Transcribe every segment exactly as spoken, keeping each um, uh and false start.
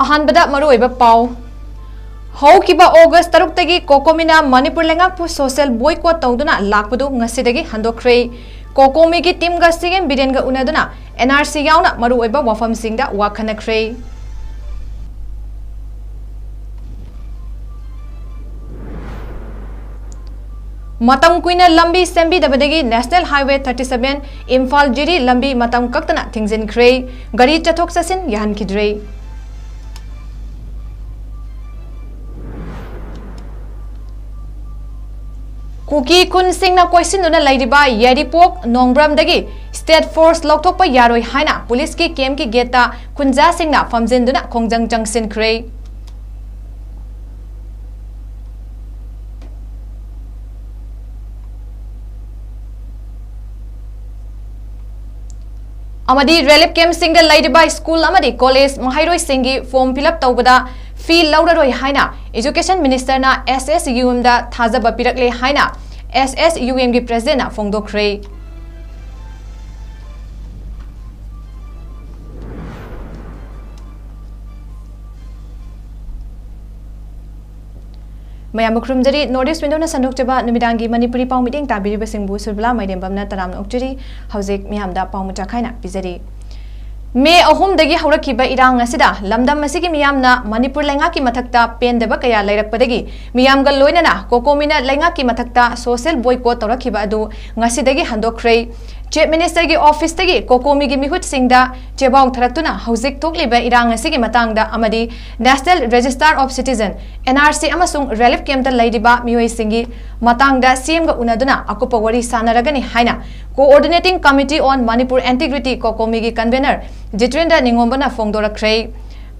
ꯑꯍꯥꯟꯕꯗ ꯃꯔꯨꯑꯣꯏꯕ ꯄꯥꯎ꯫ ꯍꯧꯈꯤꯕ ꯑꯣꯒꯁ ꯇꯔꯨꯛꯇꯒꯤ ꯀꯣꯀꯣꯃꯤꯅ ꯃꯅꯤꯄꯨꯔ ꯂꯩꯉꯥꯛꯄꯨ social boycott ꯇꯧꯗꯨꯅ ꯂꯥꯛꯄꯗꯨ ꯉꯁꯤꯗꯒꯤ ꯍꯟꯗꯣꯛꯈ꯭ꯔꯦ꯫ ꯀꯣꯀꯣꯃꯤꯒꯤ teamꯒ CM ꯕꯤꯔꯦꯟꯒ ꯎꯅꯗꯨꯅ NRC ꯌꯥꯎꯅ ꯃꯔꯨꯑꯣꯏꯕ ꯋꯥꯐꯝꯁꯤꯡꯗ ꯋꯥ ꯈꯟꯅꯈ꯭ꯔꯦ꯫ ꯃꯇꯝ ꯀꯨꯏꯅ ꯂꯝꯕꯤ ꯁꯦꯝꯕꯤꯗꯕꯗꯒꯤ National Highway thirty seven Imphal ꯖꯤꯔꯤ ꯂꯝꯕꯤ ꯃꯇꯝ ꯀꯛꯇꯅ ꯊꯤꯡꯖꯤꯟꯈ꯭ꯔꯦ꯫ ꯒꯥꯔꯤ ꯆꯠꯊꯣꯛ ꯆꯠꯁꯤꯟ ꯌꯥꯍꯟꯈꯤꯗ꯭ꯔꯦ꯫ ꯀꯨꯀꯤ ꯈꯨꯟꯁꯤꯡꯅ ꯀꯣꯏꯁꯤꯟꯗꯨꯅ ꯂꯩꯔꯤꯕ ꯌꯥꯏꯔꯤꯄꯣꯛ ꯅꯣꯡꯕ꯭ꯔꯝꯗꯒꯤ state force ꯂꯧꯊꯣꯛꯄ ꯌꯥꯔꯣꯏ ꯍꯥꯏꯅ ꯄꯨꯂꯤꯁꯀꯤ campꯀꯤ gateꯇ ꯈꯨꯟꯖꯥꯁꯤꯡꯅ ꯐꯝꯖꯤꯟꯗꯨꯅ ꯈꯣꯡꯖꯪ ꯆꯪꯁꯤꯟꯈ꯭ꯔꯦ꯫ ꯑꯃꯗꯤ relief campꯁꯤꯡꯗ ꯂꯩꯔꯤꯕ school ꯑꯃꯗꯤ college ꯃꯍꯩꯔꯣꯏꯁꯤꯡꯒꯤ form fill up ꯇꯧꯕꯗ fee ꯂꯧꯔꯔꯣꯏ ꯍꯥꯏꯅ Education Ministerꯅ SSUMꯗ ꯊꯥꯖꯕ ꯄꯤꯔꯛꯂꯦ ꯍꯥꯏꯅ SSUMꯒꯤ presidentꯅ ꯐꯣꯡꯗꯣꯛꯈ꯭ꯔꯦ꯫ ꯃꯌꯥꯝꯕꯨ ꯈꯨꯔꯨꯝꯖꯔꯤ꯫ North East Windowꯅ ꯁꯟꯗꯣꯛꯆꯕ ꯅꯨꯃꯤꯗꯥꯡꯒꯤ ꯃꯅꯤꯄꯨꯔꯤ ꯄꯥꯎ ꯃꯤꯠꯌꯦꯡ ꯇꯥꯕꯤꯔꯤꯕꯁꯤꯡꯕꯨ ꯁꯨꯔꯕꯂꯥ ꯃꯩꯔꯦꯝꯕꯝꯅ ꯇꯔꯥꯝꯅ ꯑꯣꯛꯆꯔꯤ꯫ ꯍꯧꯖꯤꯛ ꯃꯤꯌꯥꯝꯗ ꯄꯥꯎ ꯃꯆꯥ ꯈꯥꯏꯅ ꯄꯤꯖꯔꯤ꯫ ꯃꯦ ꯑꯍꯨꯝꯗꯒꯤ ꯍꯧꯔꯛꯈꯤꯕ ꯏꯔꯥꯡ ꯑꯁꯤꯗ ꯂꯝꯗꯝ ꯑꯁꯤꯒꯤ ꯃꯤꯌꯥꯝꯅ ꯃꯅꯤꯄꯨꯔ ꯂꯩꯉꯥꯛꯀꯤ ꯃꯊꯛꯇ ꯄꯦꯟꯗꯕ ꯀꯌꯥ ꯂꯩꯔꯛꯄꯗꯒꯤ ꯃꯤꯌꯥꯝꯒ ꯂꯣꯏꯅꯅ ꯀꯣꯀꯣꯃꯤꯅ ꯂꯩꯉꯥꯛꯀꯤ ꯃꯊꯛꯇ social boycott ꯇꯧꯔꯛꯈꯤꯕ ꯑꯗꯨ ꯉꯁꯤꯗꯒꯤ ꯍꯟꯗꯣꯛꯈ꯭ꯔꯦ꯫ Chief Ministerꯒꯤ officeꯇꯒꯤ ꯀꯣꯀꯣꯃꯤꯒꯤ ꯃꯤꯍꯨꯠꯁꯤꯡꯗ ꯆꯦꯕꯥꯎ ꯊꯥꯔꯛꯇꯨꯅ ꯍꯧꯖꯤꯛ ꯊꯣꯛꯂꯤꯕ ꯏꯔꯥꯡ ꯑꯁꯤꯒꯤ ꯃꯇꯥꯡꯗ ꯑꯃꯗꯤ National Register of Citizen, NRC ꯑꯃꯁꯨꯡ relief campꯇ ꯂꯩꯔꯤꯕ ꯃꯤꯑꯣꯏꯁꯤꯡꯒꯤ ꯃꯇꯥꯡꯗ CMꯒ ꯎꯅꯗꯨꯅ ꯑꯀꯨꯞꯄ ꯋꯥꯔꯤ ꯁꯥꯟꯅꯔꯒꯅꯤ ꯍꯥꯏꯅ Coordinating Committee on Manipur Integrity ꯀꯣꯀꯣꯃꯤꯒꯤ convener Jitendra ꯅꯤꯡꯉꯣꯝꯕꯅ ꯐꯣꯡꯗꯣꯔꯛꯈ꯭ꯔꯦ꯫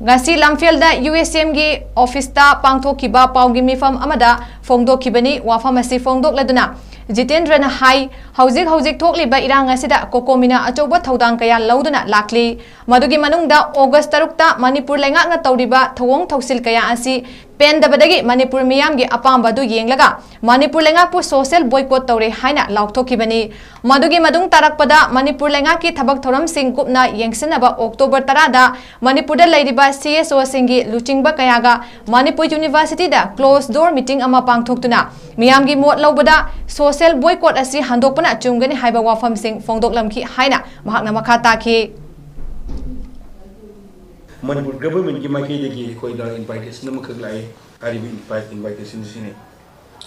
ꯉꯁꯤ ꯂꯝꯐꯦꯜꯗ UACMꯒꯤ officeꯇ ꯄꯥꯡꯊꯣꯛꯈꯤꯕ ꯄꯥꯎꯒꯤ ꯃꯤꯐꯝ ꯑꯃꯗ ꯐꯣꯡꯗꯣꯛꯈꯤꯕꯅꯤ꯫ ꯋꯥꯐꯝ ꯑꯁꯤ ꯐꯣꯡꯗꯣꯛꯂꯗꯨꯅ ꯖꯤꯇꯦꯟꯗ꯭ꯔꯅ ꯍꯥꯏ, ꯍꯧꯖꯤꯛ ꯍꯧꯖꯤꯛ ꯊꯣꯛꯂꯤꯕ ꯏꯔꯥꯡ ꯑꯁꯤꯗ ꯀꯣꯀꯣꯃꯤꯅ ꯑꯆꯧꯕ ꯊꯧꯗꯥꯡ ꯀꯌꯥ ꯂꯧꯗꯨꯅ ꯂꯥꯛꯂꯤ꯫ ꯃꯗꯨꯒꯤ ꯃꯅꯨꯡꯗ ꯑꯣꯒꯁ ꯇꯔꯨꯛꯇ ꯃꯅꯤꯄꯨꯔ ꯂꯩꯉꯥꯛꯅ ꯇꯧꯔꯤꯕ ꯊꯧꯑꯣꯡ ꯊꯧꯁꯤꯜ ꯀꯌꯥ ꯑꯁꯤ ꯄꯦꯟꯗꯕꯗꯒꯤ ꯃꯅꯤꯄꯨꯔ ꯃꯤꯌꯥꯝꯒꯤ ꯑꯄꯥꯝꯕ ꯑꯗꯨ ꯌꯦꯡꯂꯒ ꯃꯅꯤꯄꯨꯔ ꯂꯩꯉꯥꯛꯄꯨ social boycott ꯇꯧꯔꯦ ꯍꯥꯏꯅ ꯂꯥꯎꯊꯣꯛꯈꯤꯕꯅꯤ꯫ ꯃꯗꯨꯒꯤ ꯃꯇꯨꯡ ꯇꯥꯔꯛꯄꯗ ꯃꯅꯤꯄꯨꯔ ꯂꯩꯉꯥꯛꯀꯤ ꯊꯕꯛ ꯊꯧꯔꯝꯁꯤꯡ ꯀꯨꯞꯅ ꯌꯦꯡꯁꯤꯟꯅꯕ October ꯇꯔꯥꯗ ꯃꯅꯤꯄꯨꯔꯗ ꯂꯩꯔꯤꯕ C S O ꯁꯤꯡꯒꯤ ꯂꯨꯆꯤꯡꯕ ꯀꯌꯥꯒ ꯃꯅꯤꯄꯨꯔ University ꯗ closed door meeting ꯑꯃ ꯄꯥꯡꯊꯣꯛꯇꯨꯅ ꯃꯤꯌꯥꯝꯒꯤ ꯃꯣꯠ ꯂꯧꯕꯗ social boycott ꯑꯁꯤ ꯍꯟꯗꯣꯛꯄꯅ ꯆꯨꯝꯒꯅꯤ ꯍꯥꯏꯕ ꯋꯥꯐꯝꯁꯤꯡ ꯐꯣꯡꯗꯣꯛꯂꯝꯈꯤ ꯍꯥꯏꯅ ꯃꯍꯥꯛꯅ ꯃꯈꯥ ꯇꯥꯈꯤ꯫ ꯃꯅꯤꯄꯨꯔ ꯒꯚꯔꯟꯃꯦꯟꯠꯀꯤ ꯃꯥꯏꯀꯩꯗꯒꯤ ꯑꯩꯈꯣꯏꯗ ꯏꯟꯚꯥꯏꯇꯦꯁꯟ ꯑꯃꯈꯛ ꯂꯥꯛꯑꯦ꯫ ꯍꯥꯏꯔꯤꯕ ꯏꯟꯚꯥꯏ-, ꯏꯟꯚꯥꯏꯇꯦꯁꯟꯁꯤꯅꯤ꯫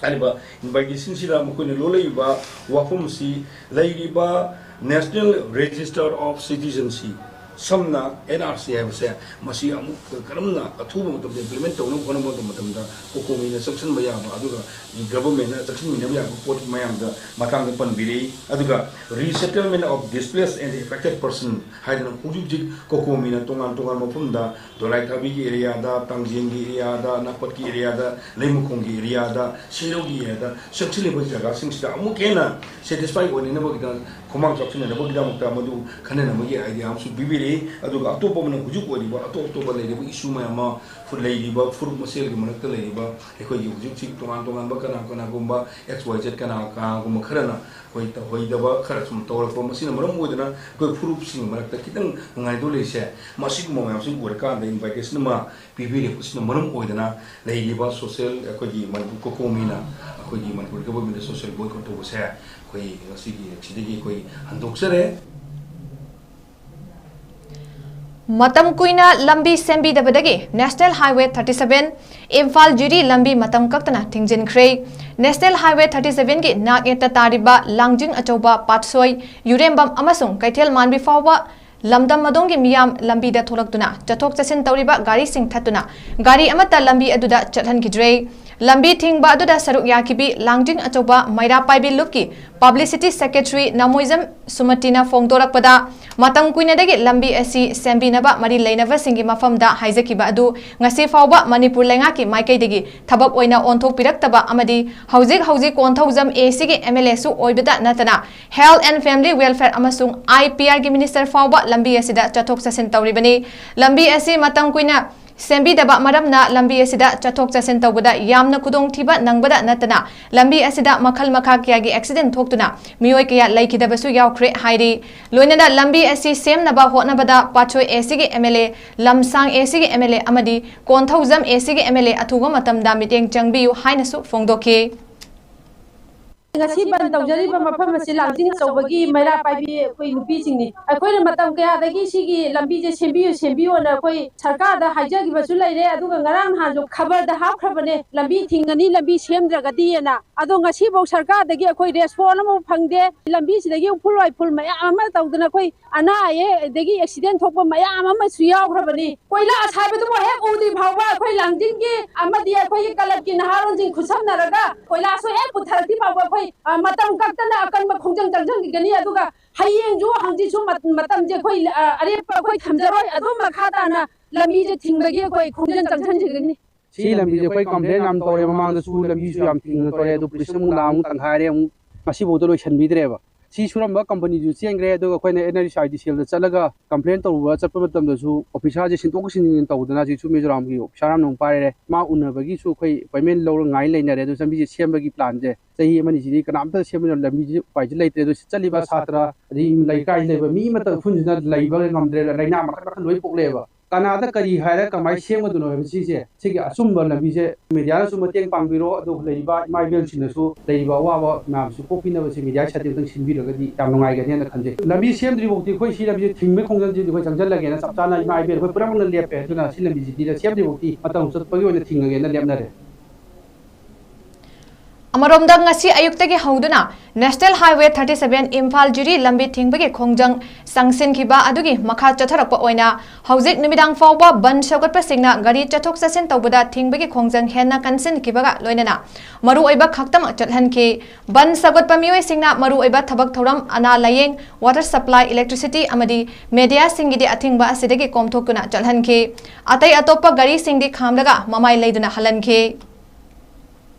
ꯍꯥꯏꯔꯤꯕ ꯏꯟꯚꯥꯏꯇꯦꯁꯟꯁꯤꯗ ꯃꯈꯣꯏꯅ ꯂꯣꯜꯂꯛꯏꯕ ꯋꯥꯐꯝꯁꯤ ꯂꯩꯔꯤꯕ National Register of Citizenship, ꯁꯝꯅ N R C ꯍꯥꯏꯕꯁꯦ, ꯃꯁꯤ ꯑꯃꯨꯛ ꯀꯔꯝꯅ ꯑꯊꯨꯕ ꯃꯇꯝꯗ implement ꯇꯧꯅꯕ ꯍꯣꯠꯅꯕ ꯃꯇꯝꯗ COCOMI ꯅ ꯆꯪꯁꯤꯟꯕ ꯌꯥꯕ, ꯑꯗꯨꯒ ꯒꯚꯔꯟꯃꯦꯟꯠꯅ ꯆꯪꯁꯤꯟꯃꯤꯟꯅꯕ ꯌꯥꯕ ꯄꯣꯠ ꯃꯌꯥꯝꯗ ꯃꯇꯥꯡꯗ ꯄꯟꯕꯤꯔꯛꯏ꯫ ꯑꯗꯨꯒ Resettlement of Displaced and Affected Person ꯍꯥꯏꯗꯅ ꯍꯧꯖꯤꯛ ꯍꯧꯖꯤꯛ COCOMI ꯅ ꯇꯣꯉꯥꯟ ꯇꯣꯉꯥꯟꯕ ꯃꯐꯝꯗ ꯗꯣꯂꯥꯏꯊꯥꯕꯤꯒꯤ area ꯗ, ꯇꯥꯡꯖꯦꯡꯒꯤ area ꯗ, ꯅꯥꯄꯠꯀꯤ area ꯗ, ꯂꯩꯃꯈꯣꯡꯒꯤ area ꯗ, ꯁꯦꯔꯧꯒꯤ area ꯗ ꯆꯪꯁꯤꯜꯂꯤꯕ ꯖꯒꯥꯁꯤꯡꯁꯤꯗ ꯑꯃꯨꯛ ꯍꯦꯟꯅ satisfy ꯑꯣꯏꯅꯅꯕꯒꯤꯗꯃꯛ, ꯈꯨꯃꯥꯡ ꯆꯥꯎꯁꯤꯟꯅꯅꯕꯒꯤꯗꯃꯛꯇ ꯃꯗꯨ ꯈꯟꯅꯅꯕꯒꯤ idea ꯑꯃꯁꯨ ꯄꯤꯕꯤꯔꯛꯏ꯫ ꯑꯗꯨꯒ ꯑꯇꯣꯞꯄ ꯑꯃꯅ ꯍꯧꯖꯤꯛ ꯑꯣꯏꯔꯤꯕ ꯑꯇꯣꯞ ꯑꯇꯣꯞꯄ ꯂꯩꯔꯤꯕ issue ꯃꯌꯥꯝ ꯑꯃ, ꯐꯨ-, ꯂꯩꯔꯤꯕ ꯐꯨꯔꯨꯞ ꯃꯁꯦꯜꯒꯤ ꯃꯔꯛꯇ ꯂꯩꯔꯤꯕ ꯑꯩꯈꯣꯏꯒꯤ ꯍꯧꯖꯤꯛ ꯍꯧꯖꯤꯛ ꯇꯣꯉꯥꯟ ꯇꯣꯉꯥꯟꯕ ꯀꯅꯥ ꯀꯅꯥꯒꯨꯝꯕ X Y Z ꯀꯅꯥ ꯀꯅꯥꯒꯨꯝꯕ ꯈꯔꯅ ꯑꯩꯈꯣꯏ ꯇꯧꯍꯩꯗꯕ ꯈꯔ ꯁꯨꯝ ꯇꯧꯔꯛꯄ, ꯃꯁꯤꯅ ꯃꯔꯝ ꯑꯣꯏꯗꯅ ꯑꯩꯈꯣꯏ ꯐꯨꯔꯨꯞꯁꯤꯡꯒꯤ ꯃꯔꯛꯇ ꯈꯤꯇꯪ ꯅꯨꯡꯉꯥꯏꯗꯧ ꯂꯩꯔꯤꯁꯦ꯫ ꯃꯁꯤꯒꯨꯝꯕ ꯃꯌꯥꯝꯁꯤ ꯎꯔꯀꯥꯟꯗ invitation ꯑꯃ ꯄꯤꯕꯤꯔꯛꯄꯁꯤꯅ ꯃꯔꯝ ꯑꯣꯏꯗꯅ ꯂꯩꯔꯤꯕ social, ꯑꯩꯈꯣꯏꯒꯤ ꯃꯅꯤꯄꯨꯔ COCOMI ꯅ ꯑꯩꯈꯣꯏꯒꯤ ꯃꯅꯤꯄꯨꯔ ꯒꯚꯔꯟꯃꯦꯟꯠꯇ social boycott ꯇꯧꯕꯁꯦ ꯑꯩꯈꯣꯏ ꯉꯁꯤꯒꯤ ꯁꯤꯗꯒꯤ ꯑꯩꯈꯣꯏ ꯍꯟꯗꯣꯛꯆꯔꯦ꯫ ꯃꯇꯝ ꯀꯨꯏꯅ ꯂꯝꯕꯤ ꯁꯦꯝꯕꯤꯗꯕꯗꯒꯤ National Highway thirty seven Imphal ꯖꯤꯔꯤ ꯂꯝꯕꯤ ꯃꯇꯝ ꯀꯛꯇꯅ ꯊꯤꯡꯖꯤꯟꯈ꯭ꯔꯦ꯫ National Highway thirty seven ꯒꯤ ꯅꯥꯛ ꯌꯦꯠꯇ ꯇꯥꯔꯤꯕ ꯂꯥꯡꯖꯤꯡ ꯑꯆꯧꯕ, ꯄꯥꯠꯁꯣꯏ, ꯌꯨꯔꯦꯝꯕꯝ ꯑꯃꯁꯨꯡ ꯀꯩꯊꯦꯜ ꯃꯥꯟꯕꯤ ꯐꯥꯎꯕ ꯂꯝꯗꯝ ꯑꯗꯣꯝꯒꯤ ꯃꯤꯌꯥꯝ ꯂꯝꯕꯤꯗ ꯊꯣꯛꯂꯛꯇꯨꯅ ꯆꯠꯊꯣꯛ ꯆꯠꯁꯤꯟ ꯇꯧꯔꯤꯕ ꯒꯥꯔꯤꯁꯤꯡ ꯊꯠꯇꯨꯅ ꯒꯥꯔꯤ ꯑꯃꯠꯇ ꯂꯝꯕꯤ ꯑꯗꯨꯗ ꯆꯠꯍꯟꯈꯤꯗ꯭ꯔꯦ꯫ ꯂꯝꯕꯤ ꯊꯤꯡꯕ ꯑꯗꯨꯗ ꯁꯔꯨꯛ ꯌꯥꯈꯤꯕꯤ ꯂꯥꯡꯖꯤꯡ ꯑꯆꯧꯕ ꯃꯩꯔꯥ ꯄꯥꯏꯕꯤ ꯂꯨꯞꯀꯤ publicity secretary ꯅꯃꯣꯏꯖꯝ ꯁꯨꯃꯇꯤꯅ ꯐꯣꯡꯗꯣꯔꯛꯄꯗ, ꯃꯇꯝ ꯀꯨꯏꯅꯗꯒꯤ ꯂꯝꯕꯤ ꯑꯁꯤ ꯁꯦꯝꯕꯤꯅꯕ ꯃꯔꯤ ꯂꯩꯅꯕꯁꯤꯡꯒꯤ ꯃꯐꯝꯗ ꯍꯥꯏꯖꯈꯤꯕ ꯑꯗꯨ ꯉꯁꯤ ꯐꯥꯎꯕ ꯃꯅꯤꯄꯨꯔ ꯂꯩꯉꯥꯛꯀꯤ ꯃꯥꯏꯀꯩꯗꯒꯤ ꯊꯕꯛ ꯑꯣꯏꯅ ꯑꯣꯟꯊꯣꯛꯄꯤꯔꯛꯇꯕ ꯑꯃꯗꯤ ꯍꯧꯖꯤꯛ ꯍꯧꯖꯤꯛ ꯀꯣꯟꯊꯧꯖꯝ A C ꯒꯤ M L A ꯁꯨ ꯑꯣꯏꯕꯇ ꯅꯠꯇꯅ Health and Family Welfare ꯑꯃꯁꯨꯡ I P R ꯒꯤ minister ꯐꯥꯎꯕ ꯂꯝꯕꯤ ꯑꯁꯤꯗ ꯆꯠꯊꯣꯛ ꯆꯠꯁꯤꯟ ꯇꯧꯔꯤꯕꯅꯤ꯫ ꯂꯝꯕꯤ ꯑꯁꯤ ꯃꯇꯝ ꯀꯨꯏꯅ ꯁꯦꯝꯕꯤꯗꯕ ꯃꯔꯝꯅ ꯂꯝꯕꯤ ꯑꯁꯤꯗ ꯆꯠꯊꯣꯛ ꯆꯠꯁꯤꯟ ꯇꯧꯕꯗ ꯌꯥꯝꯅ ꯈꯨꯗꯣꯡꯊꯤꯕ ꯅꯪꯕꯗ ꯅꯠꯇꯅ, ꯂꯝꯕꯤ ꯑꯁꯤꯗ ꯃꯈꯜ ꯃꯈꯥ ꯀꯌꯥꯒꯤ ꯑꯦꯛꯁꯤꯗꯦꯟ ꯊꯣꯛꯇꯨꯅ ꯃꯤꯑꯣꯏ ꯀꯌꯥ ꯂꯩꯈꯤꯗꯕꯁꯨ ꯌꯥꯎꯈ꯭ꯔꯦ ꯍꯥꯏꯔꯤ꯫ ꯂꯣꯏꯅꯅ ꯂꯝꯕꯤ ꯑꯁꯤ ꯁꯦꯝꯅꯕ ꯍꯣꯠꯅꯕꯗ ꯄꯥꯠꯁꯣꯏ ꯑꯦ ꯁꯤꯒꯤ ꯑꯦꯝ ꯑꯦꯜ ꯑꯦ, ꯂꯝꯁꯥꯡ ꯑꯦ ꯁꯤꯒꯤ ꯑꯦꯝ ꯑꯦꯜ ꯑꯦ ꯑꯃꯗꯤ ꯀꯣꯟꯊꯧꯖꯝ ꯑꯦ ꯁꯤꯒꯤ ꯑꯦꯝ ꯑꯦꯜ ꯑꯦ ꯑꯊꯨꯕ ꯃꯇꯝꯗ ꯃꯤꯠꯌꯦꯡ ꯆꯪꯕꯤꯌꯨ ꯍꯥꯏꯅꯁꯨ ꯐꯣꯡꯗꯣꯛꯈꯤ꯫ ꯉꯁꯤ ꯕꯟ ꯇꯧꯖꯔꯤꯕ ꯃꯐꯝ ꯑꯁꯤ ꯂꯥꯡꯖꯤꯡ ꯑꯆꯧꯕꯒꯤ ꯃꯩꯔꯥ ꯄꯥꯏꯕꯤ ꯑꯩꯈꯣꯏ ꯅꯨꯄꯤꯁꯤꯡꯅꯤ꯫ ꯑꯩꯈꯣꯏꯅ ꯃꯇꯝ ꯀꯌꯥꯗꯒꯤ ꯁꯤꯒꯤ ꯂꯝꯕꯤꯁꯦ ꯁꯦꯝꯕꯤꯌꯨ, ꯁꯦꯝꯕꯤꯌꯨꯅ ꯑꯩꯈꯣꯏ ꯁꯔꯀꯥꯔꯗ ꯍꯥꯏꯖꯈꯤꯕꯁꯨ ꯂꯩꯔꯦ, ꯑꯗꯨꯒ ꯉꯔꯥꯡ ꯅꯍꯥꯟꯁꯨ ꯈꯕꯔꯗ ꯍꯥꯞꯈ꯭ꯔꯕꯅꯦ, "ꯂꯝꯕꯤ ꯊꯤꯡꯒꯅꯤ, ꯂꯝꯕꯤ ꯁꯦꯝꯗ꯭ꯔꯒꯗꯤꯅ"꯫ ꯑꯗꯣ ꯉꯁꯤꯐꯥꯎ ꯁꯔꯀꯥꯔꯗꯒꯤ ꯑꯩꯈꯣꯏ ꯔꯦꯁꯄꯣꯟ ꯑꯃꯐꯥꯎ ꯐꯪꯗꯦ꯫ ꯂꯝꯕꯤꯁꯤꯗꯒꯤ ꯎꯐꯨꯜ ꯋꯥꯏꯐꯨꯜ ꯃꯌꯥꯝ ꯑꯃ ꯇꯧꯗꯅ ꯑꯩꯈꯣꯏ ꯑꯅꯥ ꯑꯌꯦꯛ ꯑꯗꯒꯤ ꯑꯦꯛꯁꯤꯗꯦꯟ ꯊꯣꯛꯄ ꯃꯌꯥꯝ ꯑꯃꯁꯨ ꯌꯥꯎꯈ꯭ꯔꯕꯅꯤ꯫ ꯀꯣꯏꯂꯥꯁ ꯍꯥꯏꯕꯗꯨꯕꯨ ꯍꯦꯛ ꯎꯗ꯭ꯔꯤ ꯐꯥꯎꯕ ꯑꯩꯈꯣꯏ ꯂꯥꯡꯖꯤꯡꯒꯤ ꯑꯃꯗꯤ ꯑꯩꯈꯣꯏꯒꯤ ꯀꯂꯕꯀꯤ ꯅꯍꯥꯔꯣꯜꯁꯤꯡ ꯈꯨꯠꯁꯝꯅꯔꯒ ꯀꯣꯏꯂꯥꯁꯁꯨ ꯍꯦꯛ ꯄꯨꯊꯔꯛꯇ꯭ꯔꯤ ꯐꯥꯎꯕ ꯑꯩꯈꯣꯏ, ꯑ, ꯃꯇꯝ ꯀꯛꯇꯅ ꯑꯀꯟꯕ ꯈꯣꯡꯖꯪ ꯆꯪꯁꯤꯟꯈꯤꯒꯅꯤ꯫ ꯑꯗꯨꯒ ꯍꯌꯦꯡꯁꯨ ꯍꯪꯆꯤꯠꯁꯨ ꯃꯠ-, ꯃꯇꯝꯁꯦ ꯑꯩꯈꯣꯏ, ꯑ, ꯑꯔꯦꯞꯄ ꯑꯩꯈꯣꯏ ꯊꯝꯖꯔꯣꯏ꯫ ꯑꯗꯨꯝ ꯃꯈꯥ ꯇꯥꯅ ꯂꯝꯕꯤꯁꯦ ꯊꯤꯡꯕꯒꯤ ꯑꯩꯈꯣꯏ ꯈꯣꯡꯖꯪ ꯆꯪꯁꯤꯟꯈꯤꯒꯅꯤ꯫ ꯁꯤ ꯂꯝꯕꯤꯁꯦ ꯑꯩꯈꯣꯏ ꯀꯝꯄ꯭ꯂꯦꯟ ꯌꯥꯝ ꯇꯧꯔꯦ, ꯃꯃꯥꯡꯗꯁꯨ ꯂꯝꯕꯤꯁꯨ ꯌꯥꯝ ꯊꯤꯡꯅ ꯇꯧꯔꯦ, ꯑꯗꯨ ꯄꯨꯂꯤꯁ ꯑꯃꯨꯛ ꯂꯥꯛ ꯑꯃꯨꯛ ꯇꯪꯈꯥꯏꯔꯦ, ꯑꯃꯨꯛ ꯉꯁꯤꯐꯥꯎꯗ ꯂꯣꯏꯁꯤꯟꯕꯤꯗ꯭ꯔꯦꯕ꯫ ꯁꯤ ꯁꯨꯔꯝꯕ ꯀꯝꯄꯅꯤꯗꯨ ꯆꯦꯟꯈ꯭ꯔꯦ, ꯑꯗꯨꯒ ꯑꯩꯈꯣꯏꯅ ꯑꯦꯟ ꯑꯩꯆ ꯑꯥꯏ ꯗꯤ ꯁꯦꯜꯗ ꯆꯠꯂꯒ ꯀꯝꯄ꯭ꯂꯦꯟ ꯇꯧꯔꯨꯕ ꯆꯠꯄ ꯃꯇꯝꯗꯁꯨ ꯑꯣꯐꯤꯁꯥꯔꯁꯦ ꯁꯤꯟꯗꯣꯛ ꯁꯤꯟꯖꯤꯟ ꯇꯧꯗꯅ ꯍꯧꯖꯤꯛꯁꯨ ꯃꯤꯖꯣꯔꯥꯝꯒꯤ ꯑꯣꯐꯤꯁꯥꯔ ꯑꯃꯅ ꯑꯃꯨꯛ ꯄꯥꯏꯔꯦ, ꯃꯥ ꯎꯅꯕꯒꯤꯁꯨ ꯑꯩꯈꯣꯏ ꯑꯦꯄꯣꯏꯟꯃꯦꯟ ꯂꯧꯔ ꯉꯥꯏ ꯂꯩꯅꯔꯦ꯫ ꯑꯗꯨ ꯂꯝꯕꯤꯁꯦ ꯁꯦꯝꯕꯒꯤ ꯄ꯭ꯂꯥꯟꯁꯦ ꯆꯍꯤ ꯑꯃꯅꯤꯁꯤꯗꯤ ꯀꯅꯥꯝꯇ ꯁꯦꯝꯕ ꯂꯝꯕꯤꯁꯦ ꯎꯄꯥꯏꯁꯦ ꯂꯩꯇ꯭ꯔꯦ꯫ ꯑꯗꯨ ꯆꯠꯂꯤꯕ ꯁꯥꯇ꯭ꯔ ꯑꯗꯩ ꯂꯩꯀꯥꯏ ꯂꯩꯕ ꯃꯤ ꯑꯃꯠꯇ ꯎꯐꯨꯟꯁꯤꯅ ꯂꯩꯕ ꯉꯝꯗ꯭ꯔꯦ, ꯂꯥꯏꯅꯥ ꯃꯈꯜ ꯃꯈꯜ ꯂꯣꯏ ꯄꯣꯛꯂꯛꯑꯦꯕ꯫ ꯀꯅꯥꯗ ꯀꯔꯤ ꯍꯥꯏꯔ ꯀꯃꯥꯏꯅ ꯁꯦꯝꯒꯗꯣꯏꯅꯣ ꯍꯥꯏꯕ ꯁꯤꯁꯦ, ꯁꯤꯒꯤ ꯑꯆꯨꯝꯕ ꯂꯝꯕꯤꯁꯦ ꯃꯦꯗꯤꯌꯥꯅꯁꯨ ꯃꯇꯦꯡ ꯄꯥꯡꯕꯤꯔꯣ, ꯑꯗꯨꯒ ꯂꯩꯔꯤꯕ ꯏꯃꯥ ꯏꯕꯦꯜꯁꯤꯡꯅꯁꯨ ꯂꯩꯔꯤꯕ ꯑꯋꯥꯕ ꯃꯌꯥꯝꯁꯨ ꯀꯣꯛꯄꯤꯅꯕꯁꯦ ꯃꯦꯗꯤꯌꯥꯒꯤ ꯁꯥꯏꯠꯇꯒꯤ ꯑꯃꯨꯛꯇꯪ ꯁꯤꯟꯕꯤꯔꯒꯗꯤ ꯌꯥꯝ ꯅꯨꯡꯉꯥꯏꯒꯅꯤꯅ ꯈꯟꯖꯩ꯫ ꯂꯝꯕꯤ ꯁꯦꯝꯗ꯭ꯔꯤꯐꯥꯎꯗꯤ ꯑꯩꯈꯣꯏ ꯁꯤ ꯂꯝꯕꯤꯁꯦ ꯊꯤꯡꯕꯒꯤ ꯈꯣꯡꯖꯪꯁꯤꯗꯤ ꯑꯩꯈꯣꯏ ꯆꯪꯁꯤꯜꯂꯒꯦꯅ ꯆꯞ ꯆꯥꯅ ꯏꯃꯥ ꯏꯕꯦꯜ ꯑꯩꯈꯣꯏ ꯄꯨꯝꯅꯃꯛꯅ ꯂꯦꯞꯄꯦ꯫ ꯑꯗꯨꯅ ꯁꯤ ꯂꯝꯕꯤꯁꯤꯗꯤ ꯁꯦꯝꯗ꯭ꯔꯤꯐꯥꯎꯗꯤ ꯃꯇꯝ ꯆꯠꯄꯒꯤ ꯑꯣꯏꯅ ꯊꯤꯡꯉꯒꯦꯅ ꯂꯦꯞꯅꯔꯦ꯫ ꯑꯃꯔꯣꯝꯗ, ꯉꯁꯤ ꯑꯌꯨꯛꯇꯒꯤ ꯍꯧꯗꯨꯅ National Highway thirty seven Imphal ꯖꯤꯔꯤ ꯂꯝꯕꯤ ꯊꯤꯡꯕꯒꯤ ꯈꯣꯡꯖꯪ ꯆꯪꯁꯤꯟꯈꯤꯕ ꯑꯗꯨꯒꯤ ꯃꯈꯥ ꯆꯠꯊꯔꯛꯄ ꯑꯣꯏꯅ ꯍꯧꯖꯤꯛ ꯅꯨꯃꯤꯗꯥꯡ ꯐꯥꯎꯕ ꯕꯟ ꯁꯧꯒꯠꯄꯁꯤꯡꯅ ꯒꯥꯔꯤ ꯆꯠꯊꯣꯛ ꯆꯠꯁꯤꯟ ꯇꯧꯕꯗ ꯊꯤꯡꯕꯒꯤ ꯈꯣꯡꯖꯪ ꯍꯦꯟꯅ ꯀꯟꯁꯤꯟꯈꯤꯕꯒ ꯂꯣꯏꯅꯅ ꯃꯔꯨꯑꯣꯏꯕ ꯈꯛꯇꯃꯛ ꯆꯠꯍꯟꯈꯤ꯫ ꯕꯟ ꯁꯧꯒꯠꯄ ꯃꯤꯑꯣꯏꯁꯤꯡꯅ ꯃꯔꯨꯑꯣꯏꯕ ꯊꯕꯛ ꯊꯧꯔꯝ, ꯑꯅꯥ ꯂꯥꯌꯦꯡ, water supply, electricity ꯑꯃꯗꯤ ꯃꯦꯗꯤꯌꯥꯁꯤꯡꯒꯤꯗꯤ ꯑꯊꯤꯡꯕ ꯑꯁꯤꯗꯒꯤ ꯀꯣꯝꯊꯣꯛꯇꯨꯅ ꯆꯠꯍꯟꯈꯤ꯫ ꯑꯇꯩ ꯑꯇꯣꯞꯄ ꯒꯥꯔꯤꯁꯤꯡꯗꯤ ꯈꯥꯝꯂꯒ ꯃꯃꯥꯏ ꯂꯩꯗꯨꯅ ꯍꯜꯍꯟꯈꯤ꯫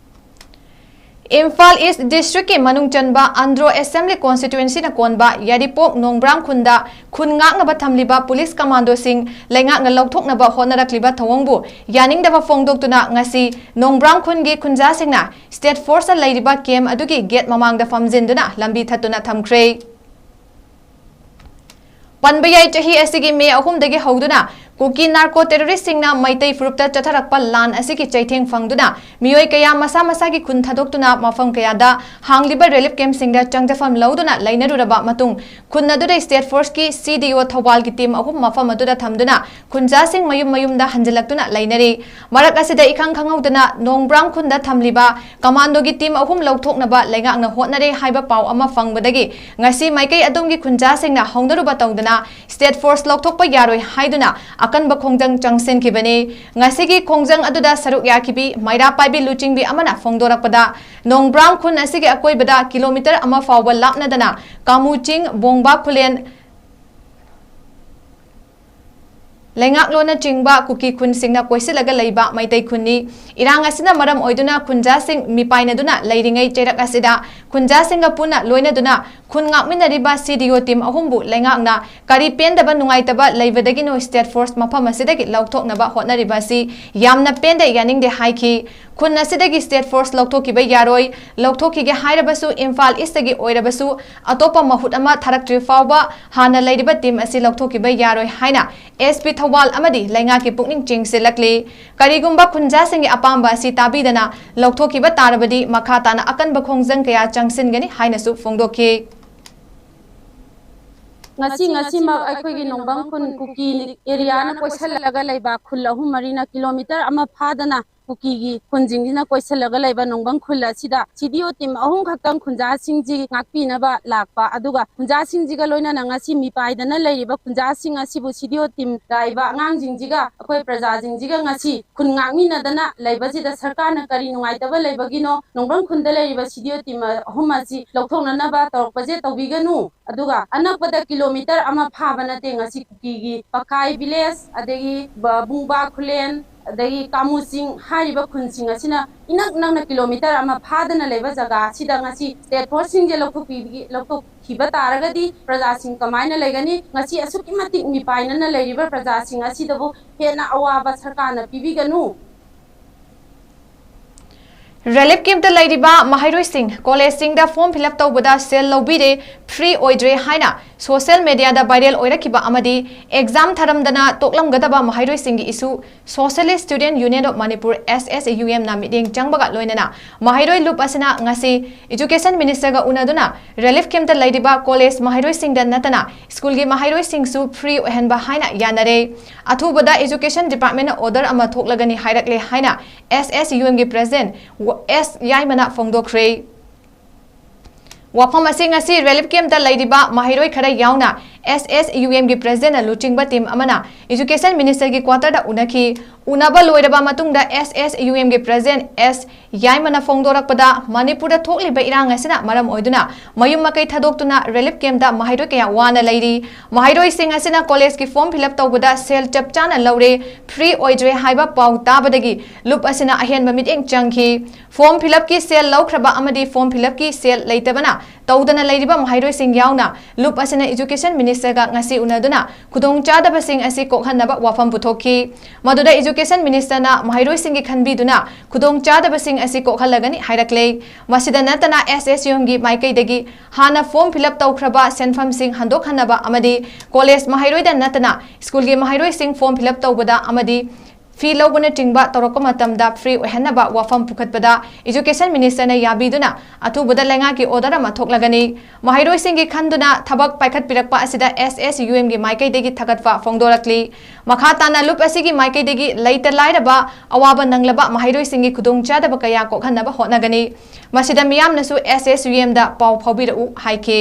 ꯏꯝꯐꯥꯜ ꯏꯁ꯭ꯠ ꯗꯤꯁ꯭ꯠꯔꯤꯛꯀꯤ ꯃꯅꯨꯡ ꯆꯟꯕ ꯑꯟꯗ꯭ꯔꯣ ꯑꯦꯁꯦꯝꯕ꯭ꯂꯤ ꯀꯣꯟꯁꯇꯤꯇ꯭ꯋꯦꯟꯁꯤꯅ ꯀꯣꯟꯕ ꯌꯥꯏꯔꯤꯄꯣꯛ ꯅꯣꯡꯕ꯭ꯔꯥꯡ ꯈꯨꯟꯗ ꯈꯨꯟ ꯉꯥꯛꯅꯕ ꯊꯝꯂꯤꯕ ꯄꯨꯂꯤꯁ ꯀꯃꯥꯟꯗꯣꯁꯤꯡ ꯂꯩꯉꯥꯛꯅ ꯂꯧꯊꯣꯛꯅꯕ ꯍꯣꯠꯅꯔꯛꯂꯤꯕ ꯊꯧꯑꯣꯡꯕꯨ ꯌꯥꯅꯤꯡꯗꯕ ꯐꯣꯡꯗꯣꯛꯇꯨꯅ ꯉꯁꯤ ꯅꯣꯡꯕ꯭ꯔꯥꯡ ꯈꯨꯟꯒꯤ ꯈꯨꯟꯖꯥꯁꯤꯡꯅ ꯁ꯭ꯇꯦꯠ ꯐꯣꯔꯁꯇ ꯂꯩꯔꯤꯕ ꯀꯦꯝꯞ ꯑꯗꯨꯒꯤ ꯒꯦꯠ ꯃꯃꯥꯡꯗ ꯐꯝꯖꯤꯟꯗꯨꯅ ꯂꯝꯕꯤ ꯊꯠꯇꯨꯅ ꯊꯝꯈ꯭ꯔꯦ꯫ ꯄꯟꯕ ꯌꯥꯏ, ꯆꯍꯤ ꯑꯁꯤꯒꯤ ꯃꯦ ꯑꯍꯨꯝꯗꯒꯤ ꯍꯧꯗꯨꯅ ꯀꯨꯀꯤ ꯅꯥꯔꯀꯣ ꯇꯦꯔꯣꯔꯤꯁ꯭ꯠꯁꯤꯡꯅ ꯃꯩꯇꯩ ꯐꯨꯔꯨꯞꯇ ꯆꯠꯊꯔꯛꯄ ꯂꯥꯟ ꯑꯁꯤꯒꯤ ꯆꯩꯊꯦꯡ ꯐꯪꯗꯨꯅ ꯃꯤꯑꯣꯏ ꯀꯌꯥ ꯃꯁꯥ ꯃꯁꯥꯒꯤ ꯈꯨꯟ ꯊꯥꯗꯣꯛꯇꯨꯅ ꯃꯐꯝ ꯀꯌꯥꯗ ꯍꯥꯡꯂꯤꯕ ꯔꯤꯂꯤꯐ ꯀꯦꯝꯞꯁꯤꯡꯗ ꯆꯪꯖꯐꯝ ꯂꯧꯗꯨꯅ ꯂꯩꯅꯔꯨꯔꯕ ꯃꯇꯨꯡ, ꯈꯨꯟ ꯑꯗꯨꯗ ꯁ꯭ꯇꯦꯠ ꯐꯣꯔꯁꯀꯤ ꯁꯤ ꯗꯤ ꯑꯣ ꯊꯧꯕꯥꯜꯒꯤ ꯇꯤꯝ ꯑꯍꯨꯝ ꯃꯐꯝ ꯑꯗꯨꯗ ꯊꯝꯗꯨꯅ ꯈꯨꯟꯖꯥꯁꯤꯡ ꯃꯌꯨꯝ ꯃꯌꯨꯝꯗ ꯍꯟꯖꯤꯜꯂꯛꯇꯨꯅ ꯂꯩꯅꯔꯤ꯫ ꯃꯔꯛ ꯑꯁꯤꯗ ꯏꯈꯪ ꯈꯪꯍꯧꯗꯅ ꯅꯣꯡꯕ꯭ꯔꯥꯡ ꯈꯨꯟꯗ ꯊꯝꯂꯤꯕ ꯀꯃꯥꯟꯗꯣꯒꯤ ꯇꯤꯝ ꯑꯍꯨꯝ ꯂꯧꯊꯣꯛꯅꯕ ꯂꯩꯉꯥꯛꯅ ꯍꯣꯠꯅꯔꯦ ꯍꯥꯏꯕ ꯄꯥꯎ ꯑꯃ ꯐꯪꯕꯗꯒꯤ ꯉꯁꯤ ꯃꯥꯏꯀꯩ ꯑꯗꯣꯝꯒꯤ ꯈꯨꯟꯖꯥꯁꯤꯡꯅ ꯍꯧꯅꯔꯨꯕ ꯇꯧꯗꯅ ꯁ꯭ꯇꯦꯠ ꯐꯣꯔꯁ ꯂꯧꯊꯣꯛꯄ ꯌꯥꯔꯣꯏ ꯍꯥꯏꯗꯨꯅ ꯑꯀꯟꯕ ꯈꯣꯡꯖꯪ ꯆꯪꯁꯤꯟꯈꯤꯕꯅꯤ꯫ ꯉꯁꯤꯒꯤ ꯈꯣꯡꯖꯪ ꯑꯗꯨꯗ ꯁꯔꯨꯛ ꯌꯥꯈꯤꯕꯤ ꯃꯩꯔꯥ ꯄꯥꯏꯕꯤ ꯂꯨꯆꯤꯡꯕꯤ ꯑꯃꯅ ꯐꯣꯡꯗꯣꯔꯛꯄꯗ, ꯅꯣꯡꯕ꯭ꯔꯥꯡ ꯈꯨꯟ ꯑꯁꯤꯒꯤ ꯑꯀꯣꯏꯕꯗ ꯀꯤꯂꯣꯃꯤꯇꯔ ꯑꯃ ꯐꯥꯎꯕ ꯂꯥꯞꯅꯗꯅ ꯀꯥꯃꯨ ꯆꯤꯡ, ꯕꯣꯡꯕꯥ ꯈꯨꯂꯦꯟ, ꯂꯩꯉꯥꯛꯂꯣꯟꯅꯆꯤꯡꯕ ꯀꯨꯀꯤ ꯈꯨꯟꯁꯤꯡꯅ ꯀꯣꯏꯁꯤꯜꯂꯒ ꯂꯩꯕ ꯃꯩꯇꯩ ꯈꯨꯟꯅꯤ꯫ ꯏꯔꯥꯡ ꯑꯁꯤꯅ ꯃꯔꯝ ꯑꯣꯏꯗꯨꯅ ꯈꯨꯟꯖꯥꯁꯤꯡ ꯃꯤꯄꯥꯏꯅꯗꯨꯅ ꯂꯩꯔꯤꯉꯩ ꯆꯩꯔꯛ ꯑꯁꯤꯗ ꯈꯨꯟꯖꯥꯁꯤꯡꯒ ꯄꯨꯟꯅ ꯂꯣꯏꯅꯗꯨꯅ ꯈꯨꯟ ꯉꯥꯛꯃꯤꯟꯅꯔꯤꯕ ꯁꯤ ꯗꯤ ꯑꯣ ꯇꯤꯝ ꯑꯍꯨꯝꯕꯨ ꯂꯩꯉꯥꯛꯅ ꯀꯔꯤ ꯄꯦꯟꯗꯕ ꯅꯨꯡꯉꯥꯏꯇꯕ ꯂꯩꯕꯗꯒꯤꯅꯣ ꯁ꯭ꯇꯦꯠ ꯐꯣꯔꯁ ꯃꯐꯝ ꯑꯁꯤꯗꯒꯤ ꯂꯧꯊꯣꯛꯅꯕ ꯍꯣꯠꯅꯔꯤꯕ ꯑꯁꯤ ꯌꯥꯝꯅ ꯄꯦꯟꯗꯦ, ꯌꯥꯅꯤꯡꯗꯦ ꯍꯥꯏꯈꯤ꯫ ꯈꯨꯟ ꯑꯁꯤꯗꯒꯤ ꯁ꯭ꯇꯦꯠ ꯐꯣꯔꯁ ꯂꯧꯊꯣꯛꯈꯤꯕ ꯌꯥꯔꯣꯏ, ꯂꯧꯊꯣꯛꯈꯤꯒꯦ ꯍꯥꯏꯔꯕꯁꯨ ꯏꯝꯐꯥꯜ ꯏꯁ꯭ꯠꯇꯒꯤ ꯑꯣꯏꯔꯕꯁꯨ ꯑꯇꯣꯞꯄ ꯃꯍꯨꯠ ꯑꯃ ꯊꯥꯔꯛꯇ꯭ꯔꯤ ꯐꯥꯎꯕ ꯍꯥꯟꯅ ꯂꯩꯔꯤꯕ ꯇꯤꯝ ꯑꯁꯤ ꯂꯧꯊꯣꯛꯈꯤꯕ ꯌꯥꯔꯣꯏ ꯍꯥꯏꯅ ꯑꯦꯁ ꯄꯤ ꯊꯧꯕꯥꯜ ꯑꯃꯗꯤ ꯂꯩꯉꯥꯛꯀꯤ ꯄꯨꯛꯅꯤꯡ ꯆꯤꯡꯁꯤꯜꯂꯛꯂꯤ꯫ ꯀꯔꯤꯒꯨꯝꯕ ꯈꯨꯟꯖꯥꯁꯤꯡꯒꯤ ꯑꯄꯥꯝꯕ ꯑꯁꯤ ꯇꯥꯕꯤꯗꯅ ꯂꯧꯊꯣꯛꯈꯤꯕ ꯇꯥꯔꯕꯗꯤ ꯃꯈꯥ ꯇꯥꯅ ꯑꯀꯟꯕ ꯈꯣꯡꯖꯪ ꯀꯌꯥ ꯆꯪꯁꯤꯟꯒꯅꯤ ꯍꯥꯏꯅꯁꯨ ꯐꯣꯡꯗꯣꯛꯈꯤ꯫ ꯉꯁꯤ, ꯉꯁꯤꯃꯛ ꯑꯩꯈꯣꯏꯒꯤ ꯅꯣꯡꯕ꯭ꯔꯥꯡ ꯈꯨꯟ ꯀꯨꯀꯤ ꯑꯦꯔꯤꯌꯥꯅ ꯀꯣꯏꯁꯜꯂꯒ ꯂꯩꯕ ꯈꯨꯜ ꯑꯍꯨꯝ ꯃꯔꯤꯅ ꯀꯤꯂꯣꯃꯤꯇꯔ ꯑꯃ ꯐꯥꯗꯅ ꯀꯨꯀꯤꯒꯤ ꯈꯨꯟꯁꯤꯡꯁꯤꯅ ꯀꯣꯏꯁꯜꯂꯒ ꯂꯩꯕ ꯅꯣꯡꯕ꯭ꯔꯥꯡ ꯈꯨꯜ ꯑꯁꯤꯗ ꯁꯤ ꯗꯤ ꯑꯣ ꯇꯤꯝ ꯑꯍꯨꯝ ꯈꯛꯇꯪ ꯈꯨꯟꯖꯥꯁꯤꯡꯁꯤ ꯉꯥꯛꯄꯤꯅꯕ ꯂꯥꯛꯄ, ꯑꯗꯨꯒ ꯈꯨꯟꯖꯥꯁꯤꯡꯁꯤꯒ ꯂꯣꯏꯅꯅ ꯉꯁꯤ ꯃꯤꯄꯥꯏꯗꯅ ꯂꯩꯔꯤꯕ ꯈꯨꯟꯖꯥꯁꯤꯡ ꯑꯁꯤꯕꯨ ꯁꯤ ꯗꯤ ꯑꯣ ꯇꯤꯝ ꯂꯥꯛꯏꯕ ꯑꯉꯥꯡꯁꯤꯡꯁꯤꯒ ꯑꯩꯈꯣꯏ ꯄ꯭ꯔꯖꯥꯁꯤꯡꯁꯤꯒ ꯉꯁꯤ ꯈꯨꯟ ꯉꯥꯛꯃꯤꯟꯅꯗꯅ ꯂꯩꯕꯁꯤꯗ ꯁꯔꯀꯥꯔꯅ ꯀꯔꯤ ꯅꯨꯡꯉꯥꯏꯇꯕ ꯂꯩꯕꯒꯤꯅꯣ? ꯅꯣꯡꯕ꯭ꯔꯥꯡ ꯈꯨꯟꯗ ꯂꯩꯔꯤꯕ ꯁꯤ ꯗꯤ ꯑꯣ ꯇꯤꯝ ꯑꯍꯨꯝ ꯑꯁꯤ ꯂꯧꯊꯣꯛꯅꯅꯕ ꯇꯧꯔꯛꯄꯁꯦ ꯇꯧꯕꯤꯒꯅꯨ꯫ ꯑꯗꯨꯒ ꯑꯅꯛꯄꯗ ꯀꯤꯂꯣꯃꯤꯇꯔ ꯑꯃ ꯐꯥꯕ ꯅꯠꯇꯦ ꯉꯁꯤ ꯀꯨꯀꯤꯒꯤ ꯄꯈꯥꯏ ꯚꯤꯂꯦꯖ, ꯑꯗꯒꯤ ꯕ-, ꯕꯨꯡꯕꯥ ꯈꯨꯂꯦꯟ, ꯑꯗꯒꯤ ꯀꯥꯃꯨ ꯆꯤꯡ ꯍꯥꯏꯔꯤꯕ ꯈꯨꯟꯁꯤꯡ ꯑꯁꯤꯅ ꯏꯅꯛ ꯅꯛꯅ ꯀꯤꯂꯣꯃꯤꯇꯔ ꯑꯃ ꯐꯥꯗꯅ ꯂꯩꯕ ꯖꯒꯥ ꯑꯁꯤꯗ ꯉꯁꯤ ꯁ꯭ꯇꯦꯠ ꯐꯣꯔꯁꯁꯤꯡꯁꯦ ꯂꯧꯊꯣꯛꯄꯤꯕꯒꯤ, ꯂꯧꯊꯣꯛꯈꯤꯕ ꯇꯥꯔꯒꯗꯤ ꯄ꯭ꯔꯖꯥꯁꯤꯡ ꯀꯃꯥꯏꯅ ꯂꯩꯒꯅꯤ? ꯉꯁꯤ ꯑꯁꯨꯛꯀꯤ ꯃꯇꯤꯛ ꯃꯤꯄꯥꯏꯅꯅ ꯂꯩꯔꯤꯕ ꯄ꯭ꯔꯖꯥꯁꯤꯡ ꯑꯁꯤꯗꯕꯨ ꯍꯦꯟꯅ ꯑꯋꯥꯕ ꯁꯔꯀꯥꯔꯅ ꯄꯤꯕꯤꯒꯅꯨ꯫ ꯔꯤꯂꯤꯐ ꯀꯦꯝꯞꯇ ꯂꯩꯔꯤꯕ ꯃꯍꯩꯔꯣꯏꯁꯤꯡ ꯀꯣꯂꯦꯖꯁꯤꯡꯗ ꯐꯣꯔꯝ ꯐꯤꯜ ꯑꯞ ꯇꯧꯕꯗ ꯁꯦꯜ ꯂꯧꯕꯤꯔꯦ, ꯐ꯭ꯔꯤ ꯑꯣꯏꯗ꯭ꯔꯦ ꯍꯥꯏꯅ ꯁꯣꯁꯤꯌꯦꯜ ꯃꯦꯗꯤꯌꯥꯗ ꯚꯥꯏꯔꯦꯜ ꯑꯣꯏꯔꯛꯈꯤꯕ ꯑꯃꯗꯤ ꯑꯦꯛꯖꯥꯝ ꯊꯥꯔꯝꯗꯅ ꯇꯣꯛꯂꯝꯒꯗꯕ ꯃꯍꯩꯔꯣꯏꯁꯤꯡꯒꯤ ꯏꯁꯨ Socialist Student Union of Manipur, S S U M ꯅ ꯃꯤꯠꯌꯦꯡ ꯆꯪꯕꯒ ꯂꯣꯏꯅꯅ ꯃꯍꯩꯔꯣꯏ ꯂꯨꯞ ꯑꯁꯤꯅ ꯉꯁꯤ ꯏꯖꯨꯀꯦꯁꯟ ꯃꯤꯅꯤꯁꯇꯔꯒ ꯎꯅꯗꯨꯅ ꯔꯤꯂꯤꯐ ꯀꯦꯝꯞꯇ ꯂꯩꯔꯤꯕ ꯀꯣꯂꯦꯖ ꯃꯍꯩꯔꯣꯏꯁꯤꯡꯗ ꯅꯠꯇꯅ ꯁ꯭ꯀꯨꯜꯒꯤ ꯃꯍꯩꯔꯣꯏꯁꯤꯡꯁꯨ ꯐ꯭ꯔꯤ ꯑꯣꯏꯍꯟꯕ ꯍꯥꯏꯅ ꯌꯥꯅꯔꯦ꯫ ꯑꯊꯨꯕꯗ ꯏꯖꯨꯀꯦꯁꯟ ꯗꯤꯄꯥꯔꯠꯃꯦꯟꯅ ꯑꯣꯔꯗꯔ ꯑꯃ ꯊꯣꯛꯂꯒꯅꯤ ꯍꯥꯏꯔꯛꯂꯦ ꯍꯥꯏꯅ S S U M ꯒꯤ ꯄ꯭ꯔꯦꯁꯤꯗꯦꯟꯠ ꯋ-, ꯑꯦꯁ ꯌꯥꯏꯃꯅ ꯐꯣꯡꯗꯣꯛꯈ꯭ꯔꯦ꯫ ꯋꯥꯐꯝ ꯑꯁꯤ ꯉꯁꯤ ꯔꯤꯂꯤꯐ ꯀꯦꯝꯞꯇ ꯂꯩꯔꯤꯕ ꯃꯍꯩꯔꯣꯏ ꯈꯔ ꯌꯥꯎꯅ S S U M ꯒꯤ ꯄ꯭ꯔꯦꯁꯤꯗꯦꯟꯠꯅ ꯂꯨꯆꯤꯡꯕ ꯇꯤꯝ ꯑꯃꯅ ꯏꯖꯨꯀꯦꯁꯟ ꯃꯤꯅꯤꯁꯇꯔꯒꯤ ꯀ꯭ꯋꯥꯇꯔꯗ ꯎꯅꯈꯤ꯫ ꯎꯅꯕ ꯂꯣꯏꯔꯕ ꯃꯇꯨꯡꯗ S S U M ꯒꯤ ꯄ꯭ꯔꯦꯁꯤꯗꯦꯟꯠ ꯑꯦꯁ ꯌꯥꯏꯃꯅ ꯐꯣꯡꯗꯣꯔꯛꯄꯗ, ꯃꯅꯤꯄꯨꯔꯗ ꯊꯣꯛꯂꯤꯕ ꯏꯔꯥꯡ ꯑꯁꯤꯅ ꯃꯔꯝ ꯑꯣꯏꯗꯨꯅ ꯃꯌꯨꯝ ꯃꯀꯩ ꯊꯥꯗꯣꯛꯇꯨꯅ ꯔꯤꯂꯤꯐ ꯀꯦꯝꯞꯇ ꯃꯍꯩꯔꯣꯏ ꯀꯌꯥ ꯋꯥꯅ ꯂꯩꯔꯤ꯫ ꯃꯍꯩꯔꯣꯏꯁꯤꯡ ꯑꯁꯤꯅ ꯀꯣꯂꯦꯖꯀꯤ ꯐꯣꯔꯝ ꯐꯤꯜ ꯑꯞ ꯇꯧꯕꯗ ꯁꯦꯜ ꯆꯞ ꯆꯥꯅ ꯂꯧꯔꯦ, ꯐ꯭ꯔꯤ ꯑꯣꯏꯗ꯭ꯔꯦ ꯍꯥꯏꯕ ꯄꯥꯎ ꯇꯥꯕꯗꯒꯤ ꯂꯨꯞ ꯑꯁꯤꯅ ꯑꯍꯦꯟꯕ ꯃꯤꯠꯌꯦꯡ ꯆꯪꯈꯤ꯫ ꯐꯣꯔꯝ ꯐꯤꯜ ꯑꯞꯀꯤ ꯁꯦꯜ ꯂꯧꯈ꯭ꯔꯕ ꯑꯃꯗꯤ ꯐꯣꯔꯝ ꯐꯤꯜ ꯑꯞꯀꯤ ꯁꯦꯜ ꯂꯩꯇꯕꯅ ꯇꯧꯗꯅ ꯂꯩꯔꯤꯕ ꯃꯍꯩꯔꯣꯏꯁꯤꯡ ꯌꯥꯎꯅ ꯂꯨꯞ ꯑꯁꯤꯅ ꯏꯖꯨꯀꯦꯁꯟ ꯃꯤꯅꯤꯁꯇꯔꯒ ꯉꯁꯤ ꯎꯅꯗꯨꯅ ꯈꯨꯗꯣꯡꯆꯥꯗꯕꯁꯤꯡ ꯑꯁꯤ ꯀꯣꯛꯍꯟꯅꯕ ꯋꯥꯐꯝ ꯄꯨꯊꯣꯛꯈꯤ꯫ ꯃꯗꯨꯗ ꯏꯖꯨꯀꯦꯁꯟ ꯃꯤꯅꯤꯁꯇꯔꯅ ꯃꯍꯩꯔꯣꯏꯁꯤꯡꯒꯤ ꯈꯟꯕꯤꯗꯨꯅ ꯈꯨꯗꯣꯡꯆꯥꯗꯕꯁꯤꯡ ꯑꯁꯤ ꯀꯣꯛꯍꯜꯂꯒꯅꯤ ꯍꯥꯏꯔꯛꯂꯦ꯫ ꯃꯁꯤꯗ ꯅꯠꯇꯅ S S U M ꯒꯤ ꯃꯥꯏꯀꯩꯗꯒꯤ ꯍꯥꯟꯅ ꯐꯣꯔꯝ ꯐꯤꯜ ꯑꯞ ꯇꯧꯈ꯭ꯔꯕ ꯁꯦꯟꯐꯝꯁꯤꯡ ꯍꯟꯗꯣꯛꯍꯟꯅꯕ ꯑꯃꯗꯤ ꯀꯣꯂꯦꯖ ꯃꯍꯩꯔꯣꯏꯗ ꯅꯠꯇꯅ ꯁ꯭ꯀꯨꯜꯒꯤ ꯃꯍꯩꯔꯣꯏꯁꯤꯡ ꯐꯣꯔꯝ ꯐꯤꯜ ꯑꯞ ꯇꯧꯕꯗ ꯑꯃꯗꯤ ꯐꯤ ꯂꯧꯕꯅꯆꯤꯡꯕ ꯇꯧꯔꯛꯄ ꯃꯇꯝꯗ ꯐ꯭ꯔꯤ ꯑꯣꯏꯍꯟꯅꯕ ꯋꯥꯐꯝ ꯄꯨꯈꯠꯄꯗ ꯏꯖꯨꯀꯦꯁꯟ ꯃꯤꯅꯤꯁꯇꯔꯅ ꯌꯥꯕꯤꯗꯨꯅ ꯑꯊꯨꯕꯗ ꯂꯩꯉꯥꯛꯀꯤ ꯑꯣꯔꯗꯔ ꯑꯃ ꯊꯣꯛꯂꯒꯅꯤ꯫ ꯃꯍꯩꯔꯣꯏꯁꯤꯡꯒꯤ ꯈꯟꯗꯨꯅ ꯊꯕꯛ ꯄꯥꯏꯈꯠꯄꯤꯔꯛꯄ ꯑꯁꯤꯗ S S U M ꯒꯤ ꯃꯥꯏꯀꯩꯗꯒꯤ ꯊꯥꯒꯠꯄ ꯐꯣꯡꯗꯣꯔꯛꯂꯤ꯫ ꯃꯈꯥ ꯇꯥꯅ ꯂꯨꯞ ꯑꯁꯤꯒꯤ ꯃꯥꯏꯀꯩꯗꯒꯤ ꯂꯩꯇ ꯂꯥꯏꯔꯕ ꯑꯋꯥꯕ ꯅꯪꯂꯕ ꯃꯍꯩꯔꯣꯏꯁꯤꯡꯒꯤ ꯈꯨꯗꯣꯡꯆꯥꯗꯕ ꯀꯌꯥ ꯀꯣꯛꯍꯟꯅꯕ ꯍꯣꯠꯅꯒꯅꯤ꯫ ꯃꯁꯤꯗ ꯃꯤꯌꯥꯝꯅꯁꯨ S S U M ꯗ ꯄꯥꯎ ꯐꯥꯎꯕꯤꯔꯛꯎ ꯍꯥꯏꯈꯤ꯫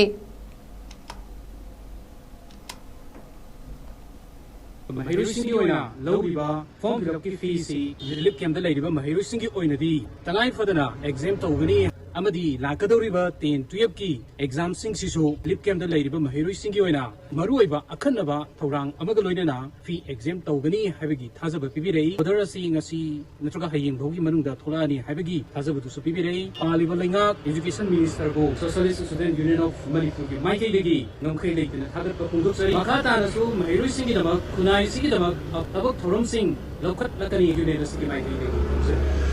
ꯃꯍꯩꯔꯣꯏꯁꯤꯡꯒꯤ ꯑꯣꯏꯅ ꯂꯧꯔꯤꯕ ꯐꯣꯔꯝ ꯐꯤꯜ ꯑꯞꯀꯤ ꯐꯤꯁꯤ ꯔꯤꯂꯤꯐ ꯀꯦꯝꯞꯇ ꯂꯩꯔꯤꯕ ꯃꯍꯩꯔꯣꯏꯁꯤꯡꯒꯤ ꯑꯣꯏꯅꯗꯤ ꯇꯉꯥꯏ ꯐꯗꯅ ꯑꯦꯛꯖꯦꯝ ꯇꯧꯒꯅꯤ꯫ ꯑꯃꯗꯤ ꯂꯥꯛꯀꯗꯧꯔꯤꯕ ꯇꯦꯟ ꯇꯨꯌꯦꯜꯐꯀꯤ ꯑꯦꯛꯖꯥꯝꯁꯤꯡꯁꯤꯁꯨ ꯂꯤꯞ ꯀꯦꯝꯗ ꯂꯩꯔꯤꯕ ꯃꯍꯩꯔꯣꯏꯁꯤꯡꯒꯤ ꯑꯣꯏꯅ ꯃꯔꯨꯑꯣꯏꯕ ꯑꯈꯟꯅꯕ ꯊꯧꯔꯥꯡ ꯑꯃꯒ ꯂꯣꯏꯅꯅ ꯐ꯭ꯔꯤ ꯑꯦꯛꯖꯥꯝ ꯇꯧꯒꯅꯤ ꯍꯥꯏꯕꯒꯤ ꯊꯥꯖꯕ ꯄꯤꯕꯤꯔꯛꯏ꯫ ꯑꯣꯔꯗꯔ ꯑꯁꯤ ꯉꯁꯤ ꯅꯠꯇ꯭ꯔꯒ ꯍꯌꯦꯡ ꯐꯥꯎꯒꯤ ꯃꯅꯨꯡꯗ ꯊꯣꯛꯂꯛꯑꯅꯤ ꯍꯥꯏꯕꯒꯤ ꯊꯥꯖꯕꯗꯨꯁꯨ ꯄꯤꯕꯤꯔꯛꯏ꯫ ꯄꯥꯜꯂꯤꯕ ꯂꯩꯉꯥꯛ, Education Minister ꯕꯨ Socialist Student Union of ꯃꯅꯤꯄꯨꯔꯒꯤ ꯃꯥꯏꯀꯩꯗꯒꯤ ꯉꯝꯈꯩ ꯂꯩꯇꯅ ꯊꯥꯒꯠꯄ ꯐꯣꯡꯗꯣꯛꯆꯔꯤ꯫ ꯃꯈꯥ ꯇꯥꯅꯁꯨ ꯃꯍꯩꯔꯣꯏꯁꯤꯡꯒꯤꯗꯃꯛ, ꯈꯨꯟꯅꯥꯏꯁꯤꯒꯤꯗꯃꯛ ꯊꯕꯛ ꯊꯧꯔꯝꯁꯤꯡ ꯂꯧꯈꯠꯂꯛꯀꯅꯤ ꯌꯨꯅꯤꯌꯟ ꯑꯁꯤꯒꯤ ꯃꯥꯏꯀꯩꯗꯒꯤ ꯊꯝꯖꯔꯤ꯫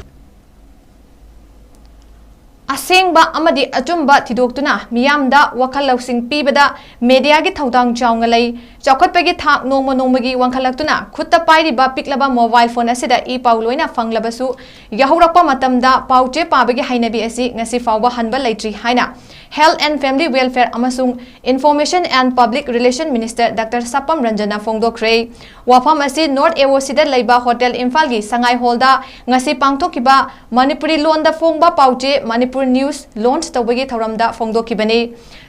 ꯑꯁꯦꯡꯕ ꯑꯃꯗꯤ ꯑꯆꯨꯝꯕ ꯊꯤꯗꯣꯛꯇꯨꯅ ꯃꯤꯌꯥꯝꯗ ꯋꯥꯈꯜ ꯂꯧꯁꯤꯡ ꯄꯤꯕꯗ ꯃꯦꯗꯤꯌꯥꯒꯤ ꯊꯧꯗꯥꯡ ꯆꯥꯎꯅ ꯂꯩ꯫ ꯆꯥꯎꯈꯠꯄꯒꯤ ꯊꯥꯛ ꯅꯣꯡꯃ ꯅꯣꯡꯃꯒꯤ ꯋꯥꯡꯈꯠꯂꯛꯇꯨꯅ ꯈꯨꯠꯇ ꯄꯥꯏꯔꯤꯕ ꯄꯤꯛꯂꯕ ꯃꯣꯕꯥꯏꯜ ꯐꯣꯟ ꯑꯁꯤꯗ ꯏ ꯄꯥꯎ ꯂꯣꯏꯅ ꯐꯪꯂꯕꯁꯨ, ꯌꯥꯍꯧꯔꯛꯄ ꯃꯇꯝꯗ ꯄꯥꯎ ꯆꯦ ꯄꯥꯕꯒꯤ ꯍꯩꯅꯕꯤ ꯑꯁꯤ ꯉꯁꯤ ꯐꯥꯎꯕ ꯍꯟꯕ ꯂꯩꯇ꯭ꯔꯤ ꯍꯥꯏꯅ Health and Family Welfare ꯑꯃꯁꯨꯡ Information and Public Relation Minister doctor Sapam ꯔꯟꯖꯟꯅ ꯐꯣꯡꯗꯣꯛꯈ꯭ꯔꯦ꯫ ꯋꯥꯐꯝ ꯑꯁꯤ ꯅꯣꯔꯠ ꯑꯦ ꯑꯣ ꯁꯤꯗ ꯂꯩꯕ ꯍꯣꯇꯦꯜ ꯏꯝꯐꯥꯜꯒꯤ ꯁꯉꯥꯏ ꯍꯣꯜꯗ ꯉꯁꯤ ꯄꯥꯡꯊꯣꯛꯈꯤꯕ ꯃꯅꯤꯄꯨꯔꯤ ꯂꯣꯟꯗ ꯐꯣꯡꯕ ꯄꯥꯎꯆꯦ ꯃꯅꯤꯄꯨꯔ ꯅ꯭ꯌꯨꯁ ꯂꯣꯟꯆ ꯇꯧꯕꯒꯤ ꯊꯧꯔꯝꯗ ꯐꯣꯡꯗꯣꯛꯈꯤꯕꯅꯤ꯫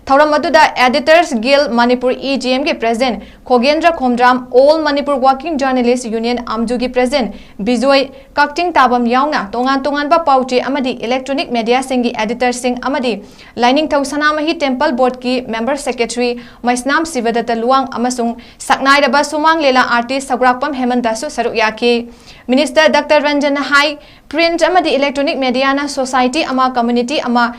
ꯊꯧꯔꯝ ꯑꯗꯨꯗ Editors Guild Manipur, E G ꯑꯦꯝꯒꯤ president Khogendra Khomdram, All Manipur Working Journalist Union, ꯑꯥꯝꯖꯨꯒꯤ ꯄ꯭ꯔꯦꯁꯤꯗꯦꯟꯠ ꯕꯤꯖꯣꯏ ꯀꯛꯆꯤꯡ ꯇꯥꯕꯝ ꯌꯥꯎꯅ ꯇꯣꯉꯥꯟ ꯇꯣꯉꯥꯟꯕ ꯄꯥꯎꯆꯦ ꯑꯃꯗꯤ ꯏꯂꯦꯛꯇ꯭ꯔꯣꯅꯤꯛ ꯃꯦꯗꯤꯌꯥꯁꯤꯡꯒꯤ ꯑꯦꯗꯤꯇꯔꯁꯤꯡ ꯑꯃꯗꯤ ꯂꯥꯏꯅꯤꯡꯊꯧ ꯁꯅꯥꯃꯍꯤ ꯇꯦꯝꯄꯜ ꯕꯣꯔꯗꯀꯤ ꯃꯦꯝꯕꯔ ꯁꯦꯀ꯭ꯔꯦꯇꯔꯤ ꯃꯩꯁꯅꯥꯝ ꯁꯤꯕꯗꯠꯇ ꯂꯨꯋꯥꯡ ꯑꯃꯁꯨꯡ ꯁꯛꯅꯥꯏꯔꯕ ꯁꯨꯃꯥꯡ ꯂꯤꯂꯥ ꯑꯥꯔꯇꯤꯁ ꯁꯧꯒ꯭ꯔꯥꯛꯄꯝ ꯍꯦꯃꯟꯇꯁꯨ ꯁꯔꯨꯛ ꯌꯥꯈꯤ꯫ ꯃꯤꯅꯤꯁꯇꯔ ꯗꯥꯛꯇꯔ ꯔꯟꯖꯟꯅ ꯍꯥꯏ, ꯄ꯭ꯔꯤꯟꯠ ꯑꯃꯗꯤ ꯏꯂꯦꯛꯇ꯭ꯔꯣꯅꯤꯛ ꯃꯦꯗꯤꯌꯥꯅ ꯁꯣꯁꯥꯏꯇꯤ ꯑꯃ, ꯀꯝꯃ꯭ꯌꯨꯅꯤꯇꯤ ꯑꯃ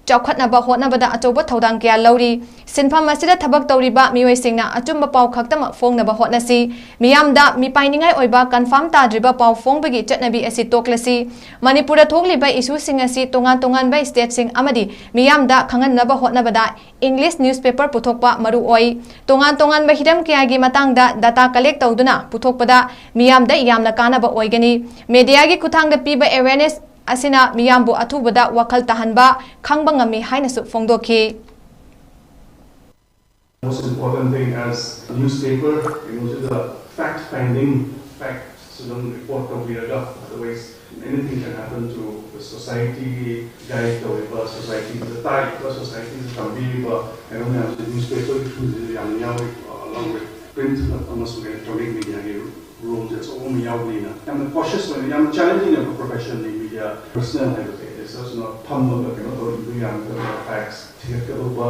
ꯆꯥꯎꯈꯠꯅꯕ ꯍꯣꯠꯅꯕꯗ ꯑꯆꯧꯕ ꯊꯧꯗꯥꯡ ꯀꯌꯥ ꯂꯧꯔꯤ꯫ ꯁꯤꯟꯐꯝ ꯑꯁꯤꯗ ꯊꯕꯛ ꯇꯧꯔꯤꯕ ꯃꯤꯑꯣꯏꯁꯤꯡꯅ ꯑꯆꯨꯝꯕ ꯄꯥꯎ ꯈꯛꯇꯃꯛ ꯐꯣꯡꯅꯕ ꯍꯣꯠꯅꯁꯤ꯫ ꯃꯤꯌꯥꯝꯗ ꯃꯤꯄꯥꯏꯅꯤꯡꯉꯥꯏ ꯑꯣꯏꯕ ꯀꯟꯐꯥꯔꯝ ꯇꯥꯗ꯭ꯔꯤꯕ ꯄꯥꯎ ꯐꯣꯡꯕꯒꯤ ꯆꯠꯅꯕꯤ ꯑꯁꯤ ꯇꯣꯛꯂꯁꯤ꯫ ꯃꯅꯤꯄꯨꯔꯗ ꯊꯣꯛꯂꯤꯕ ꯏꯁꯨꯁꯤꯡ ꯑꯁꯤ ꯇꯣꯉꯥꯟ ꯇꯣꯉꯥꯟꯕ ꯁ꯭ꯇꯦꯠꯁꯤꯡ ꯑꯃꯗꯤ ꯃꯤꯌꯥꯝꯗ ꯈꯪꯍꯟꯅꯕ ꯍꯣꯠꯅꯕꯗ ꯏꯪꯂꯤꯁ ꯅ꯭ꯌꯨꯁꯄꯦꯄꯔ ꯄꯨꯊꯣꯛꯄ ꯃꯔꯨ ꯑꯣꯏ꯫ ꯇꯣꯉꯥꯟ ꯇꯣꯉꯥꯟꯕ ꯍꯤꯔꯝ ꯀꯌꯥꯒꯤ ꯃꯇꯥꯡꯗ ꯗꯥꯇꯥ ꯀꯂꯦꯛ ꯇꯧꯗꯨꯅ ꯄꯨꯊꯣꯛꯄꯗ ꯃꯤꯌꯥꯝꯗ ꯌꯥꯝꯅ ꯀꯥꯟꯅꯕ ꯑꯣꯏꯒꯅꯤ꯫ ꯃꯦꯗꯤꯌꯥꯒꯤ ꯈꯨꯠꯊꯥꯡꯗ ꯄꯤꯕ ꯑꯦꯋꯦꯔꯅꯦꯁ ꯑꯁꯤꯅ ꯃꯤꯌꯥꯝꯕꯨ ꯑꯊꯨꯕꯗ ꯋꯥꯈꯜ ꯇꯥꯍꯟꯕ, ꯈꯪꯕ ꯉꯝꯃꯤ ꯍꯥꯏꯅꯁꯨ ꯐꯣꯡꯗꯣꯛꯈꯤ꯫ Most important thing as a newspaper, you know, is the fact finding, facts ꯑꯗꯨꯝ report ꯇꯧꯕꯤꯔꯒ, otherwise anything can happen to the society, guide ꯇꯧꯔꯤꯕ society, ꯇꯥꯛꯏꯕ society, ꯇꯝꯕꯤꯔꯤꯕ ꯀꯩꯅꯣ ꯃꯌꯥꯝꯁꯦ newspaperꯒꯤ throughꯁꯤꯗ ꯌꯥꯝꯅ ꯌꯥꯎꯔꯤ, along with print ꯑꯃꯁꯨꯡ electronic mediaꯒꯤ roleꯁꯦ ꯑꯆꯧꯕ ꯑꯃ ꯌꯥꯎꯕꯅꯤꯅ ꯌꯥꯝꯅ cautious ꯑꯣꯏꯅ, ꯌꯥꯝꯅ challenging ꯑꯣꯏꯕ professionꯅꯤ media professional ꯍꯥꯏꯕꯁꯦ꯫ ꯁꯤꯗꯁꯨ ꯐꯝꯃꯒ ꯀꯩꯅꯣ ꯇꯧꯔꯤꯕꯗꯨ ꯌꯥꯝꯒꯗꯕ, ꯐꯦꯛꯁ ꯊꯤꯒꯠꯀꯗꯧꯕ,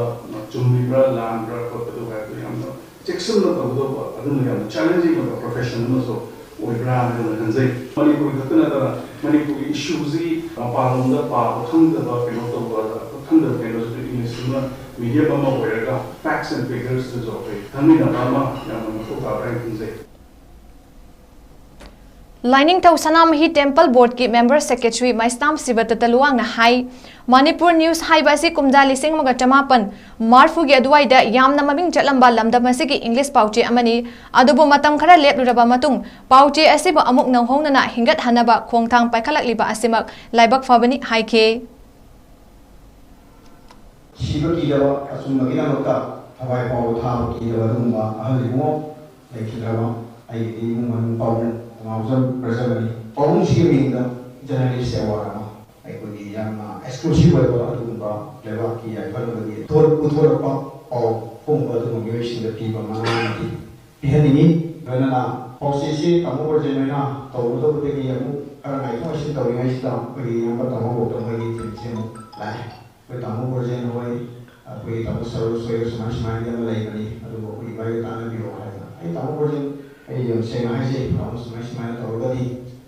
ꯆꯨꯝꯃꯤꯕ꯭ꯔꯥ ꯂꯥꯟꯕ꯭ꯔꯥ ꯈꯣꯠꯄꯗꯨ ꯍꯥꯏꯕꯗꯨ ꯌꯥꯝꯅ ꯆꯦꯛꯁꯤꯟꯅ ꯇꯧꯒꯗꯧꯕ, ꯑꯗꯨꯅ ꯌꯥꯝꯅ ꯆꯦꯂꯦꯟꯖꯤꯡ ꯑꯣꯏꯕ ꯄ꯭ꯔꯣꯐꯦꯁꯟ ꯑꯃꯁꯨ ꯑꯣꯏꯕ꯭ꯔꯥ ꯍꯥꯏꯅ ꯈꯟꯖꯩ꯫ ꯃꯅꯤꯄꯨꯔ ꯈꯛꯇ ꯅꯠꯇꯅ ꯃꯅꯤꯄꯨꯔꯒꯤ ꯏꯁꯨꯁꯤ ꯃꯄꯥꯟꯂꯣꯝꯗ ꯄꯥꯕ ꯈꯪꯗꯕ, ꯀꯩꯅꯣ ꯇꯧꯕ ꯈꯪꯗꯕ ꯀꯩꯅꯣꯁꯤꯗ ꯏꯪꯂꯤꯁꯁꯤꯅ ꯃꯤꯗꯤꯌꯝ ꯑꯃ ꯑꯣꯏꯔꯒ ꯐꯦꯛꯁ ꯑꯦꯟ ꯐꯤꯒꯔꯁꯇꯁꯨ ꯑꯩꯈꯣꯏ ꯈꯪꯃꯤꯟꯅꯕ ꯑꯃ ꯌꯥꯝꯅ ꯃꯊꯧ ꯇꯥꯕ꯭ꯔꯥ ꯍꯥꯏꯅ ꯈꯟꯖꯩ꯫ ꯂꯥꯏꯅꯤꯡꯊꯧ ꯁꯅꯥꯃꯍꯤ ꯇꯦꯝꯄꯜ ꯕꯣꯔꯗꯀꯤ ꯃꯦꯝꯕꯔ ꯁꯦꯀ꯭ꯔꯦꯇꯔꯤ ꯃꯩꯁꯅꯥꯝ ꯁꯤꯕꯗꯠꯇ ꯂꯨꯋꯥꯡꯅ ꯍꯥꯏ, ꯃꯅꯤꯄꯨꯔ ꯅ꯭ꯌꯨꯁ ꯍꯥꯏꯕ ꯑꯁꯤ ꯀꯨꯝꯖꯥ ꯂꯤꯁꯤꯡ ꯑꯃꯒ ꯆꯃꯥꯄꯟ ꯃꯔꯐꯨꯒꯤ ꯑꯗꯨꯋꯥꯏꯗ ꯌꯥꯝꯅ ꯃꯃꯤꯡ ꯆꯠꯂꯝꯕ ꯂꯝꯗꯝ ꯑꯁꯤꯒꯤ ꯏꯪꯂꯤꯁ ꯄꯥꯎꯆꯦ ꯑꯃꯅꯤ꯫ ꯑꯗꯨꯕꯨ ꯃꯇꯝ ꯈꯔ ꯂꯦꯞꯂꯨꯔꯕ ꯃꯇꯨꯡ ꯄꯥꯎꯆꯦ ꯑꯁꯤꯕꯨ ꯑꯃꯨꯛ ꯅꯧꯍꯧꯅꯅ ꯍꯤꯡꯒꯠꯍꯟꯅꯕ ꯈꯣꯡꯊꯥꯡ ꯄꯥꯏꯈꯠꯂꯛꯂꯤꯕ ꯑꯁꯤꯃꯛ ꯂꯥꯏꯕꯛ ꯐꯕꯅꯤ ꯍꯥꯏꯈꯤ꯫ ꯁꯤꯕ ꯀꯤꯗꯕ ꯑꯆꯨꯝꯕꯒꯤꯗꯃꯛꯇ ꯊꯋꯥꯏ ꯐꯥꯎꯕ ꯊꯥꯕ ꯀꯤꯗꯕ ꯑꯗꯨꯒꯨꯝꯕ ꯑꯍꯜ ꯏꯕꯨꯡꯉꯣ ꯂꯩꯈꯤꯗ꯭ꯔꯕ ꯑꯩꯒꯤꯗꯤ ꯏꯃꯨꯡ ꯃꯅꯨꯡ ꯄꯥꯎꯃꯤ ꯉꯥꯎꯖꯕ ꯄ꯭ꯔꯖꯥꯕꯅꯤ꯫ ꯄꯥꯎꯃꯤꯁꯤꯒꯤ ꯃꯤꯡꯗ ꯖꯔꯅꯦꯂꯤꯁ ꯑꯦꯋꯥꯔꯗ ꯑꯃ ꯑꯩꯈꯣꯏꯒꯤ ꯌꯥꯝꯅ ꯑꯦꯛꯁꯀ꯭ꯂꯨꯁꯤꯚ ꯑꯣꯏꯕ ꯑꯗꯨꯒꯨꯝꯕ ꯂꯩꯕꯥꯛꯀꯤ ꯌꯥꯏꯐꯅꯕꯒꯤ ꯊꯣꯛ-, ꯄꯨꯊꯣꯔꯛꯄ ꯄꯥꯎ ꯐꯣꯡꯕ ꯑꯗꯨꯒꯨꯝꯕ ꯃꯤꯑꯣꯏꯁꯤꯡꯗ ꯄꯤꯕ ꯃꯅꯥ ꯑꯃꯗꯤ ꯄꯤꯍꯟꯅꯤꯡꯏ꯫ ꯂꯣꯏꯅꯅ ꯄꯥꯎꯆꯦꯁꯤ ꯇꯥꯃꯣ ꯕ꯭ꯔꯖꯦꯟ ꯍꯣꯏꯅ ꯇꯧꯒꯗꯧꯕꯗꯒꯤ ꯑꯃꯨꯛ ꯈꯔ ꯉꯥꯏꯊꯣꯛ ꯉꯥꯏꯁꯤꯟ ꯇꯧꯔꯤꯉꯩꯁꯤꯗ ꯑꯩꯈꯣꯏꯒꯤ ꯏꯌꯥꯝꯕ ꯇꯥꯃꯣ ꯒꯧꯇꯝ ꯍꯣꯏꯒꯤ ꯇꯤꯝꯁꯦ ꯑꯃꯨꯛ ꯂꯥꯛꯑꯦ꯫ ꯑꯩꯈꯣꯏ ꯇꯥꯃꯣ ꯕ꯭ꯔꯖꯦꯟ ꯍꯣꯏ, ꯑꯩꯈꯣꯏ ꯇꯥꯃꯣ ꯁꯔꯣꯖ ꯍꯣꯏꯒ ꯁꯨꯃꯥꯏ ꯁꯨꯃꯥꯏꯅ ꯑꯃ ꯂꯩꯕꯅꯤ, ꯑꯗꯨꯕꯨ ꯑꯩꯈꯣꯏ ꯏꯕꯥꯏꯒ ꯇꯥꯟꯅꯕꯤꯔꯣ ꯍꯥꯏꯗꯅ꯫ ꯑꯩ ꯇꯥꯃꯣ ꯕ꯭ꯔꯖꯦꯟ, ꯑꯩ ꯌꯥꯝ ꯁꯦꯡꯅ ꯍꯥꯏꯖꯩ, ꯇꯥꯃꯣ ꯁꯨꯃꯥꯏ ꯁꯨꯃꯥꯏꯅ ꯇꯧꯔꯒꯗꯤ